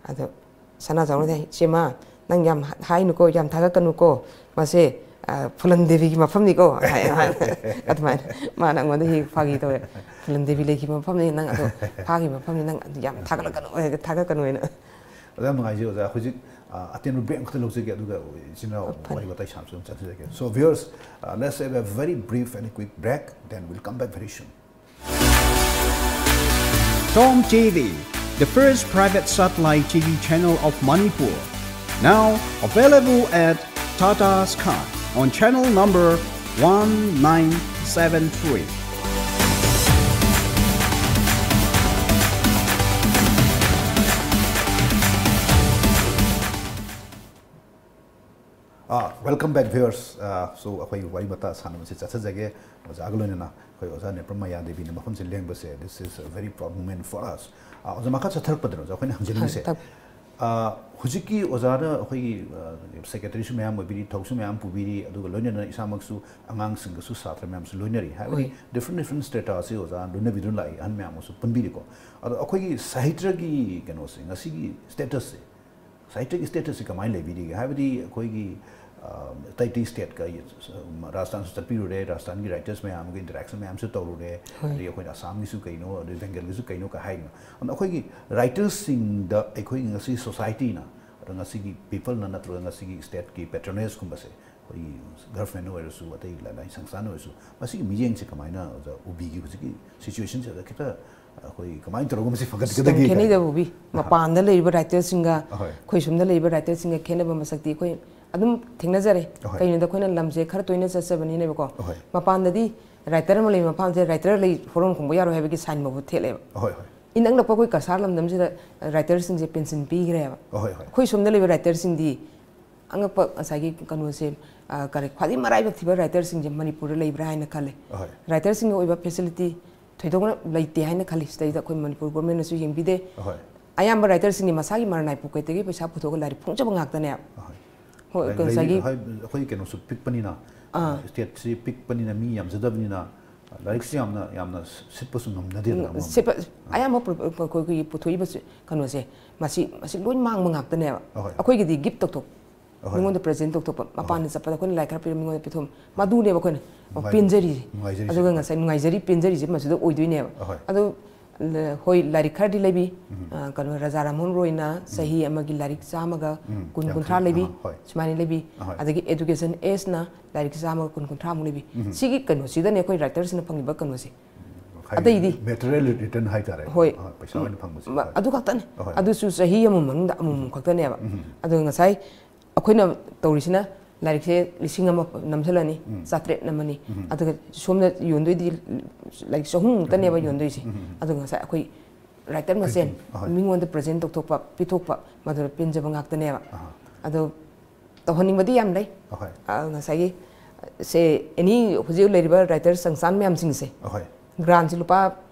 ꯑꯗꯣ ꯁꯅꯥꯖꯥꯎꯅꯗꯤ ꯍꯥꯏ, "ꯏꯆꯦꯃ, ꯅꯪ ꯌꯥꯝ ꯍꯥꯏꯅꯨꯀꯣ, ꯌꯥꯝ ꯊꯥꯒꯠꯀꯅꯨꯀꯣ, ꯃꯥꯁꯦ, ꯑ, ꯐꯨꯂꯟ ꯗꯦꯕꯤꯒꯤ ꯃꯐꯝꯅꯤꯀꯣ", ꯍꯥꯏ꯫ ꯑꯗꯨꯃꯥꯏꯅ ꯃꯥꯅ ꯑꯩꯉꯣꯟꯗ ꯍꯦꯛ ꯐꯥꯒꯤ ꯇꯧꯋꯦ, "ꯐꯨꯂꯟ ꯗꯦꯕꯤ ꯂꯩꯈꯤꯕ ꯃꯐꯝꯅꯤ, ꯅꯪ ꯑꯗꯣ ꯐꯥꯈꯤꯕ ꯃꯐꯝꯅꯤ, ꯅꯪ ꯑꯗꯨ ꯌꯥꯝ ꯊꯥꯒꯠꯂꯛꯀꯅꯨ, ꯊꯥꯒꯠꯀꯅꯨ" ꯍꯥꯏꯅ꯫ ꯑꯣꯖꯥ, ꯌꯥꯝ ꯅꯨꯡꯉꯥꯏꯖꯩ ꯑꯣꯖꯥ꯫ ꯍꯧꯖꯤꯛ, ꯑ, ꯑꯇꯦꯟꯕ ꯕ꯭ꯔꯦꯛ ꯑꯃꯈꯛꯇ ꯂꯧꯖꯒꯦ, ꯑꯗꯨꯒ ꯏꯆꯤꯟ ꯏꯅꯥꯎ ꯐꯅꯤ꯫ ꯋꯥꯔꯤ ꯋꯥꯇꯥꯏ ꯁꯥꯕꯁꯨ ꯑꯗꯨꯝ ꯆꯠꯆꯔꯒꯦ꯫ So viewers, uh, let's have a very brief and a quick break, then we'll come back very soon. Tom T V, the first private satellite T V channel of Manipur. Now available at Tata Sky on channel number one nine seven three. Uh, welcome back, viewers. Uh, so ꯑꯩꯈꯣꯏ ꯋꯥꯔꯤ ꯋꯥꯇꯥ ꯁꯥꯟꯅꯕꯁꯤ ꯆꯠꯊꯖꯒꯦ ꯑꯣꯖꯥꯒ ꯂꯣꯏꯅꯅ꯫ ꯑꯩꯈꯣꯏ ꯑꯣꯖꯥ ꯅꯦꯄ꯭ꯔꯝ ꯃꯌꯥ ꯗꯦꯕꯤꯅ ꯃꯐꯝꯁꯤ ꯂꯦꯡꯕꯁꯦ, this is a very proud moment for us. Uh, ꯑꯣꯖꯥ, ꯃꯈꯥ ꯆꯠꯊꯔꯛꯄꯗꯅ ꯑꯣꯖꯥ, ꯑꯩꯈꯣꯏꯅ ꯍꯪꯖꯅꯤꯡꯉꯤꯁꯦ, ꯍꯣꯏ, ꯇꯞ- ꯑ, ꯍꯧꯖꯤꯛꯀꯤ ꯑꯣꯖꯥꯅ ꯑꯩꯈꯣꯏꯒꯤ, ꯑ, ꯁꯦꯀ꯭ꯔꯦꯇꯔꯤꯁꯨ ꯃꯌꯥꯝ ꯑꯣꯏꯕꯤꯔꯤ, ꯊꯕꯛꯁꯨ ꯃꯌꯥꯝ ꯄꯨꯕꯤꯔꯤ, ꯑꯗꯨꯒ ꯂꯣꯏꯅꯅ ꯏꯁꯥꯃꯛꯁꯨ ꯑꯉꯥꯡꯁꯤꯡꯒꯁꯨ ꯁꯥꯇ꯭ꯔ ꯃꯌꯥꯝꯁꯨ ꯂꯣꯏꯅꯔꯤ꯫ ꯍꯥꯏꯕꯗꯤ ꯍꯣꯏ꯫ Different different strata ꯁꯤ ꯑꯣꯖꯥ ꯂꯣꯏꯅꯕꯤꯗꯨꯅ ꯂꯥꯛꯏ, ꯑꯍꯟ ꯃꯌꯥꯝ ꯑꯃꯁꯨ ꯄꯨꯟꯕꯤꯔꯤꯀꯣ꯫ ꯑꯗꯣ ꯑꯩꯈꯣꯏꯒꯤ ꯁꯥꯍꯤꯇ꯭ꯌꯒꯤ ꯀꯩꯅꯣꯁꯦ, ꯉꯁꯤꯒꯤ ꯁ꯭ꯇꯦꯇꯁꯁꯦ, ꯁꯥꯍꯤꯇ꯭ꯌꯒꯤ ꯁ꯭ꯇꯦꯇꯁꯁꯦ ꯀꯃꯥꯏꯅ ꯂꯩꯕꯤꯔꯤꯒꯦ? ꯍꯥꯏꯕꯗꯤ ꯑꯩꯈꯣꯏꯒꯤ, ꯑ, ꯑꯇꯩ ꯑꯇꯩ ꯁ꯭ꯇꯦꯠꯀ, ꯑ, ꯔꯥꯖꯁꯊꯥꯟꯁꯨ ꯆꯠꯄꯤꯔꯨꯔꯦ, ꯔꯥꯖꯁꯊꯥꯟꯒꯤ ꯔꯥꯏꯇꯔꯁ ꯃꯌꯥꯝꯒ ꯏꯟꯇꯔꯦꯛꯁꯟ ꯃꯌꯥꯝꯁꯨ ꯇꯧꯔꯨꯔꯦ, ꯍꯣꯏ꯫ ꯑꯗꯒꯤ ꯑꯩꯈꯣꯏꯅ ꯑꯁꯥꯝꯒꯤꯁꯨ ꯀꯩꯅꯣ, ꯑꯗꯩ ꯕꯦꯡꯒꯜꯒꯤꯁꯨ ꯀꯩꯅꯣ ꯀ ꯍꯥꯏꯔꯤꯅꯣ꯫ ꯑꯗꯣ ꯑꯩꯈꯣꯏꯒꯤ ꯔꯥꯏꯇꯔꯁꯤꯡꯗ ꯑꯩꯈꯣꯏꯒꯤ ꯉꯁꯤ ꯁꯣꯁꯥꯏꯇꯤꯅ, ꯑꯗꯣ ꯉꯁꯤꯒꯤ ꯄꯤꯄꯜꯅ ꯅꯠꯇ꯭ꯔꯒ ꯉꯁꯤꯒꯤ ꯁ꯭ꯇꯦꯠꯀꯤ ꯄꯦꯇ꯭ꯔꯣꯅꯦꯖꯀꯨꯝꯕꯁꯦ ꯑꯩꯈꯣꯏꯒꯤ ꯒꯚꯔꯟꯃꯦꯟ ꯑꯣꯏꯔꯁꯨ, ꯑꯇꯩ ꯂꯅꯥꯏ ꯁꯪꯁꯊꯥꯟ ꯑꯣꯏꯔꯁꯨ, ꯃꯁꯤꯒꯤ ꯃꯤꯠꯌꯦꯡꯁꯦ ꯀꯃꯥꯏꯅ ꯑꯣꯖꯥ ꯎꯕꯤꯒꯦ? ꯍꯧꯖꯤꯛꯀꯤ ꯁꯤꯆꯨꯋꯦꯁꯟꯁꯤꯗ ꯈꯤꯇ ꯑꯩꯈꯣꯏ ꯀꯃꯥꯏꯅ ꯇꯧꯔꯒ ꯃꯁꯤ ꯌꯥꯝ ꯐꯒꯠꯀꯗꯒꯦ ꯈꯦꯠꯅꯩꯗ ꯀꯥꯏꯅ? ꯎꯕꯤ꯫ ꯃꯄꯥꯟꯗ ꯂꯩꯔꯤꯕ ꯔꯥꯏꯇꯔꯁꯤꯡꯒ ꯑꯍꯣꯏ꯫ ꯑꯩꯈꯣꯏ ꯁꯣꯝꯗ ꯂꯩꯔꯤꯕ ꯔꯥꯏꯇꯔꯁꯤꯡꯒ ꯈꯦꯠꯅꯕ ꯃꯁꯛꯇꯤ ꯑꯩꯈꯣꯏ ꯑꯗꯨꯝ ꯊꯦꯡꯅꯖꯔꯦ꯫ ꯑꯍꯣꯏ꯫ ꯀꯩꯒꯤꯅꯣꯗ ꯑꯩꯈꯣꯏꯅ ꯂꯝꯁꯦ ꯈꯔ ꯇꯣꯏꯅ ꯆꯠꯆꯕꯅꯤꯅꯦꯕꯀꯣ꯫ ꯑꯍꯣꯏ꯫ ꯃꯄꯥꯟꯗꯗꯤ ꯔꯥꯏꯇꯔ ꯑꯃ ꯂꯩꯕ ꯃꯐꯝꯁꯦ ꯔꯥꯏꯇꯔ ꯂꯩ, ꯍꯣꯔꯣꯟ ꯈꯣꯡꯕ ꯌꯥꯔꯣꯏ ꯍꯥꯏꯕꯒꯤ ꯁꯥꯏꯟ ꯐꯥꯎꯕ ꯊꯦꯠꯂꯦꯕ꯫ ꯑꯍꯣꯏ, ꯍꯣꯏ꯫ ꯏꯅꯛ ꯅꯛꯄ ꯑꯩꯈꯣꯏ ꯀꯁꯥꯔ ꯂꯝꯗꯝꯁꯤꯗ ꯔꯥꯏꯇꯔꯁꯤꯡꯁꯦ ꯄꯦꯟꯁꯤꯟ ꯄꯤꯈ꯭ꯔꯦꯕ꯫ ꯑꯍꯣꯏ, ꯍꯣꯏ꯫ ꯑꯩꯈꯣꯏ ꯁꯣꯝꯗ ꯂꯩꯕ ꯔꯥꯏꯇꯔꯁꯤꯡꯗꯤ ꯑꯉꯛꯄ ꯉꯁꯥꯏꯒꯤ ꯀꯩꯅꯣꯁꯦ, ꯑ, ꯀꯔꯤ, ꯈ꯭ꯋꯥꯏꯗꯒꯤ ꯃꯔꯥꯏꯕꯛ ꯊꯤꯕ ꯔꯥꯏꯇꯔꯁꯤꯡꯁꯦ ꯃꯅꯤꯄꯨꯔꯗ ꯂꯩꯕ꯭ꯔꯥ ꯍꯥꯏꯅ ꯈꯜꯂꯦ꯫ ꯑꯍꯣꯏ꯫ ꯔꯥꯏꯇꯔꯁꯤꯡꯒꯤ ꯑꯣꯏꯕ ꯐꯦꯁꯤꯂꯤꯇꯤ ꯊꯣꯏꯗꯣꯛꯅ ꯂꯩꯇꯦ ꯍꯥꯏꯅ ꯈꯜꯂꯤ꯫ ꯁꯤꯗꯩꯗ ꯑꯩꯈꯣꯏ ꯃꯅꯤꯄꯨꯔ ꯒꯣꯔꯃꯦꯟꯅꯁꯨ ꯌꯦꯡꯕꯤꯗꯦ꯫ ꯑꯍꯣꯏ꯫ ꯑꯌꯥꯝꯕ ꯔꯥꯏꯇꯔꯁꯤꯡꯒꯤ ꯃꯁꯥꯒꯤ ꯃꯔꯅꯥꯏ ꯄꯣꯀꯦꯠꯇꯒꯤ ꯄꯩꯁꯥ ꯄꯨꯊꯣꯛꯑꯒ ꯂꯥꯏꯔꯤꯛ ꯐꯣꯡꯖꯕ ꯉꯥꯛꯇꯅꯦꯕ꯫ ꯑꯍꯣꯏ꯫ ꯍꯣꯏ, ꯂꯥꯏꯔꯤꯛ ꯉꯁꯥꯏꯒꯤ ꯍꯥꯏ-, ꯑꯩꯈꯣꯏ ꯀꯩꯅꯣꯁꯨ ꯄꯤꯛꯄꯅꯤꯅ, ꯑꯥ꯫ ꯁ꯭ꯇꯦꯠꯁꯤ ꯄꯤꯛꯄꯅꯤꯅ, ꯃꯤ ꯌꯥꯝꯖꯗꯕꯅꯤꯅ, ꯂꯥꯏꯔꯤꯛꯁꯨ ꯌꯥꯝꯅ, ꯌꯥꯝꯅ ꯁꯤꯠꯄꯁꯨ ꯉꯝꯅꯗꯦꯗꯅ ꯎꯝ, ꯑꯃꯔꯣꯝꯗ꯫ ꯁꯤꯠꯄ-, ꯑꯥ꯫ ꯑꯌꯥꯝꯕ ꯄ꯭ꯔꯣ-, ꯑꯩꯈꯣꯏꯒꯤ ꯄꯨꯊꯣꯛꯏꯕ ꯁꯤ-, ꯀꯩꯅꯣꯁꯦ, ꯃꯁꯤ, ꯃꯁꯤ ꯂꯣꯏ ꯃꯥꯡꯕ ꯉꯥꯛꯇꯅꯦꯕ꯫ ꯑꯍꯣꯏ꯫ ꯑꯩꯈꯣꯏꯒꯤꯗꯤ ꯒꯤꯐ ꯇꯧꯊꯣꯛ-, ꯑꯍꯣꯏ꯫ ꯃꯤꯉꯣꯟꯗ ꯄ꯭ꯔꯖꯦꯟ ꯇꯧꯊꯣꯛꯄ, ꯑꯍꯣꯏ꯫ ꯃꯄꯥꯟꯗ ꯆꯠꯄꯗ ꯑꯩꯈꯣꯏꯅ ꯂꯥꯏꯔꯤꯛ ꯈꯔ ꯄꯤꯔ ꯃꯤꯉꯣꯟꯗ ꯄꯤꯊꯣꯛ-, ꯃꯗꯨꯅꯦꯕ ꯑꯩꯈꯣꯏꯅ ꯅꯨꯡꯉꯥꯏ-, ꯄꯦꯟꯖꯔꯤꯁꯦ꯫ ꯅꯨꯡꯉꯥꯏꯖꯔꯤꯁꯦ꯫ ꯑꯗꯨꯒ ꯉꯁꯥꯏ ꯅꯨꯡꯉꯥꯏꯖꯔꯤ, ꯄꯦꯟꯖꯔꯤꯁꯦ ꯃꯁꯤꯗ ꯑꯣꯏꯗꯣꯏꯅꯦꯕ꯫ ꯑꯍꯣꯏ꯫ ꯑꯗꯣ, ꯂ-, ꯍꯣꯏ, ꯂꯥꯏꯔꯤꯛ ꯈꯔꯗꯤ ꯂꯩꯕꯤ꯫ ꯎꯝ꯫ ꯑ, ꯀꯩꯅꯣ, ꯔꯥꯖꯥ ꯔꯥꯝꯃꯣꯍꯟ ꯔꯣꯏꯅ ꯎꯝ꯫ ꯆꯍꯤ ꯑꯃꯒꯤ ꯂꯥꯏꯔꯤꯛ ꯆꯥꯝꯃꯒ ꯎꯝ, ꯀꯨꯟ, ꯌꯥꯡꯈꯩ, ꯀꯨꯟꯊ꯭ꯔꯥ ꯂꯩꯕꯤ꯫ ꯑꯍꯣꯏ꯫ ꯁꯨꯃꯥꯏꯅ ꯂꯩꯕꯤ꯫ ꯑꯍꯣꯏ꯫ ꯑꯗꯒꯤ ꯑꯦꯗꯨꯀꯦꯁꯟ ꯑꯦꯖꯅ ꯂꯥꯏꯔꯤꯛ ꯆꯥꯝꯃꯒ ꯀꯨꯟ, ꯀꯨꯟꯊ꯭ꯔꯥꯃꯨꯛ ꯂꯩꯕꯤ꯫ ꯎꯝ꯫ ꯁꯤꯒꯤ ꯀꯩꯅꯣꯁꯤꯗꯅꯦ ꯑꯩꯈꯣꯏ ꯔꯥꯏꯇꯔꯁꯤꯅ ꯐꯪꯉꯤꯕ ꯀꯩꯅꯣꯁꯦ꯫ ꯍꯥꯏꯗꯤ ꯑꯇꯩꯗꯤ ꯃꯦꯇꯔꯤꯌꯦꯜ ꯔꯤꯇꯔꯟ ꯍꯥꯏꯇꯥꯔꯦ꯫ ꯍꯣꯏ꯫ ꯑ, ꯄꯩꯁꯥ ꯑꯣꯏꯅ ꯐꯪꯕꯁꯦ꯫ ꯃ-, ꯍꯣꯏ꯫ ꯑꯗꯨ ꯈꯛꯇꯅꯦ꯫ ꯍꯣꯏ꯫ ꯑꯗꯨꯁꯨ ꯆꯍꯤ ꯑꯃ ꯃꯅꯨꯡꯗ ꯑꯃꯨꯛ, ꯎꯝ꯫ ꯑꯃꯨꯛ ꯈꯛꯇꯅꯦꯕ꯫ ꯎꯝ꯫ ꯑꯗꯣ ꯉꯁꯥꯏ ꯑꯩꯈꯣꯏꯅ ꯇꯧꯔꯤꯁꯤꯅ ꯂꯥꯏꯔꯤꯛꯁꯦ ꯂꯤꯁꯤꯡ ꯑꯃ ꯅꯝꯁꯤꯜꯂꯅꯤ, ꯎꯝ꯫ ꯆꯥꯇ꯭ꯔꯦꯠ ꯅꯝꯃꯅꯤ꯫ ꯎꯝ꯫ ꯑꯗꯨꯒ ꯁꯣꯝꯗ ꯌꯣꯟꯗꯣꯏꯗꯤ ꯂꯥꯏꯔꯤꯛ ꯆꯍꯨꯝꯃꯨꯛꯇꯅꯦꯕ ꯎꯝ꯫ ꯌꯣꯟꯗꯣꯏꯁꯦ꯫ ꯎꯝ꯫ ꯑꯗꯨꯒ ꯉꯁꯥꯏ ꯑꯩꯈꯣꯏ ꯔꯥꯏꯇꯔ ꯃꯁꯦꯟ ꯄ꯭ꯔꯤꯟꯇꯤꯡ, ꯑꯍꯣꯏ꯫ ꯃꯤꯉꯣꯟꯗ ꯄ꯭ꯔꯖꯦꯟ ꯇꯧꯊꯣꯛꯄ, ꯄꯤꯊꯣꯛꯄ, ꯃꯗꯨꯗ ꯄꯦꯟꯖꯕ ꯉꯥꯛꯇꯅꯦꯕ꯫ ꯑꯍꯥ꯫ ꯑꯗꯣ ꯇꯧꯍꯟꯅꯤꯡꯕꯗꯤ ꯌꯥꯝ ꯂꯩ꯫ ꯑꯍꯣꯏ꯫ ꯑ, ꯉꯁꯥꯏꯒꯤ ꯁꯦ, ꯑꯦꯅꯤ ꯍꯧꯖꯤꯛ ꯂꯩꯔꯤꯕ ꯔꯥꯏꯇꯔ ꯆꯪꯁꯥꯟ ꯃꯌꯥꯝꯁꯤꯡꯁꯦ ꯑꯍꯣꯏ꯫ ꯒ꯭ꯔꯥꯟꯁꯦ ꯂꯨꯄꯥ,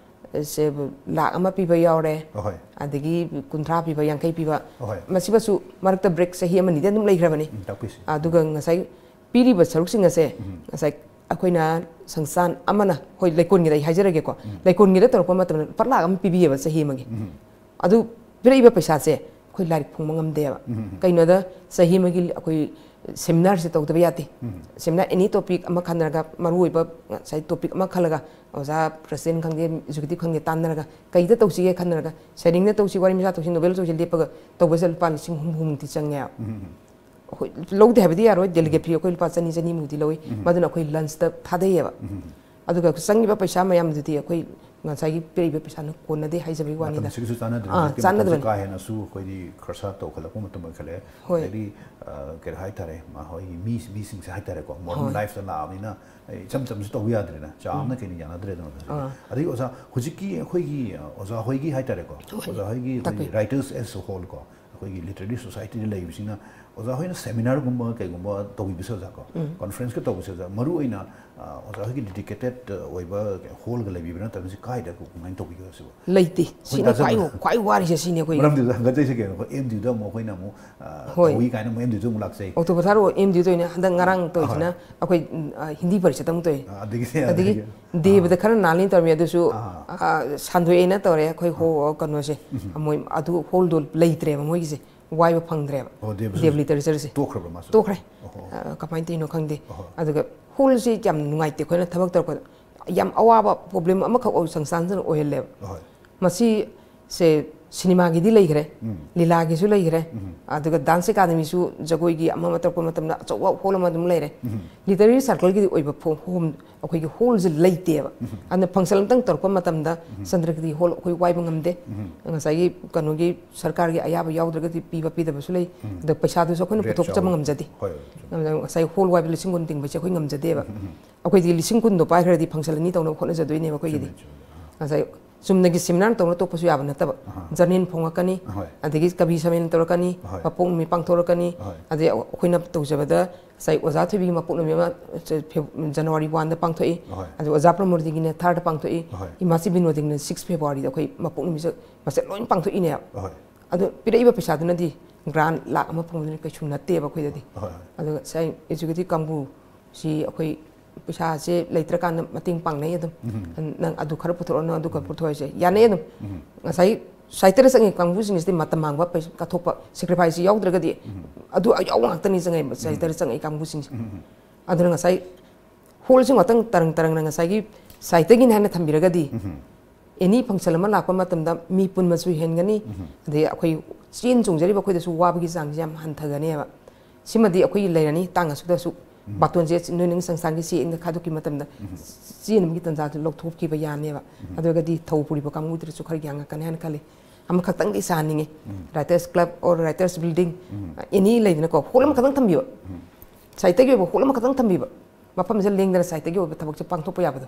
ꯑ, ꯁꯦ, ꯂꯥꯛ ꯑꯃ ꯄꯤꯕ ꯌꯥꯎꯔꯦ꯫ ꯑꯍꯣꯏ꯫ ꯑꯗꯒꯤ ꯀꯨꯟꯊ꯭ꯔꯥ ꯄꯤꯕ, ꯌꯥꯡꯈꯩ ꯄꯤꯕ꯫ ꯑꯍꯣꯏ꯫ ꯃꯁꯤꯃꯁꯨ ꯃꯔꯛꯇ ꯕ꯭ꯔꯦꯛ ꯆꯍꯤ ꯑꯃꯅꯤꯗꯤ ꯑꯗꯨꯝ ꯂꯩꯈ꯭ꯔꯕꯅꯤ꯫ ꯎꯝ, ꯇꯥꯛꯄꯤꯁꯤ꯫ ꯑꯗꯨꯒ ꯉꯁꯥꯏ ꯄꯤꯔꯤꯕ ꯁꯔꯨꯛꯁꯤꯡ ꯑꯁꯦ ꯎꯝ꯫ ꯉꯁꯥꯏ ꯑꯩꯈꯣꯏꯅ ꯁꯪꯁꯥꯟ ꯑꯃꯅ, ꯍꯣꯏ, ꯂꯩꯀꯣꯟꯒꯤꯗ ꯑꯩ ꯍꯥꯏꯖꯔꯒꯦꯀꯣ, ꯎꯝ꯫ ꯂꯩꯀꯣꯟꯒꯤꯗ ꯇꯧꯔꯛꯄ ꯃꯇꯝꯗ ꯂꯨꯄꯥ ꯂꯥꯛ ꯑꯃ ꯄꯤꯕꯤꯌꯦꯕ ꯆꯍꯤ ꯑꯃꯒꯤ꯫ ꯎꯝ꯫ ꯑꯗꯨ ꯄꯤꯔꯛꯏꯕ ꯄꯩꯁꯥꯁꯦ ꯑꯩꯈꯣꯏ ꯂꯥꯏꯔꯤꯛ ꯐꯣꯡꯕ ꯉꯝꯗꯦꯕ꯫ ꯎꯝ꯫ ꯀꯩꯅꯣꯗ ꯆꯍꯤ ꯑꯃꯒꯤ ꯑꯩꯈꯣꯏ ꯁꯦꯃꯤꯅꯥꯔꯁꯦ ꯇꯧꯗꯕ ꯌꯥꯗꯦ꯫ ꯎꯝ꯫ ꯁꯦꯃꯤꯅꯥꯔ ꯑꯦꯅꯤ ꯇꯣꯄꯤꯛ ꯑꯃ ꯈꯟꯅꯔꯒ, ꯃꯔꯨꯑꯣꯏꯕ ꯉꯁꯥꯏ ꯇꯣꯄꯤꯛ ꯑꯃ ꯈꯜꯂꯒ ꯑꯣꯖꯥ ꯄ꯭ꯔꯁꯤꯗꯦꯟ ꯈꯪꯗꯦ, ꯑꯦꯛꯖꯤꯀ꯭ꯌꯨꯇꯤꯚ ꯈꯪꯗꯦ ꯇꯥꯟꯅꯔꯒ ꯀꯩꯗ ꯇꯧꯁꯤꯒꯦ ꯈꯟꯅꯔꯒ ꯁꯩꯔꯦꯡꯗ ꯇꯧꯁꯤ, ꯋꯥꯔꯤ ꯃꯆꯥ ꯇꯧꯁꯤ, ꯅꯣꯕꯦꯜ ꯇꯧꯁꯤ ꯂꯦꯞꯄꯒ ꯇꯧꯕꯁꯤꯗ ꯂꯨꯄꯥ ꯂꯤꯁꯤꯡ ꯍꯨꯝꯐꯨꯃꯨꯛꯇꯤ ꯆꯪꯉꯦꯕ꯫ ꯎꯝ꯫ ꯑꯩꯈꯣꯏ ꯂꯧꯗꯦ ꯍꯥꯏꯕꯗꯤ ꯌꯥꯔꯣꯏ, ꯗꯦꯂꯤꯒꯦꯠ ꯐꯤ ꯑꯩꯈꯣꯏ ꯂꯨꯄꯥ ꯆꯅꯤ, ꯆꯅꯤꯃꯨꯛꯇꯤ ꯂꯧꯏ꯫ ꯃꯗꯨꯅ ꯑꯩꯈꯣꯏ ꯂꯟꯁꯇ ꯊꯥꯗꯩꯌꯦꯕ꯫ ꯑꯗꯨꯒ ꯆꯪꯉꯤꯕ ꯄꯩꯁꯥ ꯃꯌꯥꯝꯗꯨꯗꯤ ꯑꯩꯈꯣꯏ ꯉꯁꯥꯏꯒꯤ ꯄꯤꯔꯛꯏꯕ ꯄꯩꯁꯥꯅ ꯀꯣꯟꯅꯗꯦ ꯍꯥꯏꯖꯕꯒꯤ ꯋꯥꯅꯤꯗ꯫ ꯃꯇꯝꯁꯤꯒꯁꯨ ꯆꯥꯟꯅꯗ꯭ꯔꯦ꯫ ꯑꯥ, ꯍꯧꯖꯤꯛꯇꯤ ꯃꯇꯝꯁꯦ ꯆꯥꯟꯅꯗꯕꯅꯤ꯫ ꯀꯥ ꯍꯦꯟꯅꯁꯨ ꯑꯩꯈꯣꯏꯗꯤ ꯈꯔꯁꯥ ꯇꯧꯈꯠꯂꯛꯄ ꯃꯇꯝ ꯑꯣꯏꯈꯠꯂꯛꯑꯦ꯫ ꯍꯣꯏ꯫ ꯑꯗꯩꯗꯤ, ꯑ, ꯀꯩꯅꯣ ꯍꯥꯏꯇꯥꯔꯦ, ꯃꯈꯣꯏꯒꯤ ꯃꯤ, ꯃꯤꯁꯤꯡꯁꯦ ꯍꯥꯏꯇꯥꯔꯦꯀꯣ, ꯃꯣꯗꯔꯟ ꯍꯣꯏ꯫ ꯂꯥꯏꯐꯇ ꯂꯥꯛꯑꯕꯅꯤꯅ, ꯑꯩ ꯏꯆꯝ ꯆꯝꯁꯨ ꯇꯧꯕ ꯌꯥꯗ꯭ꯔꯦꯅ, ꯆꯥ ꯑꯃꯅ ꯀꯩꯅ ꯌꯥꯅꯗ꯭ꯔꯦꯗꯅ ꯍꯧꯖꯤꯛ꯫ ꯑꯥ꯫ ꯑꯗꯒꯤ ꯑꯣꯖꯥ, ꯍꯧꯖꯤꯛꯀꯤ ꯑꯩꯈꯣꯏꯒꯤ, ꯑ, ꯑꯣꯖꯥ ꯍꯣꯏꯒꯤ ꯍꯥꯏꯇꯥꯔꯦꯀꯣ, ꯍꯣꯏ꯫ ꯑꯣꯖꯥ ꯍꯣꯏꯒꯤ ꯑꯩꯈꯣꯏꯒꯤ ꯇꯥꯛꯄꯤꯌꯨ꯫ Writers as a whole ꯀꯣ, ꯑꯩꯈꯣꯏꯒꯤ ꯂꯤꯇꯔꯦꯔꯤ ꯁꯣꯁꯥꯏꯇꯤꯗ ꯂꯩꯕꯁꯤꯡꯅ ꯑꯣꯖꯥ ꯍꯣꯏꯅ ꯁꯦꯃꯤꯅꯥꯔꯒꯨꯝꯕ ꯀꯩꯒꯨꯝꯕ ꯇꯧꯕꯤꯕꯁꯦ ꯑꯣꯖꯥ ꯀꯣ, ꯎꯝ꯫ ꯀꯣꯟꯐ꯭ꯔꯦꯟꯁꯀ ꯇꯧꯕꯁꯦ ꯑꯣꯖꯥ, ꯃꯔꯨ ꯑꯣꯏꯅ, ꯑ, ꯑꯣꯖꯥ ꯍꯣꯏꯒꯤ ꯗꯤꯗꯤꯀꯦꯇꯦꯠ ꯑꯣꯏꯕ ꯍꯣꯜꯒ ꯂꯩꯕꯤꯕ꯭ꯔꯥ, ꯅꯠꯇ꯭ꯔꯒ ꯁꯤ ꯀꯥꯏꯗ ꯀꯃꯥꯏꯅ ꯇꯧꯕꯤꯒꯦ ꯁꯤꯕꯣ? ꯂꯩꯇꯦ꯫ ꯑꯩꯈꯣꯏ ꯁꯤꯅꯤ ꯇꯥꯖꯕ ꯈ꯭ꯋꯥꯏ, ꯈ꯭ꯋꯥꯏ ꯋꯥꯔꯤꯁꯦ ꯁꯤꯅꯤ ꯑꯩꯈꯣꯏꯒꯤ꯫ ꯃꯔꯝꯗꯨꯗ ꯍꯪꯒꯠꯆꯩꯁꯦ ꯀꯩꯅꯣ, ꯑꯩꯈꯣꯏ ꯑꯦꯝ ꯗꯤꯗ ꯑꯃꯨꯛ ꯑꯩꯈꯣꯏꯅ ꯑꯃꯨꯛ, ꯑ, ꯍꯣꯏ꯫ ꯇꯧꯏ ꯀꯥꯏꯅ ꯑꯃꯨꯛ ꯑꯦꯝ ꯗꯤꯗ ꯑꯃꯨꯛ ꯂꯥꯛꯆꯩ꯫ ꯑꯣꯛꯇꯣꯕꯔ ꯊꯥꯔꯣ ꯑꯦꯝ ꯗꯤꯗ ꯑꯣꯏꯅ ꯍꯟꯗꯛ ꯉꯔꯥꯡ ꯇꯧꯔꯤꯁꯤꯅ ꯑꯍꯣꯏ꯫ ꯑꯩꯈꯣꯏ, ꯎꯝ, ꯑ, ꯍꯤꯟꯗꯤ ꯄꯔꯤꯁꯠ ꯑꯃꯨꯛ ꯇꯧꯏ꯫ ꯑ, ꯑꯗꯒꯤꯗꯤ ꯑꯗꯒꯤ ꯑꯗꯒꯤ ꯗꯦꯕꯗ ꯑꯥ꯫ ꯈꯔ ꯅꯥꯜꯂꯤ ꯇꯧꯔꯝꯃꯤ, ꯑꯗꯨꯁꯨ, ꯑꯥ꯫ ꯑ, ꯁꯟꯗꯣꯛꯑꯦꯅ ꯇꯧꯔꯦ꯫ ꯑꯩꯈꯣꯏ ꯍꯣ-, ꯑꯥ꯫ ꯀꯩꯅꯣꯁꯦ, ꯎꯝ꯫ ꯃꯣꯏ ꯑꯗꯨ ꯍꯣꯜꯗꯣ ꯂꯩꯇ꯭ꯔꯦꯕ ꯃꯣꯏꯒꯤꯁꯦ, ꯋꯥꯏꯕ ꯐꯪꯗ꯭ꯔꯦꯕ꯫ ꯑꯣ, ꯗꯦꯕꯁꯨ ꯗꯦꯕ ꯂꯤꯇꯔꯦꯆꯔꯁꯦ꯫ ꯇꯣꯛꯈ꯭ꯔꯕ ꯃꯥꯁꯨ? ꯇꯣꯛꯈ꯭ꯔꯦ꯫ ꯑꯣꯍꯣ꯫ ꯑ, ꯀꯃꯥꯏꯅ ꯇꯧꯔꯤꯅꯣ ꯈꯪꯗꯦ꯫ ꯑꯣꯍꯣ꯫ ꯑꯗꯨꯒ ꯍꯣꯜꯁꯤ ꯌꯥꯝ ꯅꯨꯡꯉꯥꯏꯇꯦ ꯑꯩꯈꯣꯏꯅ ꯊꯕꯛ ꯇꯧꯔꯛꯄꯗ꯫ ꯌꯥꯝ ꯑꯋꯥꯕ ꯄ꯭ꯔꯣꯕ꯭ꯂꯦꯝ ꯑꯃꯈꯛ ꯑꯣꯏ-, ꯁꯪꯁꯥꯟꯁꯤꯅ ꯑꯣꯏꯍꯜꯂꯦꯕ꯫ ꯑꯍꯣꯏ꯫ ꯃꯁꯤ ꯁꯦ ꯁꯤꯅꯦꯃꯥꯒꯤꯗꯤ ꯂꯩꯈ꯭ꯔꯦ, ꯎꯝ꯫ ꯂꯤꯂꯥꯒꯤꯁꯨ ꯂꯩꯈ꯭ꯔꯦ, ꯎꯝ꯫ ꯑꯗꯨꯒ ꯗꯥꯟꯁ ꯑꯦꯀꯥꯗꯃꯤꯁꯨ ꯖꯒꯣꯏꯒꯤ ꯑꯃ ꯑꯃ ꯇꯧꯔꯛꯄ ꯃꯇꯝꯗ ꯑꯆꯧꯕ ꯍꯣꯜ ꯑꯃ ꯑꯗꯨꯝ ꯂꯩꯔꯦ꯫ ꯎꯝ꯫ ꯂꯤꯇꯔꯦꯔꯤ ꯁꯥꯔꯀꯜꯒꯤꯗꯤ ꯑꯣꯏꯕ ꯐꯣ-, ꯍꯣꯝ, ꯑꯩꯈꯣꯏꯒꯤ ꯍꯣꯜꯁꯦ ꯂꯩꯇꯦꯕ꯫ ꯎꯝ꯫ ꯑꯗꯨꯅ ꯐꯪꯁꯟ ꯑꯝꯇꯪ ꯇꯧꯔꯛꯄ ꯃꯇꯝꯗ ꯎꯝ꯫ ꯆꯟꯗ꯭ꯔꯀꯤꯗꯤ ꯍꯣꯜ ꯑꯩꯈꯣꯏ ꯋꯥꯏꯕ ꯉꯝꯗꯦ꯫ ꯎꯝ꯫ ꯉꯁꯥꯏꯒꯤ ꯀꯩꯅꯣꯒꯤ ꯁꯔꯀꯥꯔꯒꯤ ꯑꯌꯥꯕ ꯌꯥꯎꯗ꯭ꯔꯒꯗꯤ ꯄꯤꯕ ꯄꯤꯗꯕꯁꯨ ꯂꯩ꯫ ꯎꯝ꯫ ꯑꯗ ꯄꯩꯁꯥꯗꯨꯁꯨ ꯑꯩꯈꯣꯏꯅ ꯔꯦꯠ ꯄꯨꯊꯣꯛꯆꯕ ꯆꯥꯎꯋꯦ꯫ ꯉꯝꯖꯗꯦ꯫ ꯍꯣꯏ, ꯍꯣꯏ, ꯆꯨꯝꯃꯦ꯫ ꯑꯗꯨꯅ ꯉꯁꯥꯏ ꯍꯣꯜ ꯋꯥꯏꯕ ꯂꯤꯁꯤꯡ ꯀꯨꯟ ꯇꯤꯡꯕꯁꯦ ꯑꯩꯈꯣꯏ ꯉꯝꯖꯗꯦꯕ꯫ ꯎꯝ, ꯎꯝ, ꯎꯝ꯫ ꯑꯩꯈꯣꯏꯗꯤ ꯂꯤꯁꯤꯡ ꯀꯨꯟꯗꯣ ꯄꯥꯏꯈ꯭ꯔꯗꯤ ꯐꯪꯁꯟ ꯑꯅꯤ ꯇꯧꯅꯕ ꯍꯣꯠꯅꯖꯗꯣꯏꯅꯦꯕ ꯑꯩꯈꯣꯏꯒꯤꯗꯤ꯫ ꯆꯨꯝꯃꯦ, ꯆꯨꯝꯃꯦ꯫ ꯑꯥ꯫ ꯉꯁꯥꯏ ꯆꯨꯝꯅꯒꯤ ꯁꯦꯃꯤꯅꯥꯔ ꯇꯧꯅ ꯇꯣꯛꯄꯁꯨ ꯌꯥꯕ ꯅꯠꯇꯕ꯫ ꯑꯍꯥ꯫ ꯖꯔꯅꯦꯜ ꯐꯣꯡꯉꯛꯀꯅꯤ, ꯑꯍꯣꯏ꯫ ꯑꯗꯒꯤ ꯀꯕꯤ ꯁꯝꯃꯦꯂꯟ ꯇꯧꯔꯛꯀꯅꯤ, ꯑꯍꯣꯏ꯫ ꯃꯄꯣꯛ ꯅꯨꯃꯤꯠ ꯄꯥꯡꯊꯣꯔꯛꯀꯅꯤ, ꯑꯍꯣꯏ꯫ ꯑꯗꯩ ꯑꯩꯈꯣꯏꯅ ꯇꯧꯖꯕꯗ ꯉꯁꯥꯏ ꯑꯣꯖꯥ ꯊꯣꯏꯕꯤꯒꯤ ꯃꯄꯣꯛ ꯅꯨꯃꯤꯠ ꯑꯃ ꯐꯦꯕ-, ꯖꯅꯋꯥꯔꯤ ꯋꯥꯟꯗ ꯄꯥꯡꯊꯣꯛꯏ, ꯑꯍꯣꯏ꯫ ꯑꯗꯨ ꯑꯣꯖꯥ ꯄ꯭ꯔꯃꯣꯗꯤꯒꯤꯅ ꯊꯥꯔꯗ ꯄꯥꯡꯊꯣꯛꯏ, ꯑꯍꯣꯏ꯫ ꯏꯃꯥꯁꯤ ꯕꯤꯅꯣꯗꯤꯒꯤꯅ ꯁꯤꯛꯁ ꯐꯦꯕ꯭ꯔꯨꯋꯥꯔꯤꯗ ꯑꯩꯈꯣꯏ ꯃꯄꯣꯛ ꯅꯨꯃꯤꯠꯁꯦ ꯃꯁꯦ ꯂꯣꯏ ꯄꯥꯡꯊꯣꯛꯏꯅꯦꯕ꯫ ꯑꯍꯣꯏ꯫ ꯑꯗꯨ ꯄꯤꯔꯛꯏꯕ ꯄꯩꯁꯥꯗꯨꯅꯗꯤ ꯒ꯭ꯔꯥꯟ ꯂꯥꯛ ꯑꯃ ꯐꯪꯕꯗꯨꯅ ꯀꯩꯁꯨ ꯅꯠꯇꯦꯕ ꯑꯩꯈꯣꯏꯗꯗꯤ꯫ ꯑꯍꯣꯏ, ꯍꯣꯏ꯫ ꯑꯗꯨꯒ ꯉꯁꯥꯏ ꯑꯦꯖꯨꯀꯦꯇꯤꯚ ꯀꯥꯡꯕꯨ ꯁꯤ ꯑꯩꯈꯣꯏ ꯄꯩꯁꯥꯁꯦ ꯂꯩꯇ꯭ꯔꯀꯥꯟꯗ ꯃꯇꯦꯡ ꯄꯥꯡꯅꯩ ꯑꯗꯨꯝ꯫ ꯎꯝ꯫ ꯅꯪ ꯑꯗꯨ ꯈꯔ ꯄꯨꯊꯣꯔꯛꯑꯣ, ꯅꯪ ꯑꯗꯨ ꯈꯔ ꯎꯝ꯫ ꯄꯨꯊꯣꯛꯑꯣ ꯍꯥꯏꯁꯦ ꯌꯥꯅꯩ ꯑꯗꯨꯝ꯫ ꯎꯝ꯫ ꯉꯁꯥꯏ ꯁꯥꯏꯠꯇꯗ ꯆꯪꯉꯤ ꯀꯥꯡꯕꯨꯁꯤꯡꯁꯤꯗꯤ ꯃꯇꯝ ꯃꯥꯡꯕ, ꯄꯩꯁꯥ ꯀꯠꯊꯣꯛꯄ, ꯁꯦꯀ꯭ꯔꯤꯐꯥꯏꯁ ꯌꯥꯎꯗ꯭ꯔꯒꯗꯤ ꯎꯝ꯫ ꯑꯗꯨ ꯌꯥꯎꯕ ꯉꯥꯛꯇꯅꯤ ꯆꯪꯉꯛꯏꯕ ꯎꯝ꯫ ꯁꯥꯏꯠꯇꯗ ꯆꯪꯉꯛꯏ ꯀꯥꯡꯕꯨꯁꯤꯡꯁꯦ꯫ ꯎꯝ꯫ ꯑꯗꯨꯅ ꯉꯁꯥꯏ ꯍꯣꯜꯁꯤ ꯉꯥꯛꯇꯪ ꯇꯔꯪ ꯇꯔꯪꯅ ꯉꯁꯥꯏꯒꯤ ꯁꯥꯏꯠꯇꯒꯤꯅꯤ ꯍꯥꯏꯅ ꯊꯝꯕꯤꯔꯒꯗꯤ ꯎꯝ꯫ ꯑꯦꯅꯤ ꯐꯪꯁꯟ ꯑꯃ ꯂꯥꯛꯄ ꯃꯇꯝꯗ ꯃꯤ ꯄꯨꯟꯕꯁꯨ ꯍꯦꯟꯒꯅꯤ, ꯎꯝ꯫ ꯑꯗꯩ ꯑꯩꯈꯣꯏ ꯆꯦꯟ ꯆꯣꯡꯖꯔꯤꯕ ꯑꯩꯈꯣꯏꯗꯁꯨ ꯋꯥꯕꯒꯤ ꯆꯥꯡꯁꯦ ꯌꯥꯝ ꯍꯟꯊꯒꯅꯦꯕ꯫ ꯁꯤꯃꯗꯤ ꯑꯩꯈꯣꯏꯒꯤ ꯂꯩꯔꯅꯤ, ꯇꯥꯡ ꯑꯁꯨꯛꯇ ꯑꯁꯨꯛ ꯕꯥꯇꯣꯟꯁꯦ ꯅꯣꯏ ꯅꯪ ꯁꯪꯁꯊꯥꯟꯒꯤ ꯆꯦ ꯑꯃꯗ ꯈꯥꯏꯗꯣꯛꯈꯤꯕ ꯃꯇꯝꯗ ꯆꯦꯟꯅꯕꯒꯤ ꯇꯟꯖꯥꯗꯨ ꯂꯧꯊꯣꯛꯈꯤꯕ ꯌꯥꯅꯦꯕ꯫ ꯑꯗꯨ ꯑꯣꯏꯔꯒꯗꯤ ꯊꯧ ꯄꯨꯔꯤꯕ ꯀꯥꯡꯕꯨꯗꯨꯗꯁꯨ ꯈꯔ ꯌꯥꯡꯉꯛꯀꯅꯤ ꯍꯥꯏꯅ ꯈꯜꯂꯤ꯫ ꯑꯃꯈꯛꯇꯪꯗꯤ ꯁꯥꯍꯟꯅꯤꯡꯉꯤ꯫ Writers Club or Writers Building, any ꯂꯩꯗꯅꯀꯣ, ꯍꯣꯜ ꯑꯃꯈꯛꯇꯪ ꯊꯝꯕꯤꯕ, ꯁꯥꯍꯤꯇ꯭ꯌꯒꯤ ꯑꯣꯏꯕ ꯍꯣꯜ ꯑꯃꯈꯛꯇꯪ ꯊꯝꯕꯤꯕ, ꯃꯐꯝꯁꯤꯗ ꯂꯦꯡꯗꯅ ꯁꯥꯍꯤꯇ꯭ꯌꯒꯤ ꯑꯣꯏꯕ ꯊꯕꯛꯁꯦ ꯄꯥꯡꯊꯣꯛꯄ ꯌꯥꯕꯗꯣ꯫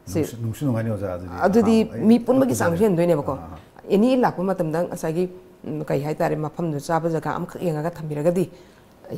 ꯁꯤ ꯅꯨꯡꯁꯨ ꯅꯨꯡꯁꯨ ꯅꯨꯡꯉꯥꯏꯅꯤ ꯑꯣꯖꯥ꯫ ꯑꯗꯨꯗꯤ ꯑꯗꯨꯗꯤ ꯑꯍꯥꯟꯕ ꯑꯩ ꯃꯤ ꯄꯨꯟꯕꯒꯤ ꯆꯥꯡꯁꯨ ꯐꯖꯅ ꯍꯦꯟꯗꯣꯏꯅꯦꯕꯀꯣ꯫ ꯑꯥ, ꯑꯥ, ꯑꯥ꯫ Any ꯂꯥꯛꯄ ꯃꯇꯝꯗ ꯉꯁꯥꯏꯒꯤ, ꯎꯝ, ꯀꯩ ꯍꯥꯏꯇꯥꯔꯦ, ꯃꯐꯝꯗꯨ ꯆꯥꯕ ꯖꯒꯥ ꯑꯃꯈꯛ ꯌꯦꯡꯉꯒ ꯊꯝꯕꯤꯔꯒꯗꯤ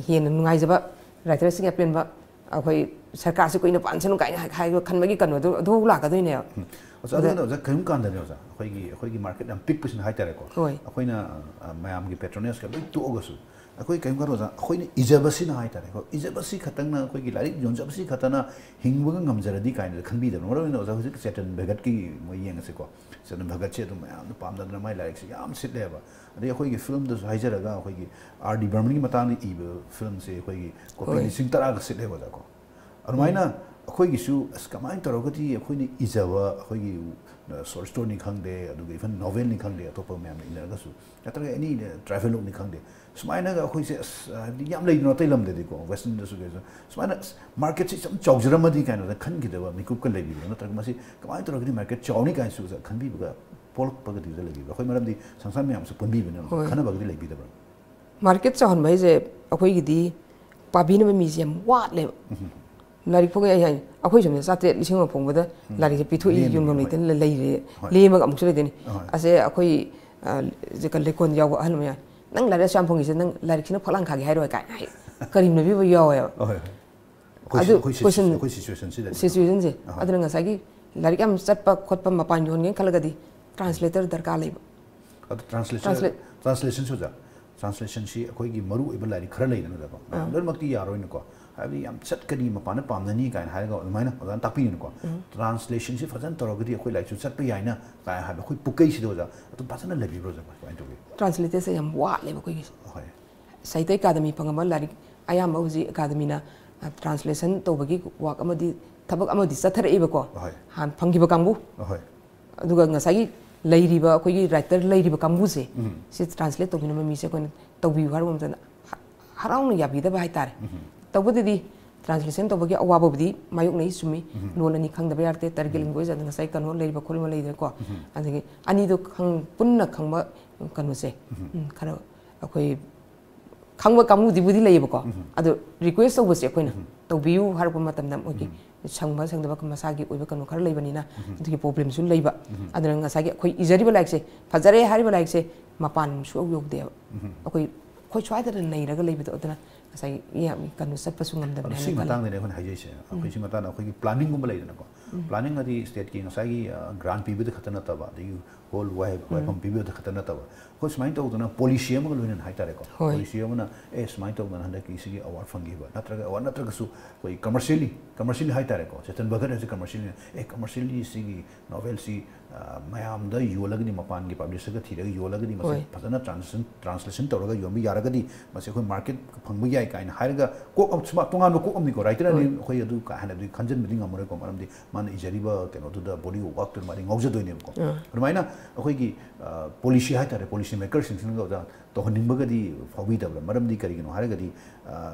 ꯍꯦꯟꯅ ꯅꯨꯡꯉꯥꯏꯖꯕ, ꯔꯥꯏꯇꯔꯁꯤꯡꯒꯤ ꯑꯄꯦꯟꯕ, ꯑꯩꯈꯣꯏ ꯁꯔꯀꯥꯔꯁꯤ ꯀꯨꯏꯅ ꯄꯥꯟꯁꯅꯨ ꯀꯥꯏꯅ ꯍꯥꯏ-, ꯍꯥꯏꯕ ꯈꯟꯕꯒꯤ ꯀꯩꯅꯣꯗꯣ ꯑꯗꯨ ꯂꯥꯛꯀꯗꯣꯏꯅꯦꯕ꯫ ꯎꯝ꯫ ꯑꯣꯖꯥ, ꯑꯗ ꯑꯗꯨꯅ ꯑꯣꯖꯥ ꯀꯔꯤꯒꯨꯝꯕ ꯀꯥꯟꯗꯅꯦ ꯑꯣꯖꯥ, ꯑꯩꯈꯣꯏꯒꯤ, ꯑꯩꯈꯣꯏꯒꯤ ꯃꯥꯔꯀꯦꯠ ꯌꯥꯝ ꯄꯤꯛꯄꯁꯤꯅ ꯍꯥꯏꯇꯥꯔꯦꯀꯣ꯫ ꯍꯣꯏ꯫ ꯑꯩꯈꯣꯏꯅ, ꯑ, ꯃꯌꯥꯝꯒꯤ ꯄꯦꯇ꯭ꯔꯣꯅꯦꯖꯀ ꯂꯣꯏ ꯇꯣꯛꯑꯒꯁꯨ ꯑꯩꯈꯣꯏ ꯀꯔꯤꯒꯨꯝꯕ ꯀꯥꯟꯗ ꯑꯣꯖꯥ, ꯑꯩꯈꯣꯏꯅ ꯏꯖꯕꯁꯤꯅ ꯍꯥꯏꯇꯥꯔꯦꯀꯣ, ꯏꯖꯕꯁꯤ ꯈꯛꯇꯪꯅ, ꯑꯩꯈꯣꯏꯒꯤ ꯂꯥꯏꯔꯤꯛ ꯌꯣꯟꯖꯕꯁꯤ ꯈꯛꯇꯅ ꯍꯤꯡꯕꯒ ꯉꯝꯖꯔꯗꯤ ꯀꯥꯏꯅ ꯈꯟꯕꯤꯗꯕ꯭ꯔꯥ? ꯃꯔꯨ ꯑꯣꯏꯅ ꯑꯣꯖꯥ ꯍꯧꯖꯤꯛ ꯆꯦꯇꯟ ꯚꯒꯠꯀꯤ ꯃꯣꯏ ꯌꯦꯡꯉꯁꯤꯀꯣ꯫ ꯆꯦꯇꯟ ꯚꯒꯠꯁꯦ ꯑꯗꯨꯝ ꯃꯌꯥꯝꯅ ꯄꯥꯝꯅꯗꯅ ꯃꯥꯏ ꯂꯥꯏꯔꯤꯛꯁꯦ ꯌꯥꯝ ꯁꯤꯠꯂꯦꯕ꯫ ꯑꯗꯩ ꯑꯩꯈꯣꯏꯒꯤ ꯐꯤꯂꯝꯗꯁꯨ ꯍꯥꯏꯖꯔꯒ ꯑꯩꯈꯣꯏꯒꯤ ꯑꯥꯔ ꯗꯤ ꯕꯔꯃꯟꯒꯤ ꯃꯇꯥꯡꯗ ꯏꯕ ꯐꯤꯂꯝꯁꯦ ꯑꯩꯈꯣꯏꯒꯤ ꯀꯣꯄꯤ ꯍꯣꯏ꯫ ꯂꯤꯁꯤꯡ ꯇꯔꯥꯒ ꯁꯤꯠꯂꯦꯕ ꯑꯣꯖꯥꯀꯣ꯫ ꯑꯗꯨꯃꯥꯏꯅ ꯎꯝ꯫ ꯑꯩꯈꯣꯏꯒꯤꯁꯨ ꯑꯁ ꯀꯃꯥꯏꯅ ꯇꯧꯔꯒꯗꯤ ꯑꯩꯈꯣꯏꯅ ꯏꯖꯕ ꯑꯩꯈꯣꯏꯒꯤ, ꯑ, ꯁꯣꯔꯠ ꯁ꯭ꯇꯣꯔꯤꯅꯤ ꯈꯪꯗꯦ, ꯑꯗꯨꯒ ꯏꯚꯟ ꯅꯣꯚꯦꯜꯅꯤ ꯈꯪꯗꯦ, ꯑꯇꯣꯞꯄ ꯃꯌꯥꯝꯅ ꯏꯅꯔꯒꯁꯨ, ꯅꯠꯇ꯭ꯔꯒ ꯑꯦꯅꯤ ꯇ꯭ꯔꯥꯏꯕꯦꯂꯣꯛꯅꯤ ꯈꯪꯗꯦ, ꯁꯨꯃꯥꯏꯅꯒ ꯑꯩꯈꯣꯏꯁꯦ ꯑꯁ, ꯍꯥꯏꯕꯗꯤ ꯌꯥꯝ ꯂꯩꯗꯅ ꯑꯇꯩ ꯂꯝꯗꯗꯤꯀꯣ, ꯋꯦꯁꯇꯔꯟꯗꯁꯨ ꯀꯩꯁꯨ ꯁꯨꯃꯥꯏꯅ ꯑꯁ ꯃꯥꯔꯀꯦꯠꯁꯤ ꯌꯥꯝ ꯆꯥꯎꯖꯔꯝꯃꯗꯤ ꯀꯥꯏꯅ ꯈꯟꯈꯤꯗꯕ ꯃꯤꯀꯨꯞꯀ ꯂꯩꯕꯤꯕ꯭ꯔꯥ? ꯅꯠꯇ꯭ꯔꯒ ꯃꯁꯤ ꯀꯃꯥꯏꯅ ꯇꯧꯔꯒꯗꯤ ꯃꯥꯔꯀꯦꯠ ꯆꯥꯎꯅꯤ ꯀꯥꯏꯅꯁꯨ ꯈꯟꯕꯤꯕꯒ ꯄꯣꯛꯂꯛꯄꯒꯗꯤ ꯂꯩꯕꯤꯕ꯭ꯔꯥ? ꯑꯩꯈꯣꯏ ꯃꯔꯝꯗꯤ ꯁꯪꯁꯥꯔ ꯃꯌꯥꯝꯁꯨ ꯄꯨꯟꯕꯤꯕꯅꯤꯅ ꯍꯣꯏ꯫ ꯈꯟꯅꯕꯒꯗꯤ ꯂꯩꯕꯤꯗꯕ꯭ꯔꯥ? ꯃꯥꯔꯀꯦꯠ ꯆꯥꯎꯍꯟꯕ ꯍꯥꯏꯁꯦ ꯑꯩꯈꯣꯏꯒꯤꯗꯤ ꯄꯥꯕꯤꯅꯕ ꯃꯤꯁꯦ ꯌꯥꯝ ꯋꯥꯠꯂꯦꯕ꯫ ꯎꯝ꯫ ꯂꯥꯏꯔꯤꯛ ꯐꯣꯡꯉꯦ ꯑꯩ ꯍꯥꯏ, ꯑꯩꯈꯣꯏ ꯁꯣꯝꯗ ꯆꯥꯇ꯭ꯔꯦꯠ, ꯂꯤꯁꯤꯡ ꯑꯃ ꯐꯣꯡꯕꯗ ꯎꯝ꯫ ꯂꯥꯏꯔꯤꯛꯁꯦ ꯄꯤꯊꯣꯛꯏ, ꯂꯦꯝꯃꯤꯅꯦ, ꯌꯣꯟꯐꯝ ꯍꯣꯏ꯫ ꯂꯩꯇꯅ ꯂꯩꯔꯦ, ꯍꯣꯏ꯫ ꯂꯦꯝꯃꯒ ꯑꯃꯨꯛꯁꯨ ꯂꯩꯗꯣꯏꯅꯤ꯫ ꯍꯣꯏ꯫ ꯑꯁꯦ ꯑꯩꯈꯣꯏ, ꯑ, ꯖꯦ-, ꯀ-, ꯂꯩꯀꯣꯜꯗ ꯌꯥꯎꯕ ꯑꯍꯜ ꯃꯌꯥꯝ, "ꯅꯪ ꯂꯥꯏꯔꯤꯛ ꯑꯁꯨꯛ ꯌꯥꯝ ꯐꯣꯡꯉꯤꯁꯦ, ꯅꯪ ꯂꯥꯏꯔꯤꯛꯁꯤꯅ ꯐꯛꯂꯥꯡ ꯈꯥꯒꯦ ꯍꯥꯏꯔꯣꯏ?" ꯀꯥꯏꯅ ꯍꯥꯏ, ꯀꯔꯤꯒꯨꯝꯕ ꯄꯤꯕ ꯌꯥꯎꯋꯦꯕ꯫ ꯍꯣꯏ, ꯍꯣꯏ꯫ ꯑꯩꯈꯣꯏ ꯁꯤ-, ꯑꯗꯨ ꯑꯩꯈꯣꯏ ꯁꯤ-, question ꯑꯩꯈꯣꯏ situation ꯁꯤꯗꯗꯤ꯫ Situation ꯁꯦ꯫ ꯑꯍꯣꯏ꯫ ꯑꯗꯨꯅ ꯉꯁꯥꯏꯒꯤ ꯂꯥꯏꯔꯤꯛ ꯌꯥꯝ ꯆꯠꯄ ꯈꯣꯠꯄ ꯃꯄꯥꯟ ꯌꯣꯟꯒꯦꯅ ꯈꯜꯂꯒꯗꯤ translator ꯗꯔꯀꯥꯔ ꯂꯩꯕ꯫ ꯑꯗꯣ translation, translate translation ꯁꯨ ꯑꯣꯖꯥ, translation ꯁꯤ ꯑꯩꯈꯣꯏꯒꯤ ꯃꯔꯨ ꯑꯣꯏꯕ ꯂꯥꯏꯔꯤꯛ ꯈꯔ ꯂꯩꯗꯅ ꯑꯣꯖꯥꯀꯣ, ꯃꯌꯥꯝ ꯑꯥ꯫ ꯂꯣꯏꯅꯃꯛꯇꯤ ꯌꯥꯔꯣꯏꯅꯀꯣ, ꯍꯥꯏꯕꯗꯤ ꯌꯥꯝ ꯆꯠꯀꯅꯤ, ꯃꯄꯥꯟꯗ ꯄꯥꯝꯅꯅꯤ ꯀꯥꯏꯅ ꯍꯥꯏꯔꯒ ꯑꯗꯨꯃꯥꯏꯅ ꯑꯣꯖꯥꯅ ꯇꯥꯛꯄꯤꯗꯅꯀꯣ꯫ ꯎꯝ꯫ Translation ꯁꯤ ꯐꯖꯅ ꯇꯧꯔꯒꯗꯤ ꯑꯩꯈꯣꯏ ꯂꯥꯏꯔꯤꯛꯁꯨ ꯆꯠꯄ ꯌꯥꯏꯅ ꯀꯥꯏꯅ ꯍꯥꯏꯕ ꯑꯩꯈꯣꯏ ꯄꯨꯛꯀꯩꯁꯤꯗ ꯑꯣꯖꯥ ꯑꯗꯨꯝ ꯐꯖꯅ ꯂꯩꯕꯤꯕ꯭ꯔꯣ ꯑꯣꯖꯥ? ꯀꯃꯥꯏꯅ ꯇꯧꯒꯦ? Translator ꯁꯦ ꯌꯥꯝ ꯋꯥꯠꯂꯦꯕ ꯑꯩꯈꯣꯏꯒꯤꯁꯦ꯫ ꯍꯣꯏ꯫ ꯁꯥꯍꯤꯇ꯭ꯌ ꯑꯦꯀꯥꯗꯃꯤ ꯐꯪꯉꯕ ꯂꯥꯏꯔꯤꯛ ꯑꯌꯥꯝꯕ ꯍꯧꯖꯤꯛ ꯑꯦꯀꯥꯗꯃꯤꯅ, ꯑ, translation ꯇꯧꯕꯒꯤ work ꯑꯃꯗꯤ, ꯊꯕꯛ ꯑꯃꯗꯤ ꯆꯠꯊꯔꯛꯏꯕꯀꯣ꯫ ꯍꯣꯏ꯫ ꯍꯥꯟꯅ ꯐꯪꯈꯤꯕ ꯀꯥꯡꯕꯨ꯫ ꯍꯣꯏ꯫ ꯑꯗꯨꯒ ꯉꯁꯥꯏꯒꯤ ꯂꯩꯔꯤꯕ ꯑꯩꯈꯣꯏꯒꯤ writer ꯂꯩꯔꯤꯕ ꯀꯥꯡꯕꯨꯁꯦ, ꯎꯝ꯫ ꯁꯤ translate ꯇꯧꯕꯤꯅꯕ ꯃꯤꯁꯦ ꯑꯩꯈꯣꯏꯅ ꯇꯧꯕꯤꯌꯨ ꯍꯥꯏꯕ ꯃꯇꯝꯗ, ꯑ-, ꯍꯔꯥꯎꯅ ꯌꯥꯕꯤꯗꯕ ꯍꯥꯏꯇꯥꯔꯦ꯫ ꯇꯧꯕꯗꯗꯤ translation ꯇꯧꯕꯒꯤ ꯑꯋꯥꯕꯕꯨꯗꯤ ꯃꯥꯌꯣꯛꯅꯩ, ꯆꯨꯝꯃꯤ꯫ ꯂꯣꯟ ꯑꯅꯤ ꯈꯪꯗꯕ ꯌꯥꯗꯦ, Turkic language, ꯑꯗ ꯉꯁꯥꯏ ꯀꯩꯅꯣ ꯂꯩꯔꯤꯕ ꯈꯣꯠꯂꯤꯕ ꯂꯩꯗꯅꯀꯣ꯫ ꯑꯗꯒꯤ ꯑꯅꯤꯗꯣ ꯈꯪ-, ꯄꯨꯟꯅ ꯈꯪꯕ ꯀꯩꯅꯣꯁꯦ, ꯎꯝ, ꯈꯔ ꯑꯩꯈꯣꯏ ꯈꯪꯕ ꯀꯥꯡꯕꯨꯗꯤꯕꯨꯗꯤ ꯂꯩꯌꯦꯕꯀꯣ꯫ ꯑꯗꯣ request ꯇꯧꯕꯁꯦ ꯑꯩꯈꯣꯏꯅ ꯇꯧꯕꯤꯌꯨ ꯍꯥꯏꯔꯛꯄ ꯃꯇꯝꯗ ꯃꯣꯏꯒꯤ ꯁꯪꯕ ꯁꯪꯗꯕ ꯃꯁꯥꯒꯤ ꯑꯣꯏꯕ ꯀꯩꯅꯣ ꯈꯔ ꯂꯩꯕꯅꯤꯅ ꯑꯗꯨꯒꯤ problemꯁꯨ ꯂꯩꯕ꯫ ꯑꯗꯨꯅ ꯉꯁꯥꯏꯒꯤ ꯑꯩꯈꯣꯏ ꯏꯖꯔꯤꯕ ꯂꯥꯏꯔꯤꯛꯁꯦ ꯐꯖꯔꯦ ꯍꯥꯏꯔꯤꯕ ꯂꯥꯏꯔꯤꯛꯁꯦ ꯃꯄꯥꯟ ꯁꯨꯡꯌꯧ ꯌꯧꯗꯦꯕ꯫ ꯑꯩꯈꯣꯏ, ꯑꯩꯈꯣꯏ ꯁ꯭ꯋꯥꯏꯗ ꯅꯩꯔꯒ ꯂꯩꯕꯗꯣ, ꯑꯗꯨꯅ ꯉꯁꯥꯏꯒꯤ ꯌꯥꯝ ꯀꯩꯅꯣ ꯆꯠꯄꯁꯨ ꯉꯝꯗꯕꯅꯦ ꯑꯗꯣ ꯁꯤꯒꯤ ꯍꯥꯏꯅ ꯈꯜꯂꯦ꯫ ꯃꯇꯥꯡꯗꯅꯦ ꯑꯩꯈꯣꯏꯅ ꯍꯥꯏꯖꯩꯁꯦ꯫ ꯑꯩꯈꯣꯏ ꯁꯤ ꯃꯇꯥꯡꯗ ꯑꯩꯈꯣꯏꯒꯤ planningꯒꯨꯝꯕ ꯂꯩꯗꯅꯀꯣ꯫ Planningꯑꯗꯤ stateꯀꯤ ꯉꯁꯥꯏꯒꯤ grant ꯄꯤꯕꯗ ꯈꯛꯇ ꯅꯠꯇꯕ, ꯑꯗꯒꯤ ꯍꯣꯜ ꯋꯥꯏ-, ꯋꯥꯏꯐꯝ ꯄꯤꯕꯗ ꯈꯛꯇ ꯅꯠꯇꯕ, ꯑꯩꯈꯣꯏ ꯁꯨꯃꯥꯏꯅ ꯇꯧꯗꯅ policy ꯑꯃꯒ ꯂꯣꯏꯅꯅ ꯍꯥꯏꯇꯥꯔꯦꯀꯣ꯫ ꯍꯣꯏ꯫ Policy ꯑꯃꯅ, ꯑꯦ, ꯁꯨꯃꯥꯏꯅ ꯇꯧꯗꯅ ꯍꯟꯗꯛꯀꯤ ꯁꯤꯒꯤ award ꯐꯪꯈꯤꯕ, ꯅꯠꯇ꯭ꯔꯒ award ꯅꯠꯇ꯭ꯔꯒꯁꯨ ꯑꯩꯈꯣꯏ commercially, commercially ꯍꯥꯏꯇꯥꯔꯦꯀꯣ, ꯆꯦꯇꯟ ꯚꯒꯠ ꯍꯥꯏꯁꯦ commercially, ꯑꯦ, commercially ꯁꯤꯒꯤ novelꯁꯤ, ꯑ, ꯃꯌꯥꯝꯗ ꯌꯣꯜꯂꯒꯗꯤ, ꯃꯄꯥꯟꯒꯤ publisherꯒ ꯊꯤꯔꯒ ꯌꯣꯜꯂꯒꯗꯤ, ꯃꯁꯤ ꯍꯣꯏ꯫ ꯐꯖꯅ translation, translation ꯇꯧꯔꯒ ꯌꯣꯟꯕ ꯌꯥꯔꯒꯗꯤ, ꯃꯁꯤ ꯑꯩꯈꯣꯏ market ꯐꯪꯕ ꯌꯥꯏ ꯀꯥꯏꯅ ꯍꯥꯏꯔꯒ, ꯀꯣꯛ ꯑꯃ, ꯁꯨꯃꯥꯏ-, ꯇꯣꯉꯥꯟꯕ ꯀꯣꯛ ꯑꯃꯅꯤꯀꯣ, writerꯅꯤ ꯍꯣꯏ꯫ ꯑꯩꯈꯣꯏ ꯑꯗꯨ ꯀꯥ ꯍꯦꯟꯅ ꯑꯗꯨꯗꯤ ꯈꯟꯖꯟꯕꯗꯤ ꯉꯝꯃꯔꯣꯏꯀꯣ, ꯃꯔꯝꯗꯤ ꯃꯥꯅ ꯏꯖꯔꯤꯕ ꯀꯩꯅꯣꯗꯨꯗ, body of workꯇꯨꯗ ꯃꯥꯗꯤ ꯉꯥꯎꯖꯗꯣꯏꯅꯦꯕꯀꯣ꯫ ꯑꯥ꯫ ꯑꯗꯨꯃꯥꯏꯅ ꯑꯩꯈꯣꯏꯒꯤ, ꯑ, policy ꯍꯥꯏꯇꯥꯔꯦ, policy makerꯁꯤꯡꯁꯤꯅ ꯑꯣꯖꯥ ꯇꯧꯍꯟꯅꯤꯡꯕꯒꯗꯤ ꯐꯥꯎꯕꯤꯗꯕ꯭ꯔꯥ? ꯃꯔꯝꯗꯤ ꯀꯔꯤꯒꯤꯅꯣ ꯍꯥꯏꯔꯒꯗꯤ, ꯑ,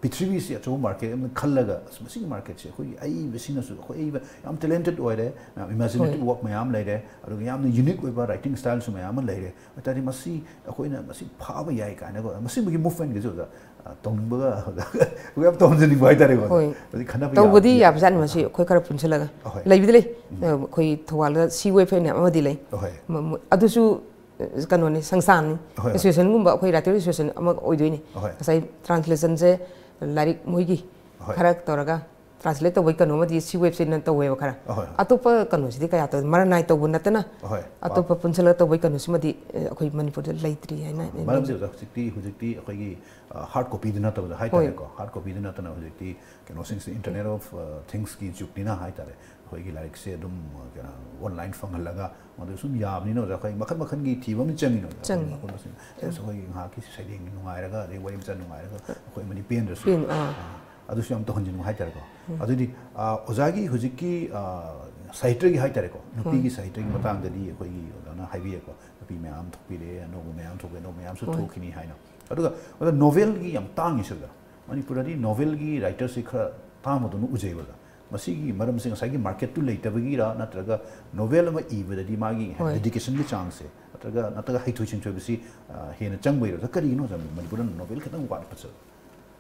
ꯄ꯭ꯔꯤꯊꯤꯕꯤꯁꯤ ꯑꯆꯧꯕ market ꯑꯃ ꯈꯜꯂꯒ, "ꯑꯁ, ꯃꯁꯤꯒꯤ marketꯁꯦ ꯑꯩꯈꯣꯏꯒꯤ ꯑꯏꯕꯁꯤꯅꯁꯨ, ꯑꯩꯈꯣꯏ ꯑꯏꯕ ꯌꯥꯝ talented ꯑꯣꯏꯔꯦ, ꯃꯌꯥꯝ imaginative ꯍꯣꯏ꯫ Work ꯃꯌꯥꯝ ꯂꯩꯔꯦ, ꯑꯗꯨꯒ ꯌꯥꯝꯅ unique ꯑꯣꯏꯕ writing styleꯁꯨ ꯃꯌꯥꯝ ꯑꯃ ꯂꯩꯔꯦ, ꯑꯗꯨ ꯇꯥꯔꯗꯤ ꯃꯁꯤ ꯑꯩꯈꯣꯏꯅ ꯃꯁꯤ ꯐꯥꯕ ꯌꯥꯏ" ꯀꯥꯏꯅꯀꯣ, ꯃꯁꯤꯒꯤ movementꯒꯁꯨ ꯑꯣꯖꯥ, ꯑ, ꯇꯧꯅꯤꯡꯕꯒ, ꯑꯩꯈꯣꯏ ꯌꯥꯝ ꯇꯧꯍꯟꯖꯅꯤꯡꯕ ꯍꯥꯏꯇꯥꯔꯦꯀꯣ, ꯑꯣꯖꯥ꯫ ꯍꯣꯏ꯫ ꯃꯁꯤ ꯈꯟꯅꯕ ꯇꯧꯕꯗꯤ ꯌꯥꯕ ꯌꯥꯕꯖꯥꯠꯅꯤ, ꯃꯁꯤ ꯑꯩꯈꯣꯏ ꯈꯔ ꯄꯨꯟꯁꯤꯜꯂꯒ꯫ ꯑꯍꯣꯏ꯫ ꯂꯩꯕꯗꯤ ꯂꯩ꯫ ꯎꯝ꯫ ꯑꯩꯈꯣꯏ ꯊꯧꯕꯥꯜꯗ Sea Wave ꯍꯥꯏꯅ ꯑꯃꯗꯤ ꯂꯩ꯫ ꯑꯍꯣꯏ꯫ ꯃ-, ꯃ-, ꯑꯗꯨꯁꯨ, ꯑ, ꯀꯩꯅꯣꯅꯤ, ꯁꯪꯁꯊꯥꯟꯅꯤ꯫ ꯑꯍꯣꯏ, ꯍꯣꯏ꯫ Associationꯒꯨꯝꯕ, ꯑꯩꯈꯣꯏ writer association ꯑꯃ ꯑꯣꯏꯗꯣꯏꯅꯤ꯫ ꯑꯍꯣꯏ꯫ ꯉꯁꯥꯏ translationꯁꯦ ꯂꯥꯏꯔꯤꯛ ꯃꯣꯏꯒꯤ ꯑꯍꯣꯏ꯫ ꯈꯔ ꯇꯧꯔꯒ translate ꯇꯧꯕꯒꯤ ꯀꯩꯅꯣ ꯑꯃꯗꯤ Sea Waveꯁꯤꯅ ꯇꯧꯋꯦꯕ ꯈꯔ꯫ ꯑꯍꯣꯏ, ꯍꯣꯏ꯫ ꯑꯇꯣꯞꯄ ꯀꯩꯅꯣꯁꯤꯗꯤ ꯀꯌꯥ ꯇꯧꯗꯦ, ꯃꯔꯥꯅꯥꯏ ꯇꯧꯕ ꯅꯠꯇꯅ ꯑꯍꯣꯏ꯫ ꯑꯇꯣꯞꯄ ꯄꯨꯟꯁꯤꯜꯂꯒ ꯇꯧꯕꯒꯤ ꯀꯩꯅꯣꯁꯤꯃꯗꯤ, ꯑ, ꯑꯩꯈꯣꯏ ꯃꯅꯤꯄꯨꯔꯗ ꯂꯩꯇ꯭ꯔꯤ ꯍꯥꯏꯅ ꯑꯩꯅ ꯃꯔꯝꯗꯤ ꯂꯧꯖꯩ꯫ ꯑꯣꯖꯥ, ꯍꯧꯖꯤꯛꯇꯤ, ꯍꯧꯖꯤꯛꯇꯤ ꯑꯩꯈꯣꯏꯒꯤ, ꯑ, hard copyꯗ ꯅꯠꯇꯕꯗ ꯍꯣꯏ꯫ ꯍꯥꯏꯇꯥꯔꯦꯀꯣ, hard copyꯗ ꯅꯠꯇꯅ ꯍꯧꯖꯤꯛꯇꯤ ꯀꯩꯅꯣꯁꯤꯡꯁꯤ Internet of, ꯑ, Thingsꯀꯤ ꯖꯨꯒꯅꯤꯅ ꯍꯥꯏꯇꯥꯔꯦ, ꯑꯩꯈꯣꯏꯒꯤ ꯂꯥꯏꯔꯤꯛꯁꯦ ꯑꯗꯨꯝ, ꯑ, ꯀꯩꯅꯣ, online ꯐꯪꯍꯜꯂꯒ ꯃꯗꯨ ꯁꯨꯝ ꯌꯥꯕꯅꯤꯅ ꯑꯣꯖꯥ, ꯑꯩꯈꯣꯏ ꯃꯈꯜ ꯃꯈꯜꯒꯤ ꯊꯤꯕ ꯑꯃ ꯆꯪꯉꯤꯅ ꯑꯣꯖꯥ, ꯑꯩꯈꯣꯏ ꯆꯪꯉꯤ꯫ ꯃꯈꯜ ꯃꯁꯤꯡ꯫ ꯑꯦꯁ, ꯑꯩꯈꯣꯏ ꯉꯥꯏꯍꯥꯛꯀꯤ ꯁꯩꯔꯦꯡꯒꯤ ꯅꯨꯡꯉꯥꯏꯔꯒ, ꯑꯗꯩ ꯋꯥꯔꯤ ꯃꯆꯥ ꯅꯨꯡꯉꯥꯏꯔꯒ, ꯑꯩꯈꯣꯏ ꯑꯃꯗꯤ ꯄꯦꯟꯗ꯭ꯔꯁꯨ꯫ ꯄꯦꯟ-, ꯑꯥ꯫ ꯑꯥ, ꯑꯗꯨꯁꯨ ꯌꯥꯝ ꯇꯧꯍꯟꯖꯅꯤꯡꯕ ꯍꯥꯏꯇꯥꯔꯦꯀꯣ꯫ ꯎꯝ꯫ ꯑꯗꯨꯗꯤ, ꯑꯥ, ꯑꯣꯖꯥꯒꯤ ꯍꯧꯖꯤꯛꯀꯤ, ꯑꯥ, ꯁꯥꯍꯤꯇ꯭ꯌꯒꯤ ꯍꯥꯏꯇꯥꯔꯦꯀꯣ, ꯅꯨꯄꯤꯒꯤ ꯍꯣꯏ꯫ ꯁꯥꯍꯤꯇ꯭ꯌꯒꯤ ꯃꯇꯥꯡꯗꯗꯤ ꯑꯩꯈꯣꯏꯒꯤ ꯑꯣꯖꯥꯅ ꯍꯥꯏꯕꯤꯌꯦꯀꯣ, ꯅꯨꯄꯤ ꯃꯌꯥꯝ ꯊꯣꯛꯄꯤꯔꯦ, ꯑꯅꯧꯕ ꯃꯌꯥꯝ ꯊꯣꯛꯑꯦ, ꯑꯅꯧꯕ ꯃꯌꯥꯝꯁꯨ ꯍꯣꯏ꯫ ꯊꯣꯛꯈꯤꯅꯤ ꯍꯥꯏꯅ꯫ ꯑꯗꯨꯒ ꯑꯣꯖꯥ, ꯅꯣꯕꯦꯜꯒꯤ ꯌꯥꯝ ꯇꯥꯡꯉꯤꯁꯦ ꯑꯣꯖꯥ, ꯃꯅꯤꯄꯨꯔꯗꯗꯤ ꯅꯣꯕꯦꯜꯒꯤ ꯔꯥꯏꯇꯔꯁꯤ ꯈꯔ ꯇꯥꯡꯕꯗꯧꯅ ꯎꯖꯩꯕ ꯑꯣꯖꯥ꯫ ꯃꯁꯤꯒꯤ ꯃꯔꯝꯁꯦ ꯉꯁꯥꯏꯒꯤ ꯃꯥꯔꯀꯦꯠꯇꯨ ꯂꯩꯇꯕꯒꯤꯔ, ꯅꯠꯇ꯭ꯔꯒ ꯅꯣꯕꯦꯜ ꯑꯃ ꯏꯕꯗꯗꯤ ꯃꯥꯒꯤ ꯍꯣꯏ꯫ ꯗꯦꯗꯤꯀꯦꯁꯟꯒꯤ ꯆꯥꯡꯁꯦ ꯅꯠꯇ꯭ꯔꯒ, ꯅꯠꯇ꯭ꯔꯒ ꯍꯩꯊꯣꯏ ꯁꯤꯡꯊꯣꯏꯕꯁꯤ, ꯑ, ꯍꯦꯟꯅ ꯆꯪꯕꯩꯔꯣ ꯑꯣꯖꯥ? ꯀꯔꯤꯒꯤꯅꯣ ꯑꯣꯖꯥ, ꯃꯅꯤꯄꯨꯔꯗ ꯅꯣꯕꯦꯜ ꯈꯤꯇꯪ ꯋꯥꯠꯄꯁꯦ?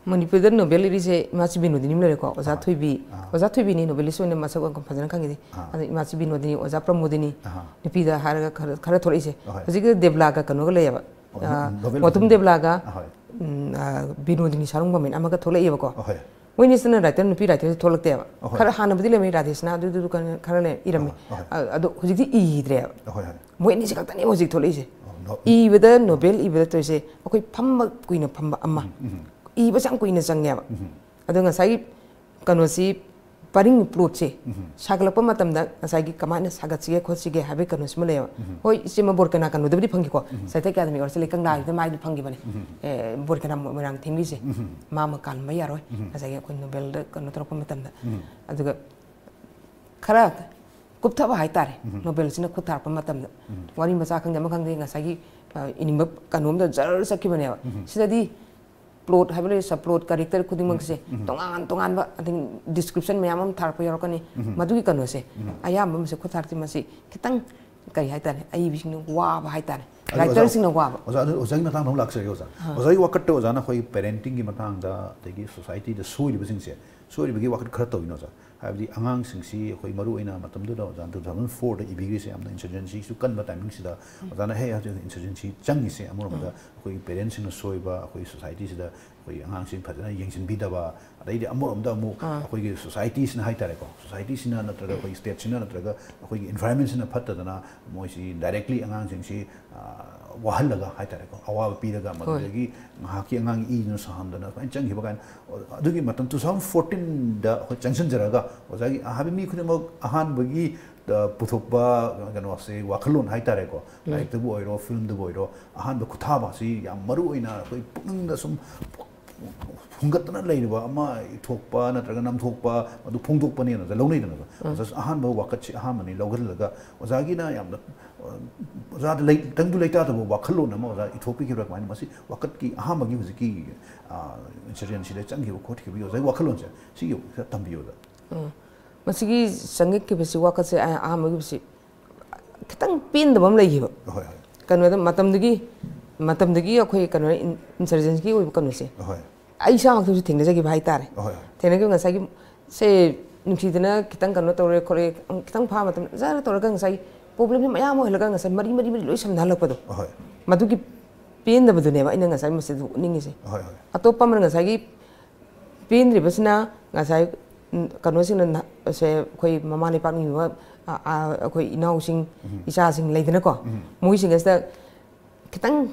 ꯃꯅꯤꯄꯨꯔꯗ ꯅꯣꯕꯦꯜ ꯏꯔꯤꯁꯦ ꯏꯃꯥꯁꯤ ꯕꯤꯅꯣꯗꯤꯅꯤ ꯑꯃ ꯂꯩꯔꯦꯀꯣ, ꯑꯣꯖꯥ ꯑꯥ꯫ ꯊꯣꯏꯕꯤ꯫ ꯑꯥ꯫ ꯑꯣꯖꯥ ꯊꯣꯏꯕꯤꯅꯤ ꯅꯣꯕꯦꯂꯤꯁ ꯑꯣꯏꯅ ꯃꯁꯛ ꯌꯥꯝ ꯐꯖꯅ ꯈꯪꯉꯤꯗꯤ꯫ ꯑꯥ꯫ ꯑꯗꯣ ꯏꯃꯥꯁꯤ ꯕꯤꯅꯣꯗꯤꯅꯤ, ꯑꯣꯖꯥ ꯄ꯭ꯔꯃꯣꯗꯤꯅꯤ, ꯑꯍꯥ꯫ ꯅꯨꯄꯤꯗ ꯍꯥꯏꯔꯒ ꯈꯔ, ꯈꯔ ꯊꯣꯛꯂꯛꯏꯁꯦ꯫ ꯑꯍꯣꯏ꯫ ꯍꯧꯖꯤꯛꯀꯤꯗ ꯗꯦꯕꯂꯥꯒ ꯀꯩꯅꯣꯒ ꯂꯩꯌꯦꯕ꯫ ꯑꯣ, ꯑꯥ, ꯅꯣꯕꯦꯜ ꯃꯣꯇꯨꯝ ꯐꯖꯅ ꯗꯦꯕꯂꯥꯒ, ꯑꯍꯣꯏ꯫ ꯎꯝ, ꯑꯥ, ꯕꯤꯅꯣꯗꯤꯅꯤ ꯁꯥꯔꯨꯡꯕꯝ ꯍꯥꯏꯅ ꯑꯃꯒ ꯊꯣꯛꯂꯛꯏꯕꯀꯣ꯫ ꯑꯍꯣꯏ꯫ ꯃꯣꯏꯅꯤꯁꯤꯅ ꯔꯥꯏꯇꯔ, ꯅꯨꯄꯤ ꯔꯥꯏꯇꯔꯁꯦ ꯊꯣꯛꯂꯛꯇꯦꯕ꯫ ꯑꯍꯣꯏ꯫ ꯈꯔ ꯍꯥꯟꯅꯕꯨꯗꯤ ꯂꯩꯔꯝꯃꯤ, ꯔꯥꯙꯦꯁꯅꯥ ꯑꯗꯨꯗꯨ ꯀꯩꯅꯣ ꯈꯔ ꯂꯩ, ꯏꯔꯝꯃꯤ꯫ ꯑꯍꯣꯏ, ꯑꯍꯣꯏ꯫ ꯑ-, ꯑꯗꯣ ꯍꯧꯖꯤꯛꯇꯤ ꯏꯗ꯭ꯔꯦꯕ꯫ ꯑꯍꯣꯏ, ꯍꯣꯏ꯫ ꯃꯣꯏ ꯑꯅꯤꯁꯤ ꯈꯛꯇꯅꯦꯕ ꯍꯧꯖꯤꯛ ꯊꯣꯛꯂꯛꯏꯁꯦ꯫ ꯑꯣ, ꯅꯣ-, ꯏꯕꯗ, ꯅꯣꯕꯦꯜ ꯏꯕꯗ ꯇꯧꯔꯤꯁꯦ, ꯑꯩꯈꯣꯏ ꯐꯝꯕ ꯀꯨꯏꯅ ꯐꯝꯕ ꯑꯃ꯫ ꯎꯝ, ꯎꯝ꯫ ꯏꯕꯁꯦ ꯌꯥꯝ ꯀꯨꯏꯅ ꯆꯪꯉꯦꯕ꯫ ꯎꯝ꯫ ꯑꯗꯣ ꯉꯁꯥꯏꯒꯤ ꯀꯩꯅꯣꯁꯤ, ꯄꯔꯤꯡ ꯄ꯭ꯂꯣꯠꯁꯦ ꯎꯝ꯫ ꯁꯥꯒꯠꯂꯛꯄ ꯃꯇꯝꯗ ꯉꯁꯥꯏꯒꯤ ꯀꯃꯥꯏꯅ ꯁꯥꯒꯠꯁꯤꯒꯦ ꯈꯣꯠꯁꯤꯒꯦ ꯍꯥꯏꯕꯒꯤ ꯀꯩꯅꯣꯁꯤꯃ ꯂꯩꯌꯦꯕ꯫ ꯎꯝ꯫ ꯍꯣꯏ, ꯏꯆꯦꯃ ꯕꯣꯔꯀꯦꯅꯥ ꯀꯩꯅꯣꯗꯕꯨꯗꯤ ꯐꯪꯈꯤꯀꯣ, ꯎꯝ꯫ ꯁꯥꯍꯤꯇ꯭ꯌ ꯑꯦꯀꯥꯗꯃꯤ ꯑꯦꯋꯥꯔꯗꯁꯦ ꯂꯩ, ꯀꯪꯂꯥꯒꯤꯗ ꯃꯥꯏꯗꯤ ꯐꯪꯈꯤꯕꯅꯦ꯫ ꯎꯝ꯫ ꯑꯦ, ꯕꯣꯔꯀꯦꯅꯥ ꯃꯣꯏꯔꯥꯡꯊꯦꯝꯒꯤꯁꯦ, ꯎꯝ꯫ ꯃꯥ ꯑꯃ ꯀꯥꯜꯂꯝꯕ ꯌꯥꯔꯣꯏ꯫ ꯎꯝ꯫ ꯉꯁꯥꯏꯒꯤ ꯑꯩꯈꯣꯏ ꯅꯣꯕꯦꯜꯗ ꯀꯩꯅꯣ ꯇꯧꯔꯛꯄ ꯃꯇꯝꯗ꯫ ꯎꯝ꯫ ꯑꯗꯨꯒ ꯈꯔ ꯀꯨꯞꯊꯕ ꯍꯥꯏꯇꯥꯔꯦ, ꯎꯝ꯫ ꯅꯣꯕꯦꯜꯁꯤꯅ ꯈꯨꯠ ꯊꯥꯔꯛꯄ ꯃꯇꯝꯗ꯫ ꯎꯝ꯫ ꯋꯥꯔꯤ ꯃꯆꯥ ꯈꯪꯗꯦ, ꯑꯃ ꯈꯪꯗꯦ, ꯉꯁꯥꯏꯒꯤ, ꯑ, ꯏꯅꯤꯡꯕ ꯀꯩꯅꯣꯝꯗ ꯖꯔ ꯆꯠꯈꯤꯕꯅꯦꯕ꯫ ꯎꯝ꯫ ꯁꯤꯗꯗꯤ ꯄ꯭ꯂꯣꯠ ꯍꯥꯏꯕ ꯂꯩ, ꯁꯕ ꯄ꯭ꯂꯣꯠ, ꯀꯦꯔꯦꯛꯇꯔ ꯈꯨꯗꯤꯡꯃꯛꯁꯦ ꯎꯝ, ꯎꯝ꯫ ꯇꯣꯉꯥꯟ ꯇꯣꯉꯥꯟꯕ, ꯑꯗꯒꯤ ꯗꯤꯁꯀ꯭ꯔꯤꯞꯁꯟ ꯃꯌꯥꯝ ꯑꯃ ꯊꯥꯔꯛꯄ ꯌꯥꯎꯔꯛꯀꯅꯤ꯫ ꯎꯝ꯫ ꯃꯗꯨꯒꯤ ꯀꯩꯅꯣꯁꯦ ꯎꯝ꯫ ꯑꯌꯥꯝꯕ ꯑꯃꯁꯦ ꯈꯨꯠ ꯊꯥꯔꯛꯇꯦ꯫ ꯃꯁꯤ ꯈꯤꯇꯪ, ꯀꯔꯤ ꯍꯥꯏꯇꯥꯔꯦ, ꯑꯏꯕꯁꯤꯡꯅ ꯋꯥꯕ ꯍꯥꯏꯇꯥꯔꯦ, ꯑꯗꯣ ꯑꯣꯖꯥ, ꯔꯥꯏꯇꯔꯁꯤꯡꯅ ꯋꯥꯕ꯫ ꯑꯣꯖꯥ, ꯑꯗꯨ ꯑꯣꯖꯥꯒꯤ ꯃꯇꯥꯡꯗ ꯑꯃꯨꯛ ꯂꯥꯛꯆꯔꯒꯦ ꯑꯣꯖꯥ꯫ ꯑꯥ꯫ ꯑꯣꯖꯥꯒꯤ ꯋꯥꯀꯠꯇ ꯑꯣꯖꯥꯅ ꯑꯩꯈꯣꯏ ꯄꯦꯔꯦꯟꯇꯤꯡꯒꯤ ꯃꯇꯥꯡꯗ, ꯑꯗꯒꯤ ꯁꯣꯁꯥꯏꯇꯤꯗ ꯁꯣꯏꯔꯤꯕꯁꯤꯡꯁꯦ, ꯁꯣꯏꯔꯤꯕꯒꯤ ꯋꯥꯀꯠ ꯈꯔ ꯇꯧꯕꯤꯅꯣ ꯑꯣꯖꯥ꯫ ꯍꯥꯏꯕꯗꯤ ꯑꯉꯥꯡꯁꯤꯡꯁꯤ ꯑꯩꯈꯣꯏ ꯃꯔꯨ ꯑꯣꯏꯅ ꯃꯇꯝꯗꯨꯗ ꯑꯣꯖꯥ two thousand fourꯗ ꯏꯕꯤꯈ꯭ꯔꯤꯁꯦ ꯌꯥꯝꯅ ꯏꯟꯁꯔꯖꯦꯟꯁꯤꯁꯨ ꯀꯟꯕ ꯇꯥꯏꯃꯤꯡꯁꯤꯗ꯫ ꯎꯝ꯫ ꯑꯣꯖꯥꯅ ꯍꯦꯛ ꯍꯧꯖꯤꯛ ꯏꯟꯁꯔꯖꯦꯟꯁꯤ ꯆꯪꯉꯤꯁꯦ ꯑꯃꯔꯣꯝꯗ ꯎꯝ꯫ ꯑꯩꯈꯣꯏꯒꯤ ꯄꯦꯔꯦꯟꯁꯁꯤꯡꯅ ꯁꯣꯏꯕ, ꯑꯩꯈꯣꯏ ꯁꯣꯁꯥꯏꯇꯤꯁꯤꯗ ꯑꯩꯈꯣꯏ ꯑꯉꯥꯡꯁꯤꯡ ꯐꯖꯅ ꯌꯦꯡꯁꯤꯟꯕꯤꯗꯕ, ꯑꯗꯩꯗꯤ ꯑꯃꯔꯣꯝꯗ ꯑꯃꯨꯛ ꯑꯥ꯫ ꯑꯩꯈꯣꯏꯒꯤ ꯁꯣꯁꯥꯏꯇꯤꯁꯤꯅ ꯍꯥꯏꯇꯥꯔꯦꯀꯣ, ꯁꯣꯁꯥꯏꯇꯤꯁꯤꯅ ꯅꯠꯇ꯭ꯔꯒ ꯑꯩꯈꯣꯏꯒꯤ ꯁ꯭ꯇꯦꯠꯁꯤꯅ ꯅꯠꯇ꯭ꯔꯒ ꯑꯩꯈꯣꯏꯒꯤ ꯏꯟꯚꯥꯏꯔꯣꯟꯃꯦꯟꯁꯤꯅ ꯐꯠꯇꯗꯅ ꯃꯣꯏꯁꯤ ꯗꯥꯏꯔꯦꯛꯂꯤ ꯑꯉꯥꯡꯁꯤꯡꯁꯤ, ꯑ, ꯋꯥꯍꯜꯂꯒ ꯍꯥꯏꯇꯥꯔꯦꯀꯣ, ꯑꯋꯥꯕ ꯄꯤꯔꯒ ꯍꯣꯏ꯫ ꯃꯗꯨꯗꯒꯤ ꯉꯥꯏꯍꯥꯛꯀꯤ ꯑꯉꯥꯡꯒꯤ ꯏꯗꯨꯅ ꯁꯥꯍꯟꯗꯅ ꯁꯨꯃꯥꯏꯅ ꯆꯪꯈꯤꯕ ꯀꯥꯏꯅ, ꯑꯗꯨꯒꯤ ꯃꯇꯝ two thousand fourteenꯗ ꯑꯩꯈꯣꯏ ꯆꯪꯁꯤꯟꯖꯔꯒ ꯑꯣꯖꯥꯒꯤ ꯍꯥꯏꯕꯗꯤ ꯃꯤ ꯈꯨꯗꯤꯡꯃꯛ ꯑꯍꯥꯟꯕꯒꯤ, ꯑ, ꯄꯨꯊꯣꯛꯄ ꯀꯩꯅꯣꯁꯦ, ꯋꯥꯈꯜꯂꯣꯟ ꯍꯥꯏꯇꯥꯔꯦꯀꯣ, ꯎꯝ꯫ ꯂꯥꯏꯔꯤꯛꯇꯕꯨ ꯑꯣꯏꯔꯣ, ꯐꯤꯂꯝꯗꯕꯨ ꯑꯣꯏꯔꯣ, ꯑꯍꯥꯟꯕ ꯈꯨꯠꯊꯥꯕ ꯑꯁꯤ ꯌꯥꯝ ꯃꯔꯨ ꯑꯣꯏꯅ ꯑꯩꯈꯣꯏ ꯄꯨꯛꯅꯤꯡꯗ ꯁꯨꯝ ꯍꯨꯟꯒꯠꯇꯅ ꯂꯩꯔꯤꯕ ꯑꯃ ꯏꯊꯣꯛꯄ ꯅꯠꯇ꯭ꯔꯒ ꯅꯝꯊꯣꯛꯄ, ꯑꯗꯨ ꯐꯣꯡꯗꯣꯛꯄꯅꯦꯅ ꯂꯧꯅꯩꯗꯅ꯫ ꯑꯣꯖꯥ, ꯑꯍꯥꯟꯕ ꯋꯥꯀꯠꯁꯤ ꯑꯍꯥꯟꯕꯅꯤ ꯂꯧꯍꯜꯂꯒ ꯑꯣꯖꯥꯒꯤꯅ ꯌꯥꯝꯅ, ꯑ, ꯑꯣꯖꯥꯗ ꯂꯩ-, ꯇꯪꯗꯨ ꯂꯩꯇꯥꯗꯕ ꯋꯥꯈꯜꯂꯣꯟ ꯑꯃ ꯑꯣꯖꯥ ꯏꯊꯣꯛꯄꯤꯈꯤꯕ꯭ꯔꯥ? ꯀꯃꯥꯏꯅ ꯃꯁꯤ ꯋꯥꯀꯠꯀꯤ ꯑꯍꯥꯟꯕꯒꯤ ꯍꯧꯖꯤꯛꯀꯤ, ꯑ, insurgencyꯗ ꯆꯪꯈꯤꯕ ꯈꯣꯠꯈꯤꯕꯒꯤ ꯑꯣꯖꯥꯒꯤ ꯋꯥꯈꯜꯂꯣꯟꯁꯦ ꯁꯤꯒꯤ ꯈꯔ ꯊꯝꯕꯤꯌꯨ ꯑꯣꯖꯥ꯫ ꯑ, ꯃꯁꯤꯒꯤ ꯆꯪꯉꯛꯈꯤꯕꯁꯤ, ꯋꯥꯀꯠꯁꯦ ꯑ-, ꯑꯍꯥꯟꯕꯒꯤꯁꯤ ꯈꯤꯇꯪ ꯄꯦꯟꯗꯕ ꯑꯃ ꯂꯩꯈꯤꯕ꯫ ꯍꯣꯏ, ꯍꯣꯏ꯫ ꯀꯩꯅꯣꯗ ꯃꯇꯝꯗꯨꯒꯤ, ꯃꯇꯝꯗꯨꯒꯤ ꯑꯩꯈꯣꯏ ꯀꯩꯅꯣ, ꯏꯟ-, insurgencyꯒꯤ ꯑꯣꯏꯕ ꯀꯩꯅꯣꯁꯦ꯫ ꯍꯣꯏ꯫ ꯑꯩ ꯏꯁꯥꯃꯛꯇꯁꯨ ꯊꯦꯡꯅꯖꯈꯤꯕ ꯍꯥꯏꯇꯥꯔꯦ꯫ ꯍꯣꯏ, ꯍꯣꯏ꯫ ꯊꯦꯡꯅꯈꯤꯕ ꯉꯁꯥꯏꯒꯤ, ꯁꯦ, ꯅꯨꯡꯁꯤꯗꯅ ꯈꯤꯇꯪ ꯀꯩꯅꯣ ꯇꯧꯔꯦ ꯈꯣꯠꯂꯦ, ꯈꯤꯇꯪ ꯐꯥ ꯃꯇꯝ ꯖꯔ ꯇꯧꯔꯒ ꯉꯁꯥꯏꯒꯤ problemꯁꯦ ꯃꯌꯥꯝ ꯑꯣꯏꯍꯜꯂꯒ ꯉꯁꯥꯏ ꯃꯔꯤ, ꯃꯔꯤ, ꯃꯔꯤ ꯂꯣꯏ ꯁꯝꯅꯍꯜꯂꯛꯄꯗꯣ꯫ ꯍꯣꯏ꯫ ꯃꯗꯨꯒꯤ ꯄꯦꯟꯗꯕꯗꯨꯅꯦꯕ ꯑꯩꯅ ꯉꯁꯥꯏ ꯃꯁꯤꯗ ꯎꯠꯅꯤꯡꯉꯤꯁꯦ꯫ ꯍꯣꯏ, ꯍꯣꯏ꯫ ꯑꯇꯣꯞꯄ ꯑꯃꯅ ꯉꯁꯥꯏꯒꯤ ꯄꯦꯟꯗ꯭ꯔꯤꯕꯁꯤꯅ ꯉꯁꯥꯏ, ꯎꯝ, ꯀꯩꯅꯣꯁꯤꯡꯅ ꯅ-, ꯁꯦ ꯑꯩꯈꯣꯏ ꯃꯃꯥ ꯂꯩꯄꯥꯛꯅ ꯌꯦꯡꯉꯨꯕ, ꯑ, ꯑ, ꯑꯩꯈꯣꯏ ꯏꯅꯥꯎꯁꯤꯡ, ꯎꯝ꯫ ꯏꯆꯥꯁꯤꯡ ꯂꯩꯗꯅꯀꯣ, ꯎꯝ꯫ ꯃꯣꯏꯁꯤꯡ ꯑꯁꯤꯗ ꯈꯤꯇꯪ,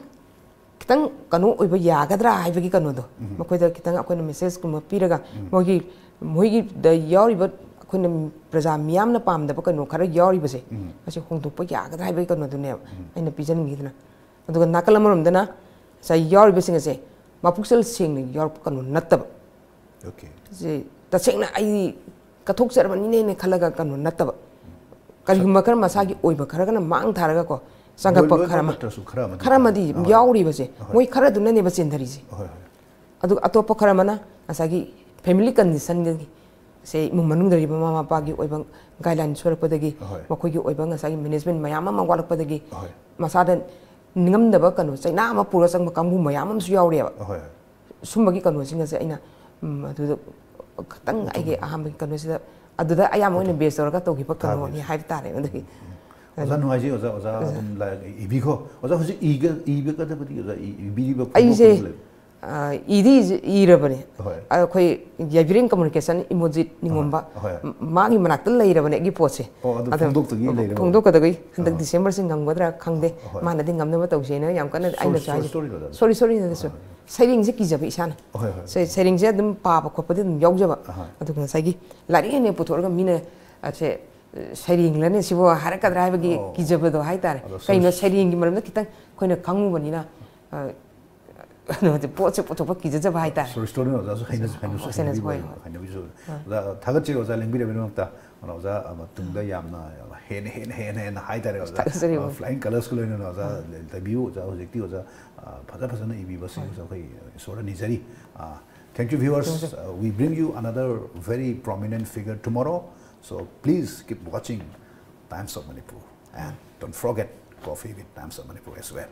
ꯈꯤꯇꯪ ꯀꯩꯅꯣ ꯑꯣꯏꯕ ꯌꯥꯒꯗ꯭ꯔꯥ ꯍꯥꯏꯕꯒꯤ ꯀꯩꯅꯣꯗꯣ, ꯎꯝ꯫ ꯃꯈꯣꯏꯗ ꯈꯤꯇꯪ ꯑꯩꯈꯣꯏꯅ messageꯀꯨꯝꯕ ꯄꯤꯔꯒ, ꯎꯝ꯫ ꯃꯣꯏꯒꯤ, ꯃꯣꯏꯒꯤꯗ ꯌꯥꯎꯔꯤꯕ ꯑꯩꯈꯣꯏꯅ ꯄ꯭ꯔꯖꯥ ꯃꯤꯌꯥꯝꯅ ꯄꯥꯝꯗꯕ ꯀꯩꯅꯣ ꯈꯔ ꯌꯥꯎꯔꯤꯕꯁꯦ, ꯎꯝ꯫ ꯃꯁꯤ ꯍꯣꯡꯗꯣꯛꯄ ꯌꯥꯒꯗ꯭ꯔꯥ ꯍꯥꯏꯕꯒꯤ ꯀꯩꯅꯣꯗꯨꯅꯦꯕ ꯎꯝ꯫ ꯑꯩꯅ ꯄꯤꯖꯅꯤꯡꯉꯤꯗꯨꯅ꯫ ꯑꯗꯨꯒ ꯅꯥꯀꯜ ꯑꯃꯔꯣꯝꯗꯅ ꯉꯁꯥꯏ ꯌꯥꯎꯔꯤꯕꯁꯤꯡ ꯑꯁꯦ ꯃꯄꯨꯛꯆꯦꯜ ꯁꯦꯡꯅ ꯌꯥꯎꯔꯛꯄ ꯀꯩꯅꯣ ꯅꯠꯇꯕ꯫ Okay꯫ ꯁꯤ ꯇꯁꯦꯡꯅ ꯑꯩ ꯀꯠꯊꯣꯛꯆꯔꯕꯅꯤꯅꯦꯅ ꯈꯜꯂꯒ ꯀꯩꯅꯣ ꯅꯠꯇꯕ꯫ ꯀꯔꯤꯒꯨꯝꯕ ꯈꯔ ꯃꯁꯥꯒꯤ ꯑꯣꯏꯕ ꯈꯔꯒꯅ ꯃꯥꯡ ꯊꯥꯔꯒꯀ ꯀꯣ, ꯆꯪꯉꯛꯄ ꯂꯣꯏ-, ꯈꯔ ꯑꯃ, ꯅꯠꯇ꯭ꯔꯁꯨ ꯈꯔ ꯑꯃꯗꯤ ꯈꯔ ꯑꯃꯗꯤ ꯍꯣꯏ꯫ ꯌꯥꯎꯔꯤꯕꯁꯦ, ꯍꯣꯏ꯫ ꯃꯣꯏ ꯈꯔꯗꯨꯅꯅꯦꯕ ꯆꯦꯟꯊꯔꯤꯁꯦ꯫ ꯍꯣꯏ, ꯍꯣꯏ꯫ ꯑꯗꯨꯒ ꯑꯇꯣꯞꯄ ꯈꯔ ꯑꯃꯅ ꯉꯁꯥꯏꯒꯤ family conditionꯗꯒꯤ, ꯁꯦ, ꯏꯃꯨꯡ ꯃꯅꯨꯡꯗ ꯂꯩꯔꯤꯕ ꯃꯃꯥ ꯃꯄꯥꯒꯤ ꯑꯣꯏꯕ guideline ꯁꯣꯏꯔꯛꯄꯗꯒꯤ, ꯍꯣꯏ꯫ ꯃꯈꯣꯏꯒꯤ ꯑꯣꯏꯕ ꯉꯁꯥꯏꯒꯤ management ꯃꯌꯥꯝ ꯑꯃ ꯋꯥꯠꯂꯛꯄꯗꯒꯤ, ꯍꯣꯏ꯫ ꯃꯁꯥꯗ ꯅꯤꯡꯉꯝꯗꯕ ꯀꯩꯅꯣ, ꯆꯩꯅꯥ ꯑꯃ ꯄꯨꯔꯒ ꯆꯪꯕ ꯀꯥꯡꯕꯨ ꯃꯌꯥꯝ ꯑꯃꯁꯨ ꯌꯥꯎꯔꯤꯑꯕ꯫ ꯍꯣꯏ, ꯍꯣꯏ꯫ ꯁꯨꯝꯕꯒꯤ ꯀꯩꯅꯣꯁꯤꯡ ꯑꯁꯦ ꯑꯩꯅ, ꯎꯝ, ꯑꯗꯨꯗ ꯈꯇꯪ ꯑꯩꯒꯤ ꯑꯍꯥꯟꯕꯒꯤ ꯀꯩꯅꯣꯁꯤꯗ ꯑꯗꯨꯗ ꯑꯌꯥꯝꯕ ꯑꯣꯏꯅ base ꯇꯧꯔꯒ ꯇꯧꯈꯤꯕ ꯀꯩꯅꯣꯅꯤ ꯍꯥꯏꯕ ꯇꯥꯔꯦ꯫ ꯑꯗꯨꯒꯤ ꯑꯣꯖꯥ ꯅꯨꯡꯉꯥꯏꯖꯩ, ꯑꯣꯖꯥ, ꯑꯣꯖꯥ ꯑꯗꯨꯝ ꯂꯥꯏ-, ꯏꯕꯤꯈꯣ꯫ ꯑꯣꯖꯥ, ꯍꯧꯖꯤꯛ ꯏꯒ-, ꯏꯕꯤꯒꯗꯕꯗꯤ ꯑꯣꯖꯥ ꯏ-, ꯏꯕꯤꯔꯤꯕ ꯈꯣꯡꯗꯣꯛꯄ ꯑꯩꯁꯦ, ꯑꯗꯨꯝ ꯂꯩ? ꯑ, ꯏꯗꯤ ꯏꯖ-, ꯏꯔꯕꯅꯦ꯫ ꯍꯣꯏ꯫ ꯑꯩꯈꯣꯏ ꯌꯥꯏꯕꯤꯔꯦꯟ communication ꯏꯃꯣꯖꯤꯠ ꯅꯤꯉꯣꯝꯕ, ꯍꯣꯏ꯫ ꯃ-, ꯃꯥꯒꯤ ꯃꯅꯥꯛꯇ ꯂꯩꯔꯕꯅꯦ ꯑꯩꯒꯤ ꯄꯣꯠꯁꯦ꯫ ꯑꯣ, ꯑꯗꯨ ꯑꯗꯣ ꯐꯣꯡꯗꯣꯛꯇꯒꯤ ꯂꯩꯔꯕ? ꯐꯣꯡꯗꯣꯛꯀꯗꯕꯒꯤ ꯍꯟꯗꯛ ꯑꯥ꯫ Decemberꯁꯤ ꯉꯝꯒꯗ꯭ꯔꯥ ꯈꯪꯗꯦ꯫ ꯍꯣꯏ꯫ ꯃꯥꯅꯗꯤ ꯉꯝꯅꯕ ꯇꯧꯁꯦꯅ ꯌꯥꯝ ꯀꯟꯅ Sorry, ꯑꯩꯅꯁꯨ sorry, ꯍꯥꯏꯁꯦ꯫ Sorry, ꯅꯠꯇꯦ꯫ Sorry, sorry, ꯅꯠꯇꯦ, sorry꯫ ꯑꯍꯣꯏ꯫ ꯁꯩꯔꯦꯡꯁꯦ ꯀꯤꯖꯕ ꯏꯁꯥꯅ꯫ ꯍꯣꯏ, ꯍꯣꯏ꯫ ꯁꯩ-, ꯁꯩꯔꯦꯡꯁꯦ ꯑꯗꯨꯝ ꯄꯥꯕ ꯈꯣꯠꯄꯗꯤ ꯑꯗꯨꯝ ꯌꯥꯎꯖꯕ꯫ ꯑꯍꯣꯏ꯫ ꯑꯗꯨꯒ ꯉꯁꯥꯏꯒꯤ ꯂꯥꯏꯔꯤꯛ ꯑꯣꯏꯅ ꯄꯨꯊꯣꯛꯑꯒ ꯃꯤꯅ, ꯑ, ꯁꯦ, ꯁꯩꯔꯦꯡꯂꯅꯦ ꯁꯤꯕꯨ ꯍꯥꯏꯔꯛꯀꯗ꯭ꯔꯥ ꯍꯥꯏꯕꯒꯤ ꯑꯣ꯫ ꯀꯤꯖꯕꯗꯣ ꯍꯥꯏꯇꯥꯔꯦ꯫ ꯑꯗꯣ ꯀꯩꯅꯣ, sorry꯫ ꯁꯩꯔꯦꯡꯒꯤ ꯃꯔꯝꯗ ꯈꯤꯇꯪ ꯑꯩꯈꯣꯏꯅ ꯈꯪꯉꯨꯕꯅꯤꯅ, ꯑ, ꯀꯩꯅꯣꯁꯦ, ꯄꯣꯠꯁꯦ ꯄꯨꯊꯣꯛꯄ ꯀꯤꯖꯖꯕ ꯍꯥꯏꯇꯥꯔꯦ꯫ ꯁꯣꯔꯤ ꯁ꯭ꯇꯣꯔꯤꯅ ꯑꯣꯖꯥꯁꯨ ꯍꯩꯅꯁꯨ ꯍꯩꯅꯁꯨ ꯍꯩꯅꯁꯨ ꯍꯩꯅꯕꯤꯕ ꯍꯣꯏ, ꯑꯣꯏꯕ, ꯍꯩꯅꯕꯤꯁꯨ ꯑꯣꯏꯕ꯫ ꯑꯣꯖꯥ, ꯊꯥꯒꯠꯆꯔꯤ ꯑꯣꯖꯥ ꯂꯦꯡꯕꯤꯔꯕꯒꯤꯗꯃꯛꯇ꯫ ꯑꯗꯨꯅ ꯑꯣꯖꯥ, ꯑ, ꯃꯇꯨꯡꯗ ꯌꯥꯝꯅ ꯌꯥꯝꯅ ꯍꯦꯟꯅ ꯍꯦꯟꯅ ꯍꯦꯟꯅ ꯍꯥꯏꯇꯥꯔꯦ ꯑꯣꯖꯥ꯫ ꯊꯥꯒꯠꯆꯔꯤ꯫ ꯑ, flying colours ꯀ ꯂꯣꯏꯅꯅ ꯑꯣꯖꯥ ꯂꯩꯕꯤꯌꯨ ꯑꯣꯖꯥ꯫ ꯍꯧꯖꯤꯛꯇꯤ ꯑꯣꯖꯥ, ꯑ, ꯐꯖ ꯐꯖꯅ ꯏꯕꯤꯕꯁꯤꯡ ꯑꯣꯖꯥ ꯑꯩꯈꯣꯏ ꯏꯁꯣꯔꯗ ꯅꯤꯖꯔꯤ꯫ ꯑ, thank you viewers. Uh, we bring you another very prominent figure tomorrow. So please keep watching Times of Manipur and don't forget Coffee with Times of Manipur as well.